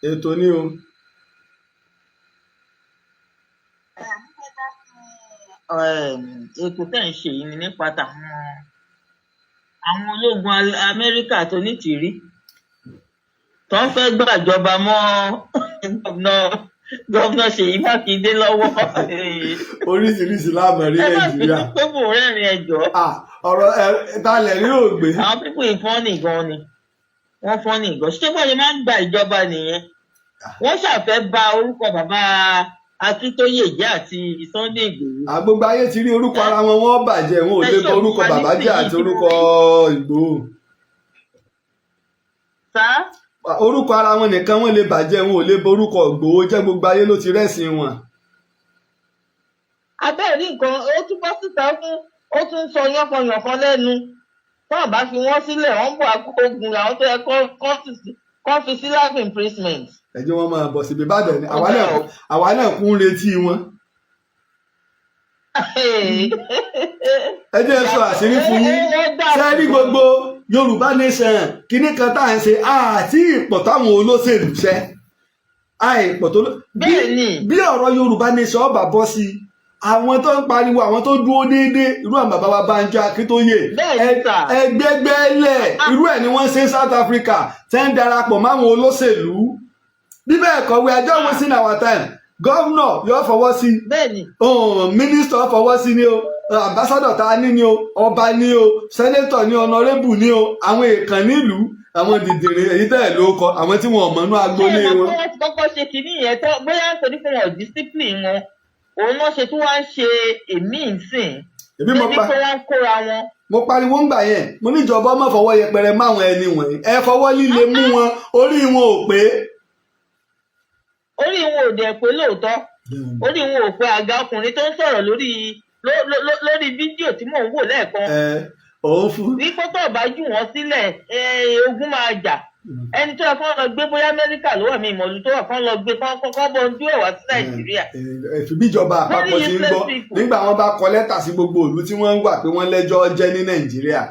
Ètò ni o. Ètò tẹ́ ń ṣe yìí ni nípa tàwọn àwọn ológun Amẹ́ríkà tó nítìrí tó ń fẹ́ gbàjọba mọ́ governor Ṣèyí Mákindé lọ́wọ́. Oríṣiríṣi láàmú rí Ẹ má Nàìjíríà. bínú pé mò ń rẹ́rìn, ẹ jọ̀ọ́. Ọ̀rọ̀ ẹ talẹ̀ rí ògbé. Àwọn people yìí funny gan ni, wọ́n funny gan. Ṣé bọ́n ṣe máa ń gba ìjọba nìyẹn? Wọ́n ṣàfẹ́ bà orúkọ bàbá Akíntóyè jẹ́ àti Sunday Ìgbòho. Àgbogbo ayé ti rí orúkọ ara wọn, wọ́n bàjẹ́. Wọn ò Ẹ lè ṣe bọ orúkọ òkúpa bàbá jẹ́ nísìnyí àti tí mo orúkọ rí. Ìgbòho. Sá. Orúkọ ara wọn nìkan wọ́n lè bàjẹ́, wọn ò lè bọ orúkọ Ìgbòho jẹ́. Gbogbo ayé ló ti rẹ́sìn wọn. Abẹ́ẹ̀ rí nǹkan, ó tún bọ́ síta fún, ó tún sọ yánpọnyànkan lẹ́nu. Tọ́n bá fi wọ́n sílẹ̀, wọ́n ń bọ̀ ogun làwọn tó yẹ kọ́ fi sí life imprisonment. Ẹ jẹ́ wọ́n máa bọ̀ síbi Ìbàdàn ni Ó àwa ga náà o. àwa náà kún ń retí wọn. Ẹ jẹ́ n sọ àṣírí fún yín. Ṣé rí gbogbo Yorùbá nation kíní kan tá à ń ṣe àti ìpọ̀ táwọn olóṣèlú ṣẹ́. Àìpọ̀ tó bí bí ọ̀rọ̀ Yorùbá nation ọba bọ́ sí i, àwọn tó ń pariwo, àwọn tó dúró déédéé, irú àwọn bàbá wa Bánjọ Akíntóyè, ẹgbẹgbẹlẹ irú ẹ̀ ni wọ́n ṣe South Africa, tẹ́ ń darapọ̀ máwọn olóṣèlú. Bí bẹ́ẹ̀ kọ́, we are just wasting our time. Governor yóò fọwọ́ sí, mínísítà fọwọ́ sí ni o, ambassador tá a ní ni o, ọba ni o, senator ni, honourable ni o, àwọn èèkàn nílùú, àwọn dìdìrín èyí tẹ́ ẹ̀ ló kọ, àwọn tí wọn ò mọ̀nú agboolé Ṣé ẹ mọ̀ wọn. pé wọ́n ti kọ́kọ́ ṣe kinní yẹn tó, bóyá nítorí pé wọn ò discipline wọn, òun náà ṣe tí wọ́n á ń ṣe èmí ìsìn Èmi mo débi pa pé wọ́n ń kóra wọn. Mo pariwo ń gbà yẹn, mo níjọba ọmọ fọwọ́ yẹpẹrẹ máwọn ẹni wọ̀nyí, ẹ fọwọ́ líle mú wọn, orí wọn ò pé. Orí wọn ò dẹ̀ pé lóòótọ́, orí wọn ò pé. Àga ọkùnrin tó ń sọ̀rọ̀ lórí fídíò tí mò ń wò lẹ́ẹ̀kan Ẹ òun fún. wípé tó bá jù wọ́n sílẹ̀, ogun máa jà. Ẹni tó yẹ kán lọ gbé, bóyá Amẹ́ríkà ló wà mí, ìmọ̀lú tó wà, kán lọ gbé, kán kọ́kọ́ bọ́ ojú ẹ̀ wá sí Nàìjíríà. Ìfìbíjọba àpapọ̀ ti ń gbọ́ nígbà wọn bá kọ lẹ́tà sí gbogbo ìlú tí wọ́n ń wà pé wọ́n lẹ́jọ́ jẹ́ ní Nàìjíríà.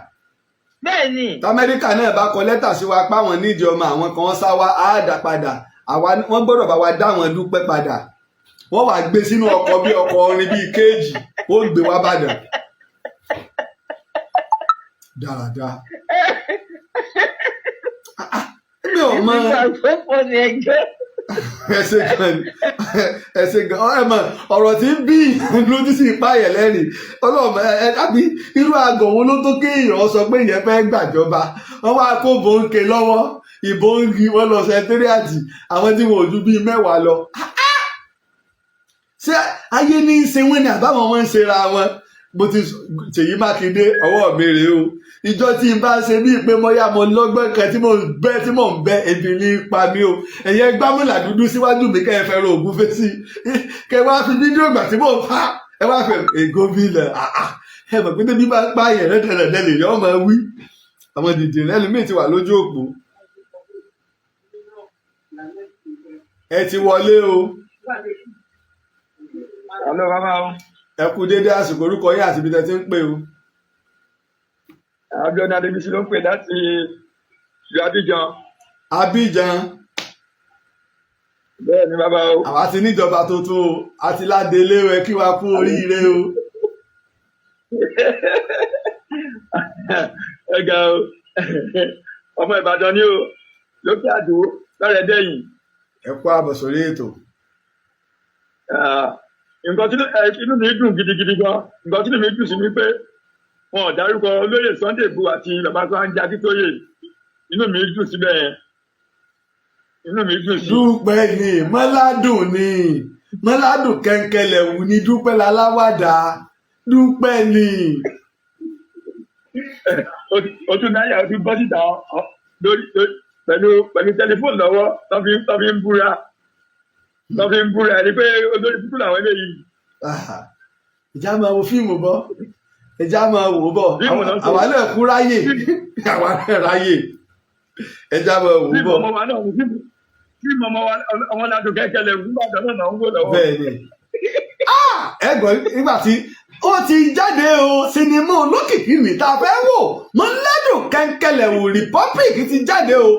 Tamẹ́ríkà náà bá kọ lẹ́tà sí wa páwọn nídìí ọmọ àwọn kan sá wa, á dà padà. Àwa wọ́n gbọ́dọ̀ bá wa dá wọn dúpẹ́ padà. Wọ́n wàá gbé sínú ọkọ̀ bí ọkọ̀ orin bíi kéèjì, ó gbé wá bàdàn dáradára. Mi ò mọ. Ìgbà tó pọ̀ ní ẹjọ́. Ẹ ṣe gan ni, ẹ ṣe gan. Ẹ mọ ọ̀rọ̀ tí ń bí lójú sí ipá yẹn lẹ́rìn ọlọ́mọ ẹ àbí irú àgọ̀ wo ló tó kéèyàn sọ pé ìyẹn fẹ́ gbàjọba? Wọ́n wá kó bòńkè lọ́wọ́, ìbò ń gi wọ́n lọ secretariat, àwọn tí wọn ò ju bíi 10 lọ. Ṣé ayé ní í ṣe wọ́n ni àbáwọn wọn ń ṣera wọn? Mo ti Ṣèyí Mákindé, ọwọ́ mi rèé o. Ìjọ tí n bá ṣe bíi pé mo yá mo lọ́gbọ́n kan tí mo ń bẹ́ tí mò ń bẹ́, ebi ní pa mí o. Ẹ̀yẹ gbámúlà dúdú síwájú mi, kẹ́ ẹ fẹ́ ro ògùn fèsì, kẹ́ ẹ wá fi fídíò gbà tí mò ń fa, ẹ wá fẹ́ ègò bílẹ̀. Ẹ mọ̀ pé tẹ́bí bá pààyàn rẹ́dẹ̀rẹ̀dẹ̀ lè yọ ọmọ wí. Àwọn dìde ẹlòmíì ti wà lójú òpó. Ẹ ti wọlé o. Alo, bàbá o. Ẹ kú déédéé àsìkò. Orúkọ yín àti ibi tẹ́ ti ń pè o. Abiodun Adébísí ló ń pè láti ìlú Abidjan. Abidjan. Bẹ́ẹ̀ ni, bàbá o. Àwa ti níjọba tuntun o, àti ládélé o. Ẹ kí wa kú oríire o. Ẹ ga o. Ọmọ Ìbàdàn ni o, lókè àdó lọ́rẹ̀ dẹ́yìn. Ẹ kú àbọ̀ sórí ètò. Nǹkan tí inú mi dùn gidigidi gan, nǹkan tí inú mi dùn sí ni pé wọn ò dárúkọ olóyè Sunday Igboho àti bàbá Bánjí Akíntóyè. Inú mi dùn síbẹ̀ yẹn, inú mi dùn sí. Dúpẹ́ ni mọ́ládùn, ni mọ́ládùn kẹ́ńkẹ́lẹ̀ wù ní dúpẹ́ láláwàdà, dúpẹ́ ni. O tún náyà, o tún bọ́ síta lórí pẹ̀lú tẹlifóònù lọ́wọ́ tó fi ń búra ẹni pé olórí kúkú làwọn eléyìí. Ìjà máa wo fíìmù bọ́, ìjà máa wò bọ̀. Àwa náà kú ráyè, àwa náà ráyè, ẹja máa wò Fíìmù bọ̀. ọmọ wa náà ni fíìmù ọmọ wa, ọmọ ládùn kẹ́kẹ́ lẹ̀ fún Ìbàdàn náà ń wò lọ́wọ́. Bẹ́ẹ̀ ni, ẹgbọ́n nígbà tí ó ti jáde o, sinimá olókìkí mi tá a fẹ́ wò, Mọ́ládùn Kẹ́ńkẹ́lẹ̀wò Republic ti jáde o.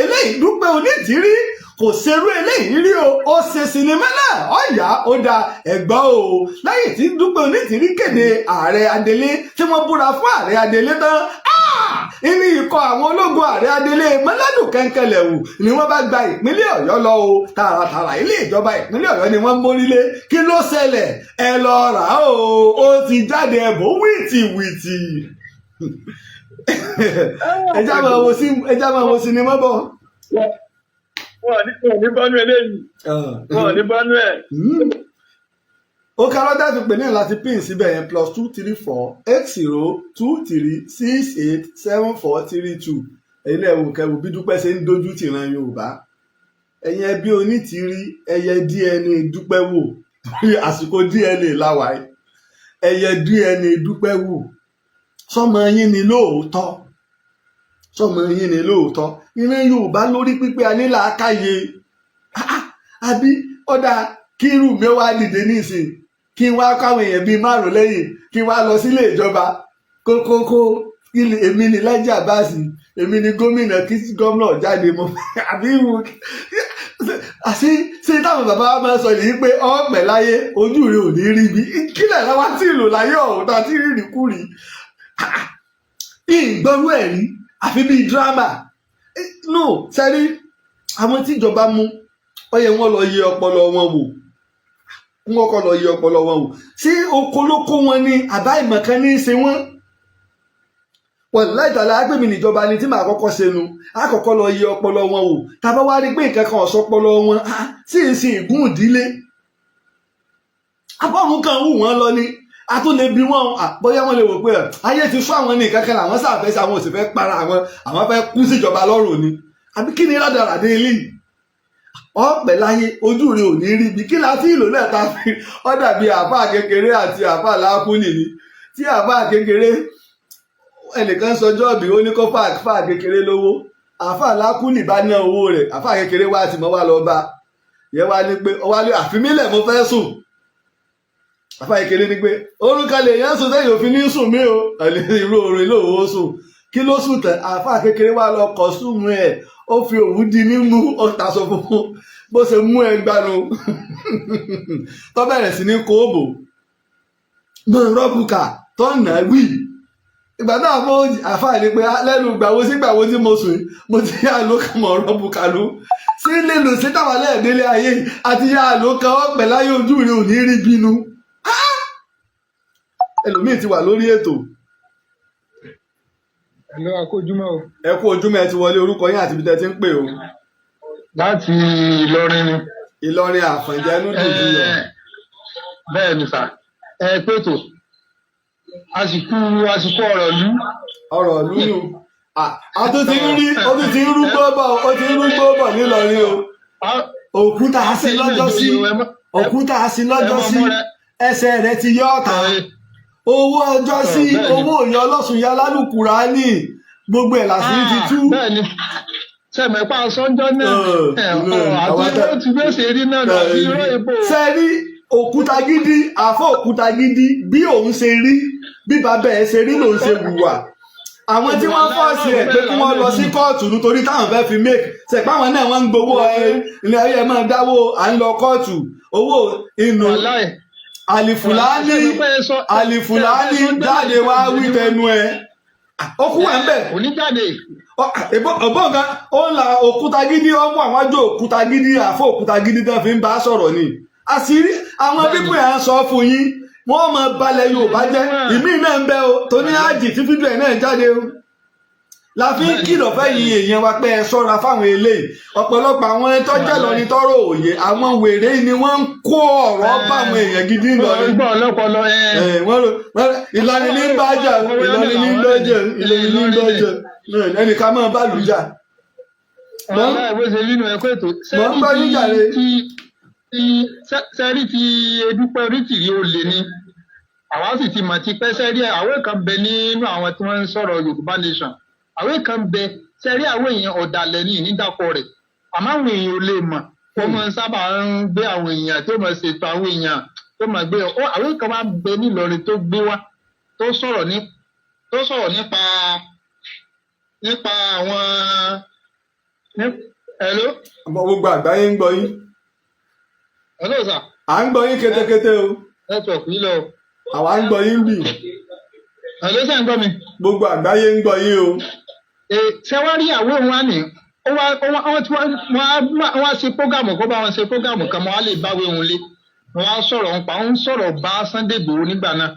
Eléyìí, Dúpẹ́ Onítìrí kò ṣerú eléyìí rí o. Ó ṣe sinimá náà, ọ̀yà ó da ẹ̀gbọ́n o. Lẹ́yìn tí Dúpẹ́ Onítìrí kéde ààrẹ adelé, tí wọ́n búra fún ààrẹ adelé tán, inú ikọ̀ àwọn ológun ààrẹ adelé Mọ́ládùn Kẹ́ńkẹ́lẹ̀wù ni wọ́n bá gba ìpínlẹ̀ Ọ̀yọ́ lọ o. Tààràtàrà ilé ìjọba ìpínlẹ̀ Ọ̀yọ́ ni wọ́n mórílé. Kí ló ṣẹlẹ̀? Ẹ lọ rà á o, ó ti jáde, ẹ̀bùn wìtìwìtì. Ẹjá máa wo sinimá bọ̀. Wọn ò ní bọ́nú eléyìí, wọn ò ní bọ́nú ẹ̀. Ó kárọ́dá fi pè ní láti pín síbẹ̀ yẹn: +234 8023687432. Ẹ̀yin náà wò kẹwò bí Dúpẹ́ ṣe ń dojú tìran Yorùbá. Ẹ̀yin ẹbí Onítìrí, ẹyẹ DNA Dúpẹ́ wò, torí àsìkò DNA láwa yìí. Ẹyẹ DNA Dúpẹ́ wò, sọmọ yín ni lóòótọ́, sọmọ yín ni lóòótọ́. Ìran Yorùbá lórí pípé anílàákàyè àbí ọ̀dà kí irú mi wá dìde nísìn, kí n wá káwọn èèyàn bíi márùn lẹ́yìn, kí n wá lọ sílé ìjọba kókókó, èmi ni Laji Abbas, èmi ni gómìnà, kí gómìnà jáde mọ́ àbí irú Àṣé ṣé táwọn bàbá wa máa ń sọ yìí pé ọ̀pẹ̀ láyé, ojú rẹ ò ní rí ibi kílẹ̀ láwa tí ìlò láyé ọ̀hún tá a ti rírì kúrì ìgbọ́rú ẹ̀ rí, àfi bíi drama. No, sẹ́rí àwọn tíjọba mú, ó yẹ wọ́n lọ yẹ ọpọlọ wọn wò. Wọ́n kọ́ lọ yẹ ọpọlọ wọn wò. Ṣé oko ló kó wọn ní àbá ìmọ̀kan ní í ṣe wọ́n? Wàláì tàlà ágbèmí níjọba ni tí màá kọ́kọ́ ṣe nu, á kọ́kọ́ lọ yẹ ọpọlọ wọn wò. Tàbá wá rí pé nǹkan kan ọ̀sọ́ ọpọlọ wọn sì ń sin ìgún ìdílé abọ́run kan wù wọ́n lọ ni, a tún lè bi wọ́n bóyá wọ́n lè wò pé ayé ti sún àwọn ní nǹkan kan làwọn sàfẹ́ sí, àwọn ò sì fẹ́ para àwọn, àwọn fẹ́ kú síjọba lọ́rùn ni, àbí kí ni rádaràdé eléyìí? Ọ̀pẹ̀ láyé, ojú rẹ ò ní rí ibi kí la tí ìlò náà ta fi ọ dàbí àáfàá kékeré àti àáfàá lákúnì ni. Tí àáfàá kékeré, ẹnìkan sọjọ́ ọ̀bì, ó ní kó fáà kékeré lówó. Àáfàá lákúnì bá ná owó rẹ̀, àáfàá kékeré wá ti mọ́ wá lọ bá yẹ wá ní pé wá ní àfimílẹ̀, mo fẹ́ sùn. Àáfàá kékeré ní pé orúkọ lè yẹn sùn sẹ́yìn òfin ní sùn mí o, irú orin lóòó sùn kí ló sùn tán. Àáfàá kékeré wá lọ kọ̀ sùn ẹ̀, ó fi òwú di nímú, ó taṣọ funfun bó ṣe mú ẹgbàánu tó bẹ̀rẹ̀ sí ní kóòbò mọ̀ rọ́bùkà tó nà wí. Ìgbà náà mo àfáà ní pé lẹ́nu gbàwo sí gbàwo tí mo sùn, mo ti yá ló kàn mọ̀ rọ́bùkà ló sí lílo sí táwọn ẹlẹ́ẹ̀dẹ́lé ayé àti yá ló kan ọ̀pẹ̀ láyé, ojú rẹ ò ní rí bínú. Ẹlòmíì ti wà lórí ètò. Hello, a kú ojúmọ́ o. Ẹ kú ojúmọ́, ẹ ti wọlé. Orúkọ yín àti ibi tẹ́ ti ń pè o. Láti Ìlọrin ni. Ìlọrin Àfọ̀njá, inú dùn jù lọ. Bẹ́ẹ̀ ni sà, ẹ pètò, àsìkò àsìkò ọ̀rọ̀ ìlú. Ọ̀rọ̀ ìlú nù. A tún ti ń rí, ó tún ti ń rúgbó bọ̀, ó ti ń rúgbó bọ̀ nílọrin o. Òkúta sí lọ́jọ́ sí, òkúta sí lọ́jọ́ sí, ẹsẹ̀ rẹ̀ ti yọ ọ̀tá. Owó ọjọ́ sí, owó ìyá ọlọ́sùn ya lálùkùránì, gbogbo ẹ̀ làṣírí ti tú. Bẹ́ẹ̀ni, sẹmẹpà sọjọ náà àti ó ti bẹ́ẹ̀ ṣe rí náà àti irọ́ ìbò. Ṣe rí òkúta gidi, àfọ òkúta gidi, bí òun ṣe rí, bí bàbá ẹ̀ ṣe rí lòun ṣe hùwà. Àwọn tí wọ́n force ẹ̀ pé kí wọ́n lọ sí kóòtù nítorí táwọn fẹ́ fi make ṣẹ̀pá, àwọn náà wọ́n ń gbowó ẹ ilé ayé ẹ máa dáwó, à ń lọ kóòtù, owó inú. Àlìfùlání, àlìfùlání jáde wá wí tẹnu ẹ, ó kú wà ń bẹ̀. Oníjáde. Ọ̀bọ̀n kan ó ń la òkúta gidi, ó mú àwọn àjò òkúta gidi, àfọ òkúta gidi tán fi ń bá sọ̀rọ̀ ni. Àṣírí àwọn pípọ̀ ẹ̀ ń sọ fún yín, wọ́n mọ balẹ̀ Yorùbá jẹ́. Ìmí náà ń bẹ o tó ní àjì tí fídíò ẹ̀ náà jáde o, la fi ń kìlọ̀ fẹ́yìn èèyàn wa pé ẹ ṣọ́ra fáwọn eléyìí. Ọ̀pọ̀lọpọ̀ àwọn tó jẹ́ lọ́ni tọ́rọ̀ òye, àwọn wèrè ni wọ́n ń kó ọ̀rọ̀ bá àwọn èèyàn gidi ńlọrin. Ìlọrin ní bá jà, Ìlọrin ní bá jà, Ìlọrin ní bá jà, ẹnìkan máa bá lù jà. Bó ṣe rí inú ẹ̀kọ́ ètò. Mọ̀ ń gbọ́ yín jàre. Sẹ́rí ti Edúpẹ́ Onítìrí olè ni, àwa sì ti mọ̀ ti pẹ́. Sẹ́rí àwọn kan bẹ nínú àwọn tí wọ́n ń sọ̀rọ̀ Yorùbá Nation, àwọn kan bẹ. Sẹ́rí àwọn èèyàn ọ̀dàlẹ̀ ní ìnídàkọ rẹ̀, àmọ́ àwọn èèyàn ò lè mọ̀. Wọ́n máa ń sábà ń gbé àwọn èèyàn tó máa ṣètò àwọn èèyàn tó máa gbé ọ. Àwọn kan máa ń bẹ nílọrin tó gbé wá tó sọ̀rọ̀ nípa àwọn. Hello. Gbogbo àgbáyé ń gbọ́ yín. Hello sir. À ń gbọ́ yín kétékété o. Network yìí lọ. Àwa ń gbọ́ yín bì. Hello, sẹ́ ń gbọ́ mi? Gbogbo àgbáyé ń gbọ́ yín o. Ṣé wá rí àwọn òun wá ní ó wá wọ́n tí wọ́n wá ṣe program kó bá wọn ṣe program kan, mọ́ á lè báwé òun lé, wọ́n á sọ̀rọ̀ nípa, ó ń sọ̀rọ̀ bá Sunday Igboho nígbà náà,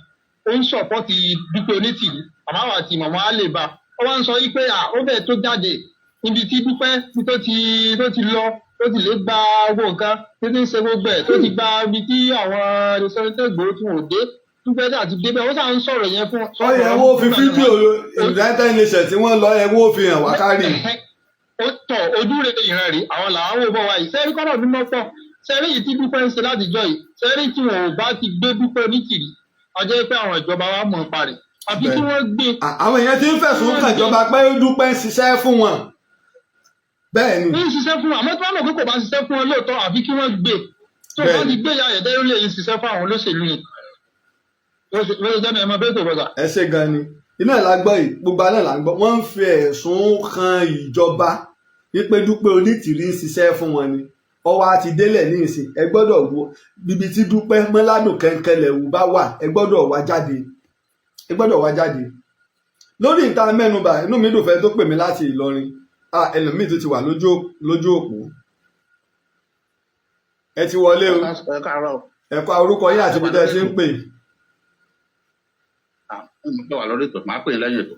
ó ń support Dúpẹ́ Onítìrí, àmọ́ àwọn àti mọ̀mọ́ á lè bá ó wá ń sọ yí pé ó bẹ́ẹ̀ tó jáde níbi tí Dúpẹ́ tó ti lọ, tó ti lè gba owó nǹkan tó ti ń ṣe gbogbo ẹ̀, tó ti gba ibi tí àwọn Sunday Igboho tí wọn ò dé, Dúpẹ́ dà ti débẹ̀, ó sà ń sọ̀rọ̀ yẹn fún. Ó yẹ wọ́n fi fídíò United Nations tí wọ́n lọ yẹ wọ́n fi hàn wá kárí. Ó tọ̀ ojú rẹ̀ ìran rí àwọn làwọn wò bọ̀ wáyé. Sẹ́rí kọ́rọ̀ mímọ́ pọ̀, sẹ́rí yìí tí Dúpẹ́ ń ṣe látijọ́ yìí, sẹ́rí tí wọn ò bá ti gbé Dúpẹ́ Onítìrí, ọjọ́ pé àwọn ìjọba wa mọ̀ nípa rẹ̀ àbí kí wọ́n gbé. Àwọn èèyàn ti ń fẹ̀sùn kàn jọba pé ó Dúpẹ́ ń ṣiṣẹ́ fún wọn. Bẹ́ẹ̀ ni. Ń ṣiṣẹ́ fún wọn, àmọ́ tí wọ́n mọ̀ pé kò bá ṣiṣẹ́ fún wọn lóòótọ́, àbí kí wọ́n gbé tó bá ti gbé ìyá rẹ̀ dẹ́rù lè ń ṣiṣẹ́ fún àwọn olóṣèlú ni. Ló ṣe jẹ́ mi ẹ̀ mọ bẹ́ẹ̀ tó bọ́sà. Ẹ ṣe gan ni, iná la gbọ́ yìí, gbogbo alẹ́ là ń gbọ́. Wọ́n ń fi ẹ̀sùn kan ìjọba wípé Dúpẹ́ Onítìrí ń ṣiṣẹ́ fún wọn ni. Ọwọ́ á ti délẹ̀ ní ìsìn. Ẹ gbọ́dọ̀ wo bíbi tí Dúpẹ́ Mọ́ládùn Kẹ́ńkẹ́lẹ̀wù bá wà. Ẹ gbọ́dọ̀ wá jáde, ẹ gbọ́dọ̀ wá jáde lórí ìta mẹ́nubà. Inú mi dùn fẹ́ tó pè mí láti Ìlọrin. Ah, ẹlòmíì tó ti wà lójú òpó. Ẹ ti wọlé o. Ẹ káàárọ̀. Ẹ kọ orúkọ yín àti ibi tẹ́ ẹ ti ń pè. Mo wà lórí ètò, màá pè yín lẹ́yìn ètò.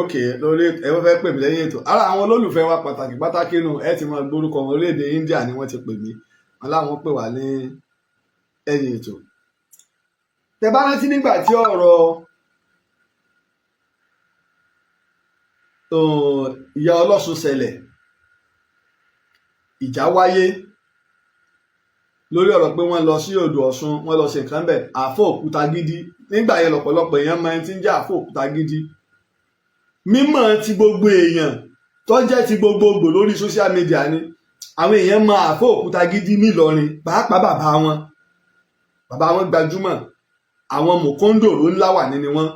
Ok, lórí ẹ, wọ́n fẹ́ pè mí lẹ́yìn ètò. Ara àwọn olólùfẹ́ wa pàtàkì pàtàkì nù. Ẹ ti máa gbórúkọ wọn. Orílẹ̀-èdè India ni wọ́n ti pè mí. Wọn láwọn pè wá ní ẹ̀yìn ètò. Tẹ́ bá rántí nígbà tí ọ̀rọ̀ ìyá Ọlọ́ṣun ṣẹlẹ̀, ìjà wáyé lórí ọ̀rọ̀ pé wọ́n lọ sí odò Ọ̀ṣun, wọ́n lọ ṣe nǹkan bẹ̀. Àfọ̀ òkúta gidi nígbà yẹn, lọ́pọ̀lọpọ̀ èèyàn máa ti ń jẹ́ àfọ̀ òkúta gidi. Mímọ̀ ti gbogbo èèyàn tó jẹ́ ti gbogbogbò lórí social media ni àwọn èèyàn mọ àfọ̀ òkúta gidi nílọrin, pàápàá bàbá wọn. Bàbá wọn gbajúmọ̀, àwọn mòkóńdòrò ńlá wà nínú wọn.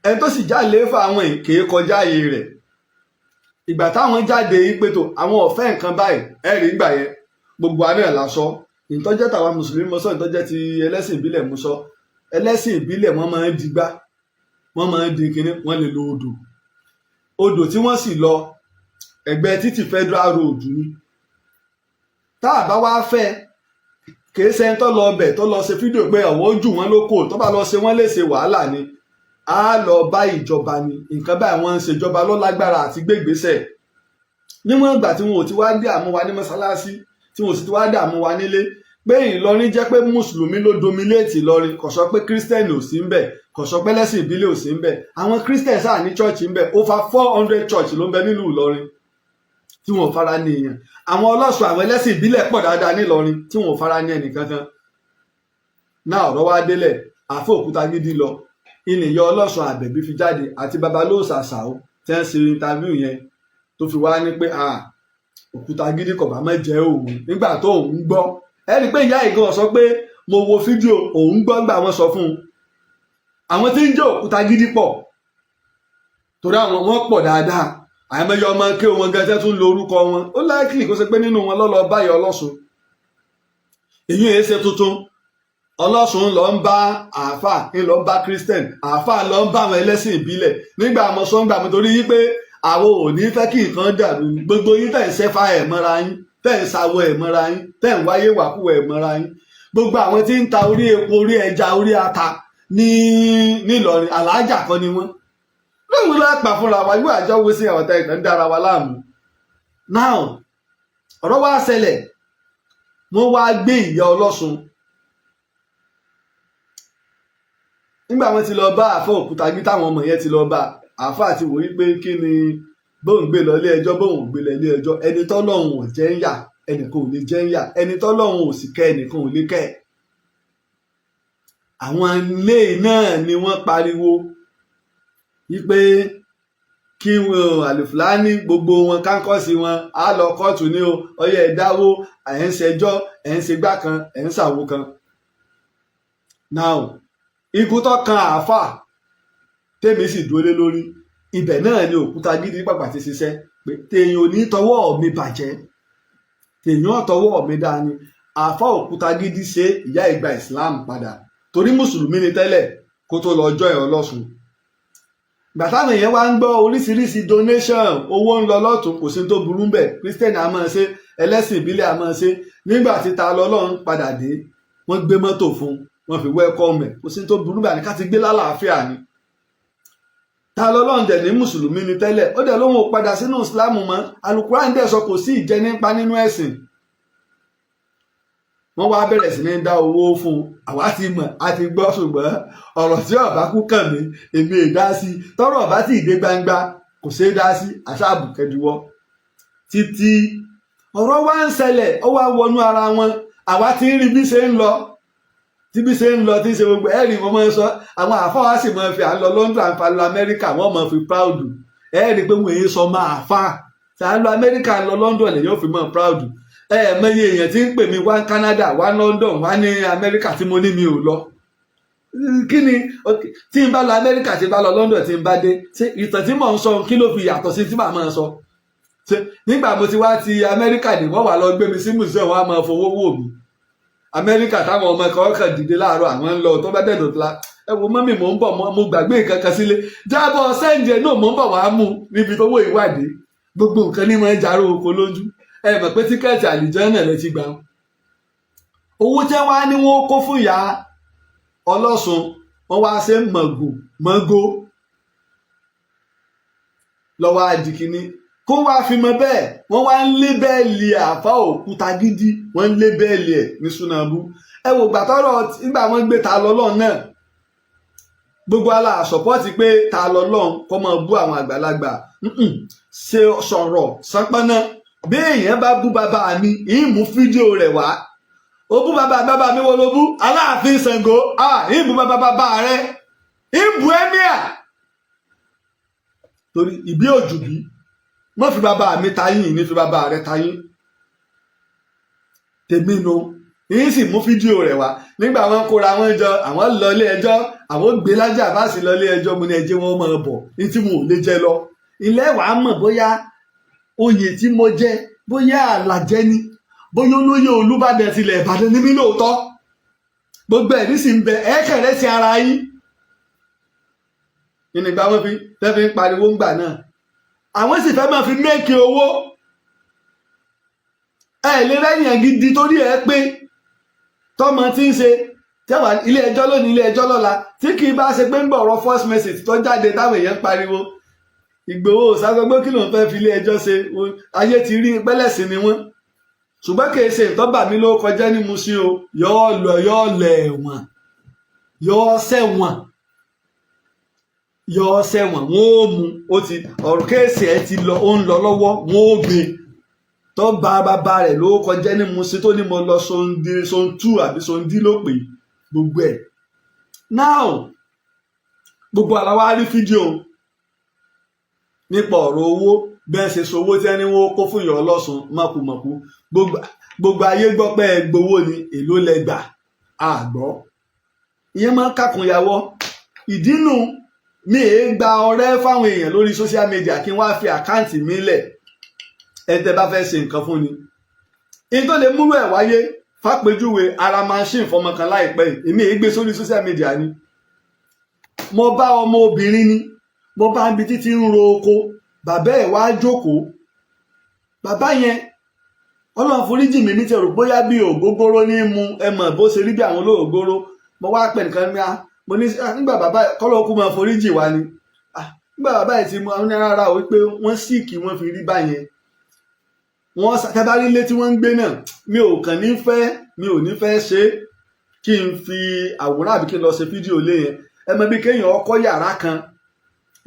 Ẹni tó sì jáde fún àwọn èké kọjá ààyè rẹ̀. Ìgbà táwọn jáde yìí pé tó àwọn ọ̀fẹ́ nǹkan báyìí, ẹ rí ìgbà yẹn gbogbo àná ẹ̀ lásọ. Ìtọ́jẹ́ tàwa mùsùlùmí mọ́ sọ, ìtọ́jẹ́ ti ẹlẹ́sìn ìbílẹ̀ mú sọ. Ẹlẹ́sìn ìbílẹ̀, wọ́n máa ń digbá, wọ́n máa ń di kinní, wọ́n lè lo odò. Odò tí wọ́n sì lọ, ẹ̀gbẹ́ títì Federal Road ni. Tá a bá wá fẹ́, kìí ṣe ń tó lọ ọbẹ̀ tó lọ ṣe fídíò pé ọ̀wọ́ ojú wọn ló kò tó bá lọ ṣe wọ́n lè ṣe wàhálà ni. A lọ bá ìjọba ni nǹkan báyìí wọ́n ń ṣèjọba ló lágbára àti gbégbèsè. Níwọ̀n ìgbà tí wọn ò ti wá dààmú wa ní mọ́sálásí, tí wọn ò sì ti wá dààmú wa nílé, pé Ìlọrin jẹ́ pé mùsùlùmí ló dominate Ìlọrin, kò sọ pé kírísítẹ́nì ò sí ń bẹ̀, kò sọ pé lẹ́sìn ìbílẹ̀ ò sí ń bẹ̀. Àwọn kírísítẹ́nì sáà ní church ń bẹ̀. Over 400 church ló ń bẹ nílùú Ìlọrin tí wọn ò fara ní èèyàn. Àwọn ọlọ́sùn, àwọn ẹlẹ́sìn ìbílẹ̀ pọ̀ dáadáa nílọrin tí wọn ò fara ní ẹnìkankan náà. Ọ̀rọ̀ wá délẹ̀, àfọ òkúta gidi lọ ìnìyàn Ọlọ́sùn Àbẹ̀bí fi jáde àti babalóòsà ṣàó tí wọ́n ṣe interview yẹn, tó fi wá ní pé òkúta gidi kò bá má jẹ́ òun. Nígbà tó òun gbọ́, ẹ rí i pé ìyá ìgan sọ pé mo wo fídíò, òun gbọ́ gbà wọ́n sọ fún un. Àwọn tí ń jẹ́ òkúta gidi pọ̀, torí àwọn wọn pọ̀ dáadáa. Àìmọye ọmọ kí wọn gan tẹ́ tún lo orúkọ wọn. Ó láìkìlì kó ṣe pé nínú wọn lọ́lọ́ báyọ̀ Ọlọ́sùn. Èyí èé ṣe tuntun. Ọlọ́sùn lọ ń bá àáfà, ń lọ ń bá Christian, àáfà lọ ń bá àwọn ẹlẹ́sìn ìbílẹ̀ nígbà àmọ́ sọ́ngbà mi, torí wípé àwọn ò ní fẹ́ kí nǹkan dàrú. Gbogbo yín tẹ̀ ń ṣẹ́fà ẹ̀ mọ́ra yín, tẹ̀ ń sawọ ẹ̀ mọ́ra yín, tẹ̀ ń wáyé wàkúwẹ̀ ẹ̀ mọ́ra yín. Gbogbo àwọn tí ń ta orí epo, orí ẹja, orí ata ní nílọrin, àlàájà kan ni wọ́n lóun lápá fúnra wa. Yóò àjọ wo sí àwọn ọ̀tá ìtàn ń dára wa láàmú. Now, ọ̀rọ̀ wá ṣẹlẹ̀, wọ́n wá gbé ìyá Ọlọ́sùn. Nígbà wọ́n ti lọ bá àfọ òkúta gbé, táwọn ọmọ yẹn ti lọ bá àfọ àti wòye pé kí ni bóun gbé lọ ilé ẹjọ́, bóun ò gbé lọ ilé ẹjọ́, ẹni tọ́lọ́hun ò jẹ́ ń yà, ẹnìkan ò lè jẹ́ ń yà. Ẹni tọ́lọ́hun ò sì kẹ́, ẹnìkan ò lè kẹ́. Àwọn ilé náà ni wọ́n pariwo wípé kí àlùfáàní gbogbo wọn kánkọ́sì wọn á lọ kóòtù ní o. Ọyẹ ẹ̀ dáwó, ẹ̀ ń ṣẹjọ́, ẹ̀ ń ṣègbà kan, ẹ̀ ń ṣàwo kan. Now, ikú tó kan àáfà tèmi sì dúró lé lórí ibẹ̀ náà ni òkúta gidi pàpà ti ṣiṣẹ́ pé tèèyàn ò ní tọwọ́ mi bàjẹ́, tèèyàn tọwọ́ mi dání. Àáfà òkúta gidi ṣe ìyá ìgbà Islam padà, torí mùsùlùmí ni tẹ́lẹ̀ kó tó lọ ọjọ́ ẹ̀ Ọlọ́sùn. Gbà táwọn èèyàn wá ń gbọ́ oríṣiríṣi donation, owó ń lọ lọ́tún, kò sí tó burú ń bẹ̀. Christian a máa ṣe, ẹlẹ́sìn ìbílẹ̀ a máa ṣe. Nígbà tí ta lọ́lọ́run padà dé, wọ́n gbé mọ́tò fún un, wọ́n fi welcome ẹ̀. Kò sí tó burú bẹ̀, ní ká ti gbé lálàáfíà ni. Ta lọ́lọ́run dẹ̀ ní mùsùlùmí ni tẹ́lẹ̀, ó dẹ̀ lóun ò padà sínú ìsìlámù mọ́. Alukuran dẹ̀ sọ kò sí ìjẹnipa nínú ẹ̀sìn. Wọ́n wá bẹ̀rẹ̀ sí ní dá owó fún un. Àwa ti mọ̀, a ti gbọ́, ṣùgbọ́n ọ̀rọ̀ tí ọ̀bá kú kàn mí, èmi ì dá sí. Tọ́rọ̀ ọ̀bá tí ì dé gbangba, kò ṣeé dá sí. Àṣàbù kẹdùwọ́ títí ọ̀rọ̀ wá ń ṣẹlẹ̀, ó wá wọnú ara wọn. Àwa ti ń rí bí ṣe ń lọ, tí bí ṣe ń lọ, tí ń ṣe gbogbo ẹ̀rí wọn máa ń sọ. Àwọn àfáà sì máa fi à ń lọ London, à ń fa lọ Amẹ́ríkà, wọ́n máa fi proud. Ẹ̀rí pé wọ́n èyí sọ máa fà tí à ń lọ Amẹ́ríkà, ń lọ London, lè yóò fi máa proud. Ẹ mọye èèyàn tí ń pè mí wá Canada, wá London, wá ní Amẹ́ríkà, tí mo ní mi ò lọ. Kí ni tí n bá lọ Amẹ́ríkà, tí n bá lọ London, tí n bá dé, ṣé ìtàn tí mò ń sọ, kí ló fi yàtọ̀ sí tí màá máa sọ? Ṣé nígbà mo ti wá ti Amẹ́ríkà ní, wọ́n wà lọ gbé mi sí museum, wọ́n á máa fowó wò mí? Amẹ́ríkà táwọn ọmọ kan kàn dìde láàárọ̀, àwọn ń lọ, tó bá dẹ̀dọ̀ tó la, ẹ wo mummy, mò ń bọ̀, mo gbàgbé nǹkan kan sílé, jábọ̀ send ẹ̀ náà, mò ń bọ̀ wá mú níbi tó wó ìwádìí. Gbogbo nǹkan ní máa ń jaró oko lójú. Ẹ mọ̀ pé ticket àlìjánà lẹ ti gbà. Owó tí wọ́n á ní wọ́n kó fún ìyá ọlọ́sùn, wọ́n wá ṣe mọ̀gò mọ́gó lọ́wọ́ àdìkíní kó wá fi mọ bẹ́ẹ̀. Wọ́n wá ń lé bẹ́ẹ̀lì àfa òkúta gidi, wọ́n ń lé bẹ́ẹ̀lì ẹ̀ ní Súnàbù. Ẹ wò gbàtọ́rọ̀ nígbà wọ́n gbé ta lọ́lọ́ náà, gbogbo ala support pé ta lọ́lọ́ kọ́ máa bú àwọn àgbàlagbà. Ṣe sọ̀rọ̀ sánpọ́nà. Bí èèyàn bá bú bàbá mi, ìmú fídíò rẹ̀ wá. Ó bú bàbá bàbá mi, wọ́n ló bú Aláàfin Ṣàngó, ìbú bàbá bàbá rẹ̀, ìbú emir, torí ìbí òjùbí. Má fi bàbá mi tayín, ní fi bàbá rẹ̀ tayín tèmi nu. Yìí sì mú fídíò rẹ̀ wá. Nígbà wọn kóra wọn jọ, àwọn lọ ilé ẹjọ́, àwọn gbé Lájí Àbáàsì lọ ilé ẹjọ́. Mo ní ẹjẹ́ wọn máa bọ̀ ní tí mo ò lè jẹ lọ ilé, wàá mọ̀ bóyá oyè tí mo jẹ, bóyá àlàjẹ ni, bóyá olóyè Olúbàdàn tilẹ̀ Ìbàdàn ní mí lóòótọ́. Gbogbo ẹ̀rí sì ń bẹ, ẹ̀ẹ́kẹ̀rẹ́ sí ara yín. Ìnìgbà wọn fi fẹ́ fi ń pariwo ńgbà náà, àwọn sì fẹ́ máa fi make owó. Ẹ lè rẹ́yìn gidi torí ẹ pé tọmọ tí ń ṣe tẹwà ilé ẹjọ́ lónìí, ilé ẹjọ́ lọ́la, tí kì í bá ṣe pé ń bọ̀ ọ̀rọ̀ first message tó jáde táwọn èèyàn ń pariwo Ìgbòho ságbégbé, kí ló ń fẹ́ fi ilé ẹjọ́ ṣe? Ayé ti rí pẹ́lẹ́sì ni wọ́n, ṣùgbọ́n kì í ṣe ìtọ́bà mi ló kọjá ní Mushin o. Yọ́ọ́ lọ, yọ́ọ́ lọ ẹ̀wọ̀n, yọ́ọ́ sẹ́wọ̀n, yọ́ọ́ sẹ́wọ̀n. Wọ́n ó mú ó ti ọ̀rọ̀ case ẹ̀ ti lọ, ó ń lọ lọ́wọ́, wọ́n ó gbé tó bá bàbá rẹ̀ ló kọjá ní Mushin, tó ní mo lọ sonde zone two àbí zone ló pè gbogbo ẹ̀. Now, gbogbo àlá wa rí fídíò nípa ọ̀rọ̀ owó bẹ́ẹ̀ ṣe sọ owó tí ẹni wọ́n kó fún ìyá ọlọ́sùn mọ̀kùmọ̀kù. Gbogbo ayé gbọ́ pé ẹ gbowó ni, èló lẹ gbà? Àgbọ́ ìyẹn máa ń kàkùnyàwó. Ìdínú mi èé gba ọrẹ́ fáwọn èèyàn lórí social media kí n wá fi account mi lẹ̀. Ẹ tẹ́ bá fẹ́ ṣe nǹkan fún ni, in tó lè múrú ẹ̀ wáyé, fàpèjúwe ara machine fọmọ kan láìpẹ́ yìí, èmi èé gbé sórí social media ni. Mo bá ọmọ obìnrin ni, mo bá ibi títí ń ro oko, bàbá ẹ̀ wá jókòó. Bàbá yẹn, Ọlọ́run foríjì mi, mi ti rò bóyá bí ògógóró ní mu, ẹ mọ̀ bó ṣe rí bí àwọn olóògóró. Mo wá pẹ̀ nìkan ní, mo ní nígbà bàbá kọ́lọ́ kú máa foríjì wá ni, nígbà bàbá ẹ̀ ti mú àwọn rárá o, wípé wọ́n sick, wọ́n fi rí báyẹn. Wọ́n tẹ́bárí ilé tí wọ́n ń gbé náà, mi ò kàn ní fẹ́, mi ò ní fẹ́ ṣe kí n fi àwòrán àbí kí n lọ ṣe fídíò lé yẹn. Ẹ mọ bí kéèyàn ọkọ yàrá kan,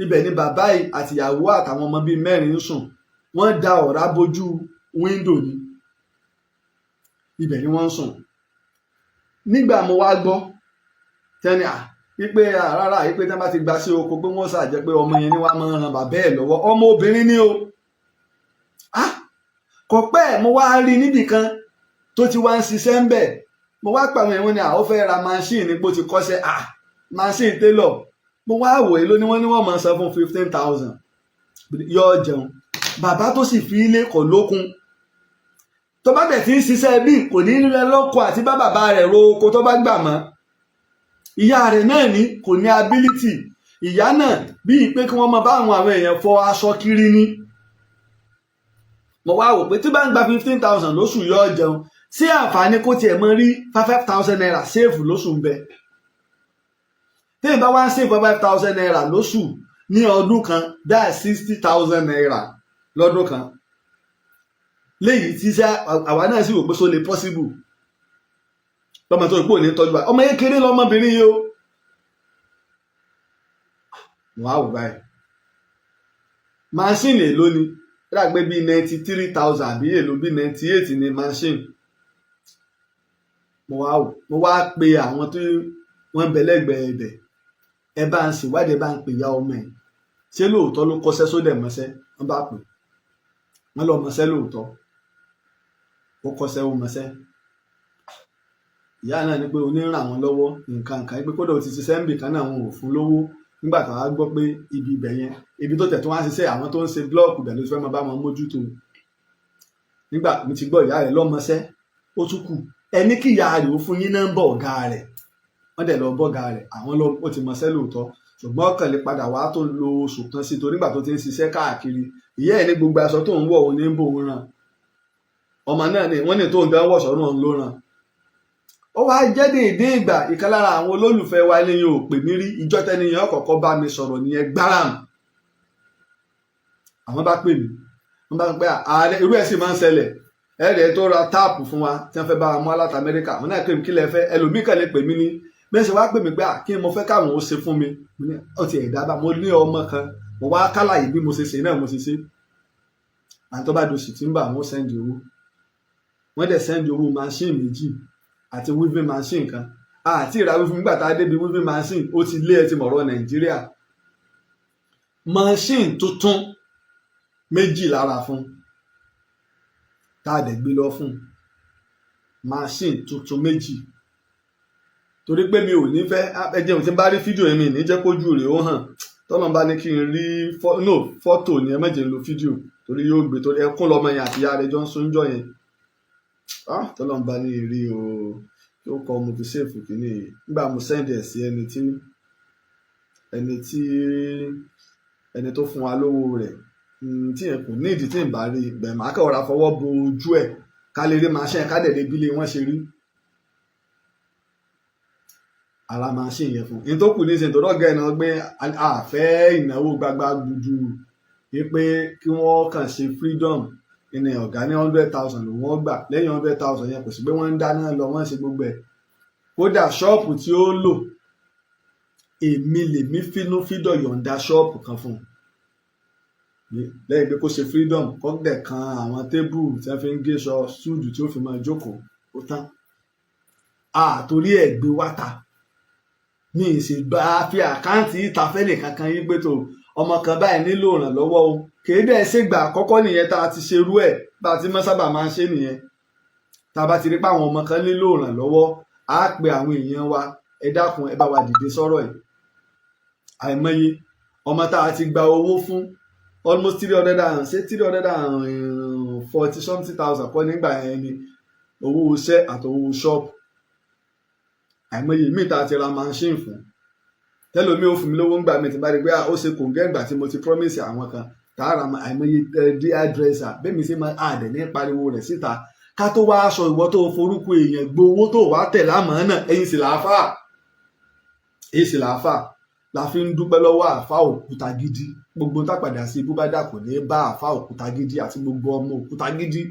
ibẹ̀ ni bàbá yìí àtìyàwó àtàwọn ọmọ bíi mẹ́rin ń sùn. Wọ́n da ọ̀rá bojú window ni, ibẹ̀ ni wọ́n ń sùn. Nígbà mo wá gbọ́ tẹ́ni à wípé rárá, wípé tí wọ́n bá ti gba sí oko pé wọ́n ṣàjẹ́ pé ọmọ yẹn ni wàá máa ran bàbá ẹ̀ lọ́wọ́. Ọmọ obìnrin ni o. Ah, kò pẹ́, mo wá rí níbì kan tó ti wá ń ṣiṣẹ́ ń bẹ̀. Mo wá pàwọn èèyàn ní àwọn fẹ́ ra machine ní bó ti kọ́ṣẹ́, ah, machine tailor. Mo wá wò, èló ni wọ́n ní wọ́n máa san fún? 15,000. Yóò jẹun. Bàbá tó sì fi ilé kọ̀ lókun, tó bá bẹ̀ tí ń ṣiṣẹ́ bí kò ní nílẹ̀ lọ́kọ àti bá bàbá rẹ̀ ro oko tó bá gbà mọ́. Ìyá rẹ̀ náà ní kò ní ability. Ìyá náà bíi pé kí wọ́n máa bá àwọn èèyàn fọ aṣọ kiri ni. Mo wá wò pé tí bá ń gba 15,000 lóṣù, yóò jẹun sí àǹfààní kó tiẹ̀ mọ rí ₦5,000 save lóṣù ń bẹ. Téèyàn bá wá ń save ₦5,000 lóṣù ní ọdún kan, that's ₦60,000 lọ́dún kan. Léyìí tí sẹ́ àwa náà sì wò pé so lè possible lọ́mọ tó ìpò ní tọ́jú wa. Ọmọ kékeré lọmọbìnrin yìí o. Wọ́n á wò báyìí, machine èló ni? Dàgbé bíi 93,000 àbí èló, bíi 98 ní machine. Mo wá wò, mo wá pe àwọn tó wọ́n bẹ lẹ́gbẹ̀ẹ́ ibẹ̀, ẹ bá ń ṣèwádìí, ẹ bá ń pè ya ọmọ ẹ̀, ṣé lóòótọ́ ló kọ́ṣẹ́ sódẹ̀ mọ́ṣẹ́? Wọ́n bá pè, wọ́n lọ mọ́ṣẹ́ lóòótọ́, ó kọ́ṣẹ́, ó mọ́ṣẹ́. Ìyá náà ní pé oníràn àwọn lọ́wọ́ nǹkan nǹkan, pé kódà ó ti ṣiṣẹ́ ń bì kan náà, wọn ò fún lówó. Nígbà tó wá gbọ́ pé ibi ibẹ̀ yẹn, ibi tó tẹ̀ tó wá ń ṣiṣẹ́, àwọn tó ń ṣe block bẹ̀ ló ti fẹ́ máa bá wọn mójútó. Nígbà mo ti gbọ́ ìyá rẹ̀ lọ́mọṣẹ́, ó tún kù ẹni kí ìyá rẹ̀ ó fún yín nọ́mbà ọ̀gá rẹ̀. Wọ́n dẹ̀ lọ bọ́gà rẹ̀, àwọn lọ. Ó ti mọṣẹ́ lóòótọ́, ṣùgbọ́n ọkàn lè padà wá tó lo oṣù kan sí, torí nígbà tó ti ń ṣiṣẹ́ káàkiri, ìyá ẹ̀ ní gbogbo aṣọ tó ń wọ̀, òun ní ń bò ń ràn. Ọmọ náà ni wọ́n ní tó ń gan wọ̀ sọ́run òun ló ràn. Ó wá jẹ́ déédé ìgbà ìkan lára àwọn olólùfẹ́ wa ní yóò pè mí rí. Ìjọ tẹ́niyàn kọ̀ọ̀kan bá mi sọ̀rọ̀ nìyẹn gbáram. Àwọn bá pè mí, wọ́n bá pẹ́ ààrẹ, irú ẹ̀ sì máa ń ṣẹlẹ̀. Ẹ̀rẹ̀ tó ra tap fún wa tí wọ́n fẹ́ bá wa mú aláta Amẹ́ríkà, àwọn náà pè mí, kí lẹ fẹ́? Ẹlòmíì kàn lè pè mí ní bẹ́ẹ̀ ṣe wá pè mí pé kí mo fẹ́ káwọn ó ṣe fún mi. Ó ti ẹ̀dá bá mo ní ọmọ kan, mo wá kálàyé bí mo ṣe ṣe náà mo ṣe ṣe. Àwọn tó bá dosì tí ń bà wọ́n send owó, wọ́n dẹ̀ send owó machine méjì àti weaving machine kan. Àti ìra weaving, nígbà tá a débi weaving machine, ó ti lé. Ẹ ti mọ̀rọ̀ Nàìjíríà, machine tuntun méjì lára fún tá a dẹ̀ gbé lọ fún machine tuntun méjì, torí pé mi ò ní fẹ́ ẹ jẹun tí n bá rí fídíò yẹn, mi ní jẹ́ kójú rẹ̀ ó hàn. Tọ́lọ́n bá ní kí n rí no fọ́tò ni, ẹ má jẹ́ n lo fídíò torí yóò gbé, torí ẹkún lọmọ yẹn àti ìyá rẹ̀ jọ ń súnjọ́ yẹn. Tọ́lọ́n bá ní rí o, tó kọ mo fi save kìíní yìí. Nígbà mo send ẹ̀ sí ẹni tó fún wa lówó rẹ̀, tí yẹn kò ní ìdí tí n bá rí bẹ́ẹ̀, máa kẹ́ ọ̀rá fọwọ́ bo ojú ẹ̀ ká lè rí machine, ká dẹ̀ lè bí lé wọ́n ṣe rí ara machine yẹn fún un. Tó kù ní ìsìn tó dọ́gà ẹ̀ náà gbé àfẹ́ ìnáwó gbagba gbudu wípé kí wọ́n kàn ṣe freedom ní ọ̀gá ní 100,000 ló wọ́n gbà. Lẹ́yìn 100,000 yẹn, kò sí pé wọ́n ń dáná lọ, wọ́n ṣe gbogbo ẹ̀. Kódà shop tí ó lò, èmi lèmi fínú fídọ̀ yọ̀ǹda shop kan fún un lẹ́yìn pé kó ṣe freedom, kó dẹ̀ kan àwọn table tí wọ́n fi ń géṣọ súùdù tí ó fi máa jókòó, ó tán. Àtòrí ẹ̀ gbé wáta ní ìṣègbà fi account ìta fẹ́lẹ̀ kankan yín pé tó ọmọ kan báyìí nílò ìrànlọ́wọ́ o. Kèé dẹ̀ ṣègbà àkọ́kọ́ nìyẹn tá a ti ṣerú ẹ̀, bá a ti mọ́ sábà máa ń ṣe nìyẹn. Tá a bá ti rí pé àwọn ọmọ kan nílò ìrànlọ́wọ́, á pe àwọn èèyàn wa, ẹ dákun, ẹ bá wa dìde sọ́rọ̀ yìí. Àìmọye ọmọ tá a ti gba owó fún, almost three hundred and ṣe 340 something thousand kọ́ nígbà yẹn ni owó iṣẹ́ àtowó ṣọ́ọ̀bù. Àìmọye míì tá a ti ra machine fún, tẹlomi ò fún mi lówó ńgbà mi ti bá rí pé ó ṣe kòǹgẹ́ ìgbà tí mo ti promise àwọn kan tá a ra. Àìmọye hairdresser bẹ́ẹ̀ mi ṣe máa àdẹ̀ ní pariwo rẹ̀ síta. Ká tó wá aṣọ ìwọ tó forúkọ èèyàn gbowó tó wá tẹ̀ lámàá náà, ẹ̀yin sì làáfà, èyí sì làáfà la fi ń dúpẹ́ lọ́wọ́ àáfà òkúta gidi. Gbogbo tá padà sí ibú bá dà kò ní bá àáfà òkúta gidi àti gbogbo ọmọ òkúta gidi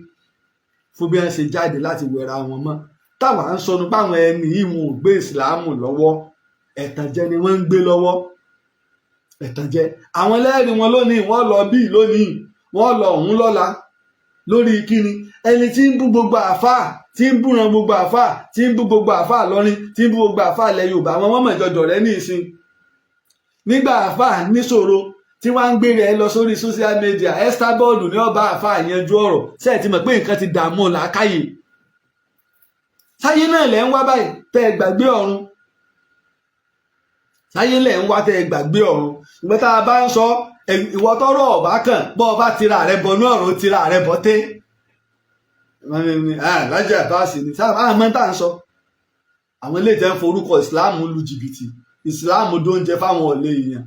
fún bí wọ́n ṣe jáde láti wẹra wọn mọ́. Táwa ń sọnù páwọn ẹni yìí, wọn ò gbé ìsìláàmù lọ́wọ́, ẹ̀tànjẹ ni wọ́n ń gbé lọ́wọ́, ẹ̀tànjẹ. Àwọn ẹlẹ́rìí wọn lónìí, wọ́n lọ bíi lónìí, wọ́n lọ ọ̀hún lọ́la. Lórí kíni? Ẹni tí ń bú gbogbo àáfàá, tí ń búran gbogbo àáfàá, tí ń bú gbogbo àáfàá lọ́rin, tí ń bú gbogbo àáfàá ilẹ̀ Yorùbá, àwọn ọmọ ìjọjọ rẹ ní ìsìn. Nígbà àáfàá níṣòro tí wọ́n ń gbé rẹ̀ lọ sórí social media, Esther bọ́ọ̀lù ní ọba àáfàá yanjú ọ̀rọ̀. Ṣe é ti mọ̀ pé nǹkan ti dààmú làákàyè sáyé náà lẹ́ ń wá báyìí tẹ́ ẹ gbàgbé ọ̀run? Sáyé lẹ́ ń wá tẹ́ ẹ gbàgbé ọ̀run? Ìgbà tá a bá ń sọ, ìwọ tọrọ ọba kàn bọ́ ọba tira rẹ bọnú ọ̀run, tira rẹ bọ́ tẹ́ lájà báàsì ni sáà àmọ́ tá à ń sọ. Àwọn ilé ìjẹun forúkọ ìsìláàmù lu jìbìtì, ìsìláàmù dóúnjẹ fáwọn ọ̀lẹ́ èèyàn.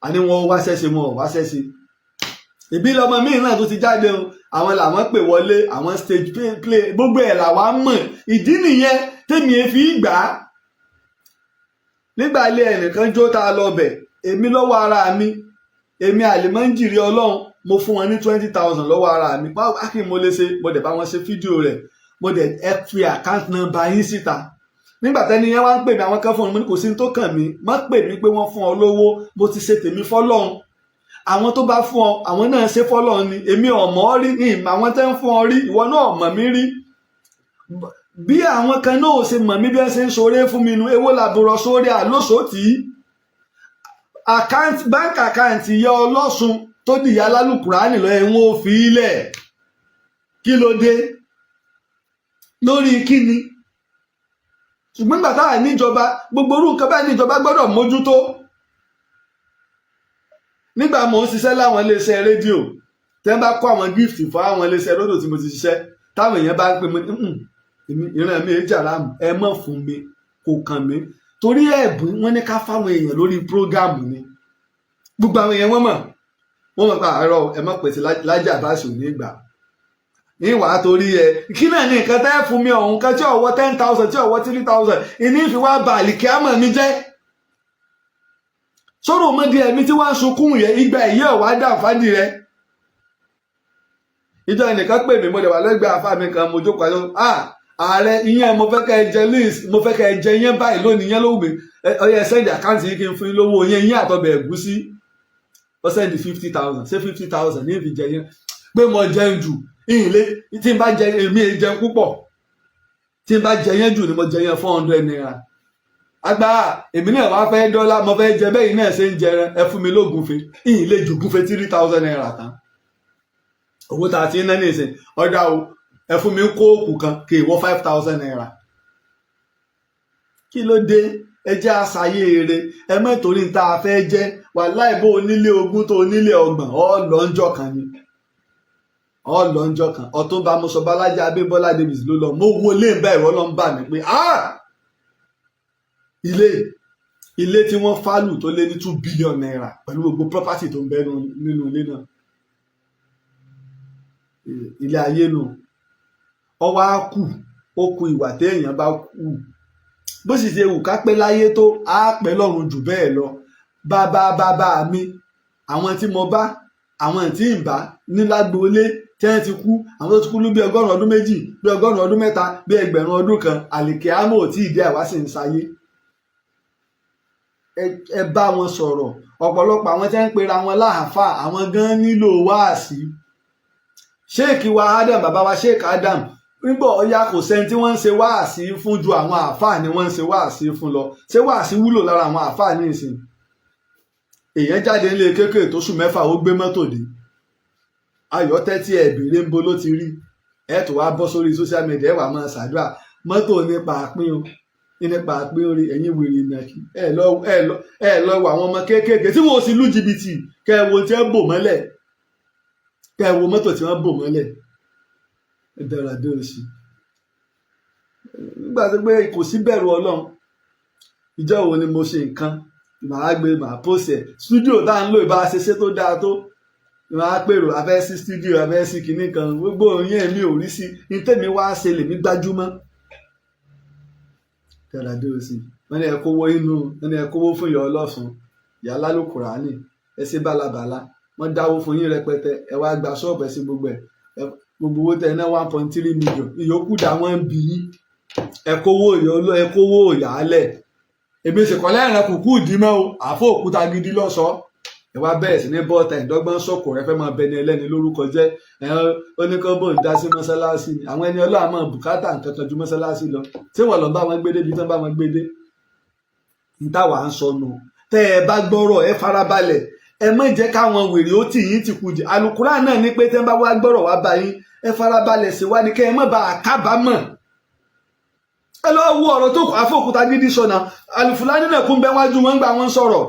Àní wọn wá ṣẹ́ṣe, wọn ò wá ṣẹ́ṣe. Ìbí lọmọ míì náà tó ti jáde o, àwọn làwọn pè wọlé, àwọn stage play, gbogbo ẹ̀ làwa mọ̀. Ìdí nìyẹn tèmi fi gbà á. Nígbà ilé ẹnìkan jó tá a lọ bẹ̀, èmi lọ́wọ́ ara mi, èmi àlèmọ́njìrì Ọlọ́run, mo fún wọn ní 20,000 lọ́wọ́ ara mi. Báwo kí mo lè ṣe? Mo dẹ̀ bá wọn ṣe fídíò rẹ̀, mo dẹ̀ ẹ fi account number yín síta. Nígbà tẹ́ni yẹn wá ń pè mí, àwọn kan fún mi, kò sí ní tó kàn mí, má pè mí pé wọ́n fún ọ lówó. Mo ti ṣe tèmi fọ́lọ́run. Àwọn tó bá fún ọ, àwọn náà ṣe fọ́lọ́run ni. Èmi ọ̀mọ́ rí ní ìmọ̀ àwọn tẹ́ ń fún ọ rí, ìwọ náà mọ̀ mí rí. Bí àwọn kan náà ò ṣe mọ̀ mí, bí wọ́n ṣe ń ṣoore fún mi nu. Èwo làbúrò sórí àlóṣòtì account, bank account ìyá ọlọ́sùn tó dìyà lálùkùránì lọ, ẹ̀wọ̀n ò fi ilẹ̀. Kí ló dé? Lórí kíni? Ṣùgbọ́n nígbà táwa níjọba, gbogbo orú nǹkan báyìí níjọba gbọ́dọ̀ mójútó. Nígbà mo ń ṣiṣẹ́ láwọn iléeṣẹ́ rédíò, tẹ́ ń bá kó àwọn gift fún àwọn iléeṣẹ́ rédíò tí mo ti ṣiṣẹ́, táwọn èèyàn bá ń pè mí, èmi ìran mi èjì àlámù, ẹ mọ̀ fún mi, kò kàn mí, torí ẹ̀bùn wọn ní ká fáwọn èèyàn lórí program ni. Gbogbo àwọn èèyàn, wọ́n mọ̀ pé àárọ̀ ẹ mọ̀ pèsè Lájí Àbáṣe ò ní gbà ìwà, torí ẹ kí náà ní nǹkan tẹ́ fún mi ọ̀hún kan tí ọ̀wọ́ 10,000, tí ọ̀wọ́ 3,000, ìní fi wá ba àlìkíámọ̀ mi jẹ́. Sọ̀rọ̀ ọmọdé ẹ̀mí tí wọ́n ń sunkún yẹn, ìgbà ìyẹ́ ọ̀wá dà fádì rẹ. Ìjọ ẹnìkan pè mí, mo dẹ̀ wà lẹ́gbẹ̀ẹ́ afá mi kan, mo jókòó àjọ, ah, ààrẹ ìyẹn, mo fẹ́ kẹ́ ẹ jẹ list, mo fẹ́ kẹ́ ẹ jẹ yẹn báyìí lónìí, yẹn ló wù mí. Ọyẹ, send account yìí kí n fún yín lówó yẹn, yín àtọbẹ̀ ẹ̀gúsí. Ó send 50,000. Ṣé 50,000 ní ìfi jẹ yẹn? Pé mo jẹun jù ìyìnlé, tí n bá jẹ, èmi è jẹun púpọ̀, tí n bá jẹ yẹn jù ni mo jẹ yẹn ₦400. Àgbà èmi náà wá fẹ́ dọ́là, mo fẹ́ jẹ bẹ́ẹ̀ náà ṣe ń jẹ. Ẹ fún mi lóògùnfe, ìyìnlé jògúnfe ₦3,000 tán. Owó tá a ti ń ná ní ìsìn ọ̀dà o. Ẹ fún mi kóòkù kan kì í wọ́ ₦5,000. Kí ló dé? Ẹ jẹ́ àṣàyè eré. Ẹ mọ́ torí tá a fẹ́ jẹ́. Wàláì, bó onílé 20 tó onílé 30, ọ lọ́njọ́ kan ni, ọ lọ́njọ́ kan. Ọ̀túnba Mọ́sọ̀bálájà Abímbọ́lá Davis ló lọ. Mo wo ilé ń bá ìwọ lọ ń bà mí pé, ah, ilé tí wọ́n value tó lé ní ₦2 billion pẹ̀lú gbogbo property tó ń bẹ nínú ilé náà. Ilé ayé nù, ọwọ́ á kù, ó kù ìwà téèyàn bá kù. Bó sì ṣe wù ká pẹ́ láyé tó, á pẹ́ lọ́run jù bẹ́ẹ̀ lọ. Bàbá bàbá mi, àwọn tí mo bá, àwọn tí ń bá ní lágboolé tí wọ́n ti kú, àwọn tó ti kú ní bí 2 ọgọ́rùn-ún ọdún, bí 3 ọgọ́rùn-ún ọdún, bí 1,000 ọdún, àlìkè àmọ́ ò tí ì dé, àwa sì ń sayé. Ẹ bá wọn sọ̀rọ̀. Ọ̀pọ̀lọpọ̀ àwọn tí wọ́n ń pera wọn láàfáà, àwọn gan nílò wáàsí. Sheik wa Adam, bàbá wa Sheik Adam, nígbà ọ̀ya kò sẹ́ni tí wọ́n ń ṣe wáàsí fún ju àwọn àáfàá ni wọ́n ń ṣe wáàsí fún lọ. Ṣé wáàsí wúlò lára àwọn àáfàá ní ìsìn? Èèyàn jáde nílé kékeré tó sùn 6, ó gbé mọ́tò dé, ayọ̀ tẹ́tí ẹ̀ bèrè ń bo ló ti rí. Ẹ̀ tó wá bọ́ sórí social media, ẹ̀ wà máa ṣàdúrà mọ́tò nípa àpín o, nípa àpín orí. Ẹ̀yìn wèrè ìnàkí, ẹ lọ wọ àwọn ọmọ kéékèèké tí wọn ò sì lù jìbìtì, kẹ ẹ wo tí ẹ bò mọ́lẹ̀, kẹ ẹ wo mọ́tò tí wọ́n bò mọ́lẹ̀. Ẹ dára dé òsì nígbà tó pé kò sí bẹ̀rù Ọlọ́run. Ìjọ wo ni mo ṣe nǹkan, màá gbé, màá post ẹ̀. Studio tá à ń lò, ìbá ṣe ṣe tó dáa tó, màá pèrò afẹ́ sí studio, afẹ́ sí kinní kan, gbogbo yẹn mi ò rí sí ní tèmi wá ṣe lèmi gbájúmọ́. Dára dé òsì. Wọ́n ní ẹ kówó inú, wọ́n ní ẹ kówó fún ìyá ọlọ́sùn, ìyá lálùkùránì, ẹ ṣe bálabàla. Wọ́n dáwó fún yín rẹpẹtẹ, ẹ wá gba ṣọ́ọ̀bù, ẹ sí gbogbo ẹ, gbogbo owó tẹ ná, 1.3 million, ìyókù dà? Wọ́n ń bí yín, ẹ kówó ẹ kówó ìyáálẹ̀. Èmi ṣèkọ́lẹ́ ẹ̀ràn kùkú ìdímọ́ o, àfọ òkúta gidi lọ́sọ̀ọ́. Ẹ wá bẹ̀rẹ̀ sí ní bọ́ọ̀tà ìdọ́gbọ́n sọ̀kò rẹ, fẹ́ máa bẹni ẹlẹ́ni lórúkọ jẹ́. Ẹ ó ní kán bò ń dá sí mọ́sálásí ni. Àwọn ẹni ọlọ́run máa bùkátà nǹkan kan ju mọ́sálásí lọ. Tí wọ́n lọ bá wọn gbé débi tán bá wọn gbé dé ní táwa ń sọnù. Tẹ́ ẹ bá gbọ́rọ̀, ẹ farabalẹ̀, ẹ má jẹ́ káwọn wèrè ó tì yín tì kú jì. Alukura náà ní pé tẹ́ ẹ bá wá gbọ́rọ̀ wá bá yín, ẹ farabalẹ̀ sí wá ní kẹ́ ẹ má bàa kábàámọ̀. Ẹ lọ wo ọ̀rọ̀ tó kù àfọ̀kúta gidi sọ̀nà. Alùfùlání náà kún bẹ́ẹ̀ wájú wọn gbà wọ́n sọ̀rọ̀.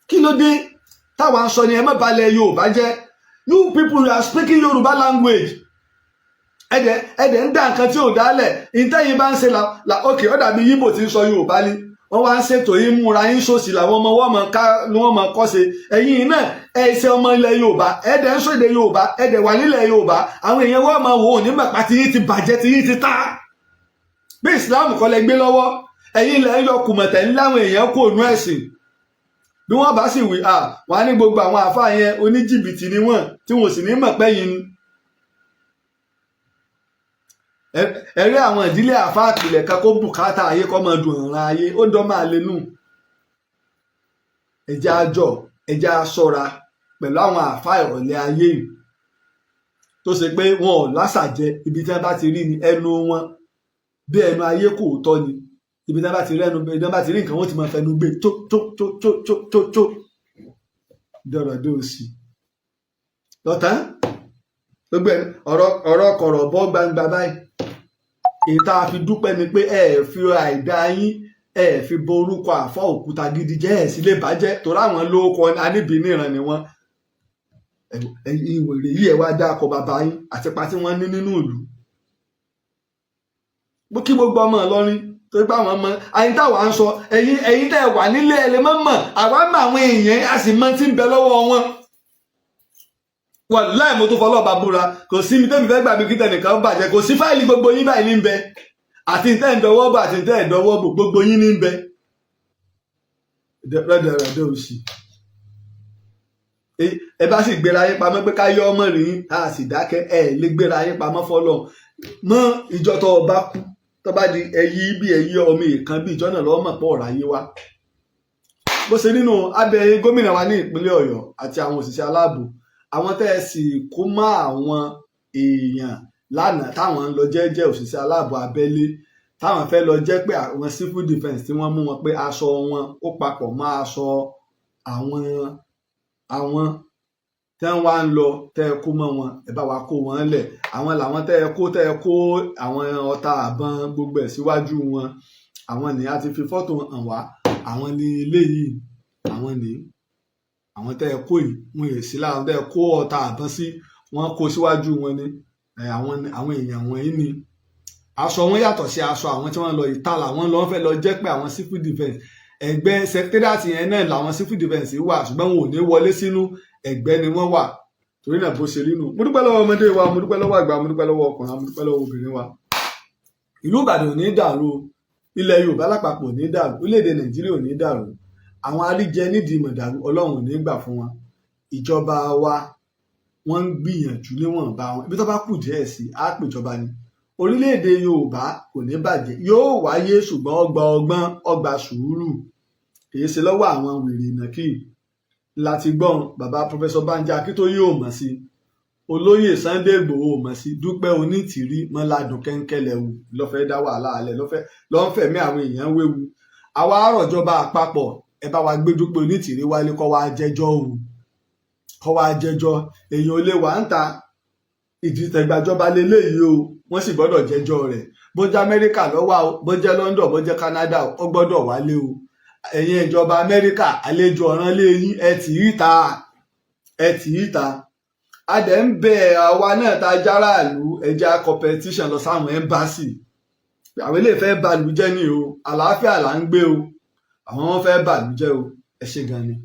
Kí ló dé? Táwa ń sọ ni, ẹ má balẹ̀ Yorùbá jẹ́. You people are speaking Yorùbá language, ẹ̀dẹ̀ ń dá nǹkan tí ò dálẹ̀. Ìtẹ́yìn bá ń ṣe la ok, ó dàbí Yíbò tí ń sọ Yorùbá ni. Wọ́n wá ń ṣètò yín, múra yín sòsì, làwọn ọmọ wọn mọ̀ ká ni wọ́n mọ̀ kọ́ ṣe. Ẹ̀yin náà, ẹ ṣe ọmọ ilẹ̀ Yorùbá, ẹ̀dẹ̀ ń sọ̀dẹ̀ Yorùbá, ẹ̀dẹ̀ wà nílẹ̀ Yorùbá. Àwọn èèyàn wọ́n máa wò ó ní mọ̀pá tí yín ti bàjẹ́, tí yín ti ta bí Islam kọ́ lẹ gbé lọ́wọ́. Ẹ̀yin ilẹ̀ ń yọ kùmọ̀tẹ̀ ńláwọn èèyàn kò nú ẹ̀sìn. Bí wọ́n bá sì wí à wọ́n á ní gbogbo àwọn àáfàá yẹn oníjìbìtì ni wọ́n, tí wọ́n sì ní mọ̀ pẹ́yìn ni. Ẹ̀rí àwọn ìdílé àáfàá àpìlẹ̀ kan kó bùkátà ayé kọ́ máa dùn ọ̀ràn ayé, ó dán máa lé nù. Ẹ̀jẹ̀ àjọ, ẹ̀jẹ̀ aṣọra pẹ̀lú àwọn àáfàá ìrọ̀lẹ́ ayé yìí tó ṣe pé wọn ò lásàjẹ. Ibi tí wọ́n bá ti rí ni ẹnu wọn bí ẹnu ayé kò tọ́ ni. Ibi tí wọ́n bá ti rí ẹnu, ibi tí wọ́n bá ti rí nǹkan, wọ́n ti máa fẹnu gbé tó tó tó tó tó tó tó dọ̀rọ̀ dé òsì lọ́tàn. Gbogbo ẹ̀ ọ̀rọ̀ kọ̀rọ̀ bọ́ gbangba báyìí. Èyí tá a fi dúpẹ́ ni pé ẹ fi àìdá yín Ẹ fi bo orúkọ àfọ òkúta gidi jẹ́, ẹ̀ sì lè bàjẹ́ torí àwọn lóókọ aníbi níran ni wọ́n. Ẹ̀yin wèrè yìí, ẹ wá dá akọ bàbá yín àti ipa tí wọ́n ní nínú ìlú. Bó kí gbogbo ọmọ Ìlọrin, torí pé àwọn ọmọ àyìn táwa ń sọ, ẹ̀yin tẹ́ ẹ wà nílé, ẹ lè mọ̀ mọ̀. Àwa mọ àwọn èèyàn, a sì mọ tí ń bẹ lọ́wọ́ wọn. Wàláì, mo tó fọlọ́ọ̀bá búra, kò sí mi tẹ́mi fẹ́ gbà mí kí tẹnìkan bàjẹ́. Kò sí fáìlì gbogbo yín báyìí ní bẹ, àti tẹ́ ń dọwọ́ bò, àti tẹ́ ń dọwọ́ bò, gbogbo yín ní bẹ. Rẹ́dẹ̀rẹ́dẹ́ òsì, ẹ bá sì gbéra yín pamọ́ pé ká yọ ọmọ rí yín, tá a sì dákẹ́. Ẹ lè gbéra yín pamọ́ fọlọ́ mọ́. Ìjọ tó o bá kú, tó bá di ẹyí bí ẹyí ọmọ ìkan bí ìjọ náà lọ́wọ́ mọ̀ pọ̀ ọ̀rọ̀ ayé wa bó ṣe nínú abẹ. Gómìnà wa ní ìpínlẹ̀ Ọ̀yọ́ àti àwọn òṣìṣẹ́ aláàbò, àwọn tẹ́ ẹ sì kó mọ́ àwọn èèyàn lánàá táwọn ń lọ jẹ́jẹ́, òṣìṣẹ́ aláàbò abẹ́lé táwọn fẹ́ lọ jẹ́ pé àwọn civil defence tí wọ́n mú wọn, pé aṣọ wọn ó papọ̀ mọ́ aṣọ àwọn tẹ́ ń wá ń lọ, tẹ́ ẹ kó mọ́ wọn, ẹ bá wa kó wọn lẹ̀. Àwọn làwọn tẹ́ ẹ kó àwọn ọta àbọn gbogbo ẹ̀ síwájú wọn. Àwọn ní a ti fi fọ́tò hàn wá. Àwọn ní eléyìí, àwọn ní àwọn tẹ́ ẹ kó yìí, wọn yè sí lára tẹ́ ẹ kó ọta àbọn sí. Wọn kó síwájú wọn ni. Àwọn èèyàn wọ̀nyí ni aṣọ wọn yàtọ̀ sí aṣọ àwọn tí wọ́n lọ. Ìta làwọn lọ fẹ́ lọ jẹ́ pé àwọn civil defence. Ẹgbẹ́ secretariat yẹn náà làwọn civil defence wà, ṣùgbọ́n wọn ò ní wọlé sínú, ẹgbẹ́ ni wọ́n wà. Torí náà, bó ṣe rí nù. Mo dúpẹ́ lọ́wọ́ ọmọdé wa, mo dúpẹ́ lọ́wọ́ àgbà, mo dúpẹ́ lọ́wọ́ ọkùnrin, mo dúpẹ́ lọ́wọ́ obìnrin wa. Ìlú Ìbàdàn ò ní dàrú o, ilẹ̀ Yorùbá lápapọ̀ ò ní dàrú, orílẹ̀-èdè Nàìjíríà ò ní dàrú. Àwọn aríjẹ nídìí mọ̀dàrú, Ọlọ́run ò ní gbà fún wọn. Ìjọba wa, wọ́n ń gbìyànjú níwọ̀nba wọn. Ibi tó bá kù díẹ̀ sí, á pèjọba ni. Orílẹ̀-èdè Yorùbá kò ní bàjẹ́, yóò wáyé, ṣùgbọ́n ọgbà ọgbọ́n, ọgbà sùúrù, kìí ṣe lọ́wọ́ àwọn wèrè ìnàkí láti gbọ́n. Bàbá Professor Banji Akíntóyè ò mọ̀ sí, olóyè Sunday Ìgbòho ò mọ̀ sí, Dúpẹ́ Onítìrí mọ́ládùn kẹ́ńkẹ́lẹ́wù lọ́fẹ́ dá wàhálà alẹ́, lọ́fẹ́ lọ́nfẹ̀mí àwọn èèyàn wéwu. Àwa àròjọba àpapọ̀, ẹ bá wa gbé Dúpẹ́ Onítìrí wálé, kó wá jẹ́jọ́ o, kó wá jẹ́jọ́. Èèyàn ò lè wà ń ta ìdìtẹ̀gbàjọba leléyìí o, wọ́n sì gbọ́dọ̀ jẹ́jọ́ rẹ̀. Bó jẹ́ Amẹ́ríkà ló wà o, bó jẹ́ London, bó jẹ́ Canada, ó gbọ́dọ̀ wálé o. Ẹ̀yin ìjọba Amẹ́ríkà, àlejò ọ̀ràn lé yín, ẹ tì í ta, ẹ tì í ta. A dẹ̀ ń bẹ àwa náà ta járàlú, ẹ jẹ́ á competition lọ sáwọn embassy. Àwọn eléyìí fẹ́ bàlú jẹ́ ni o. Àlàáfíà là ń gbé o, àwọn wọn fẹ́ bàlú jẹ́ o. Ẹ ṣé gan ni.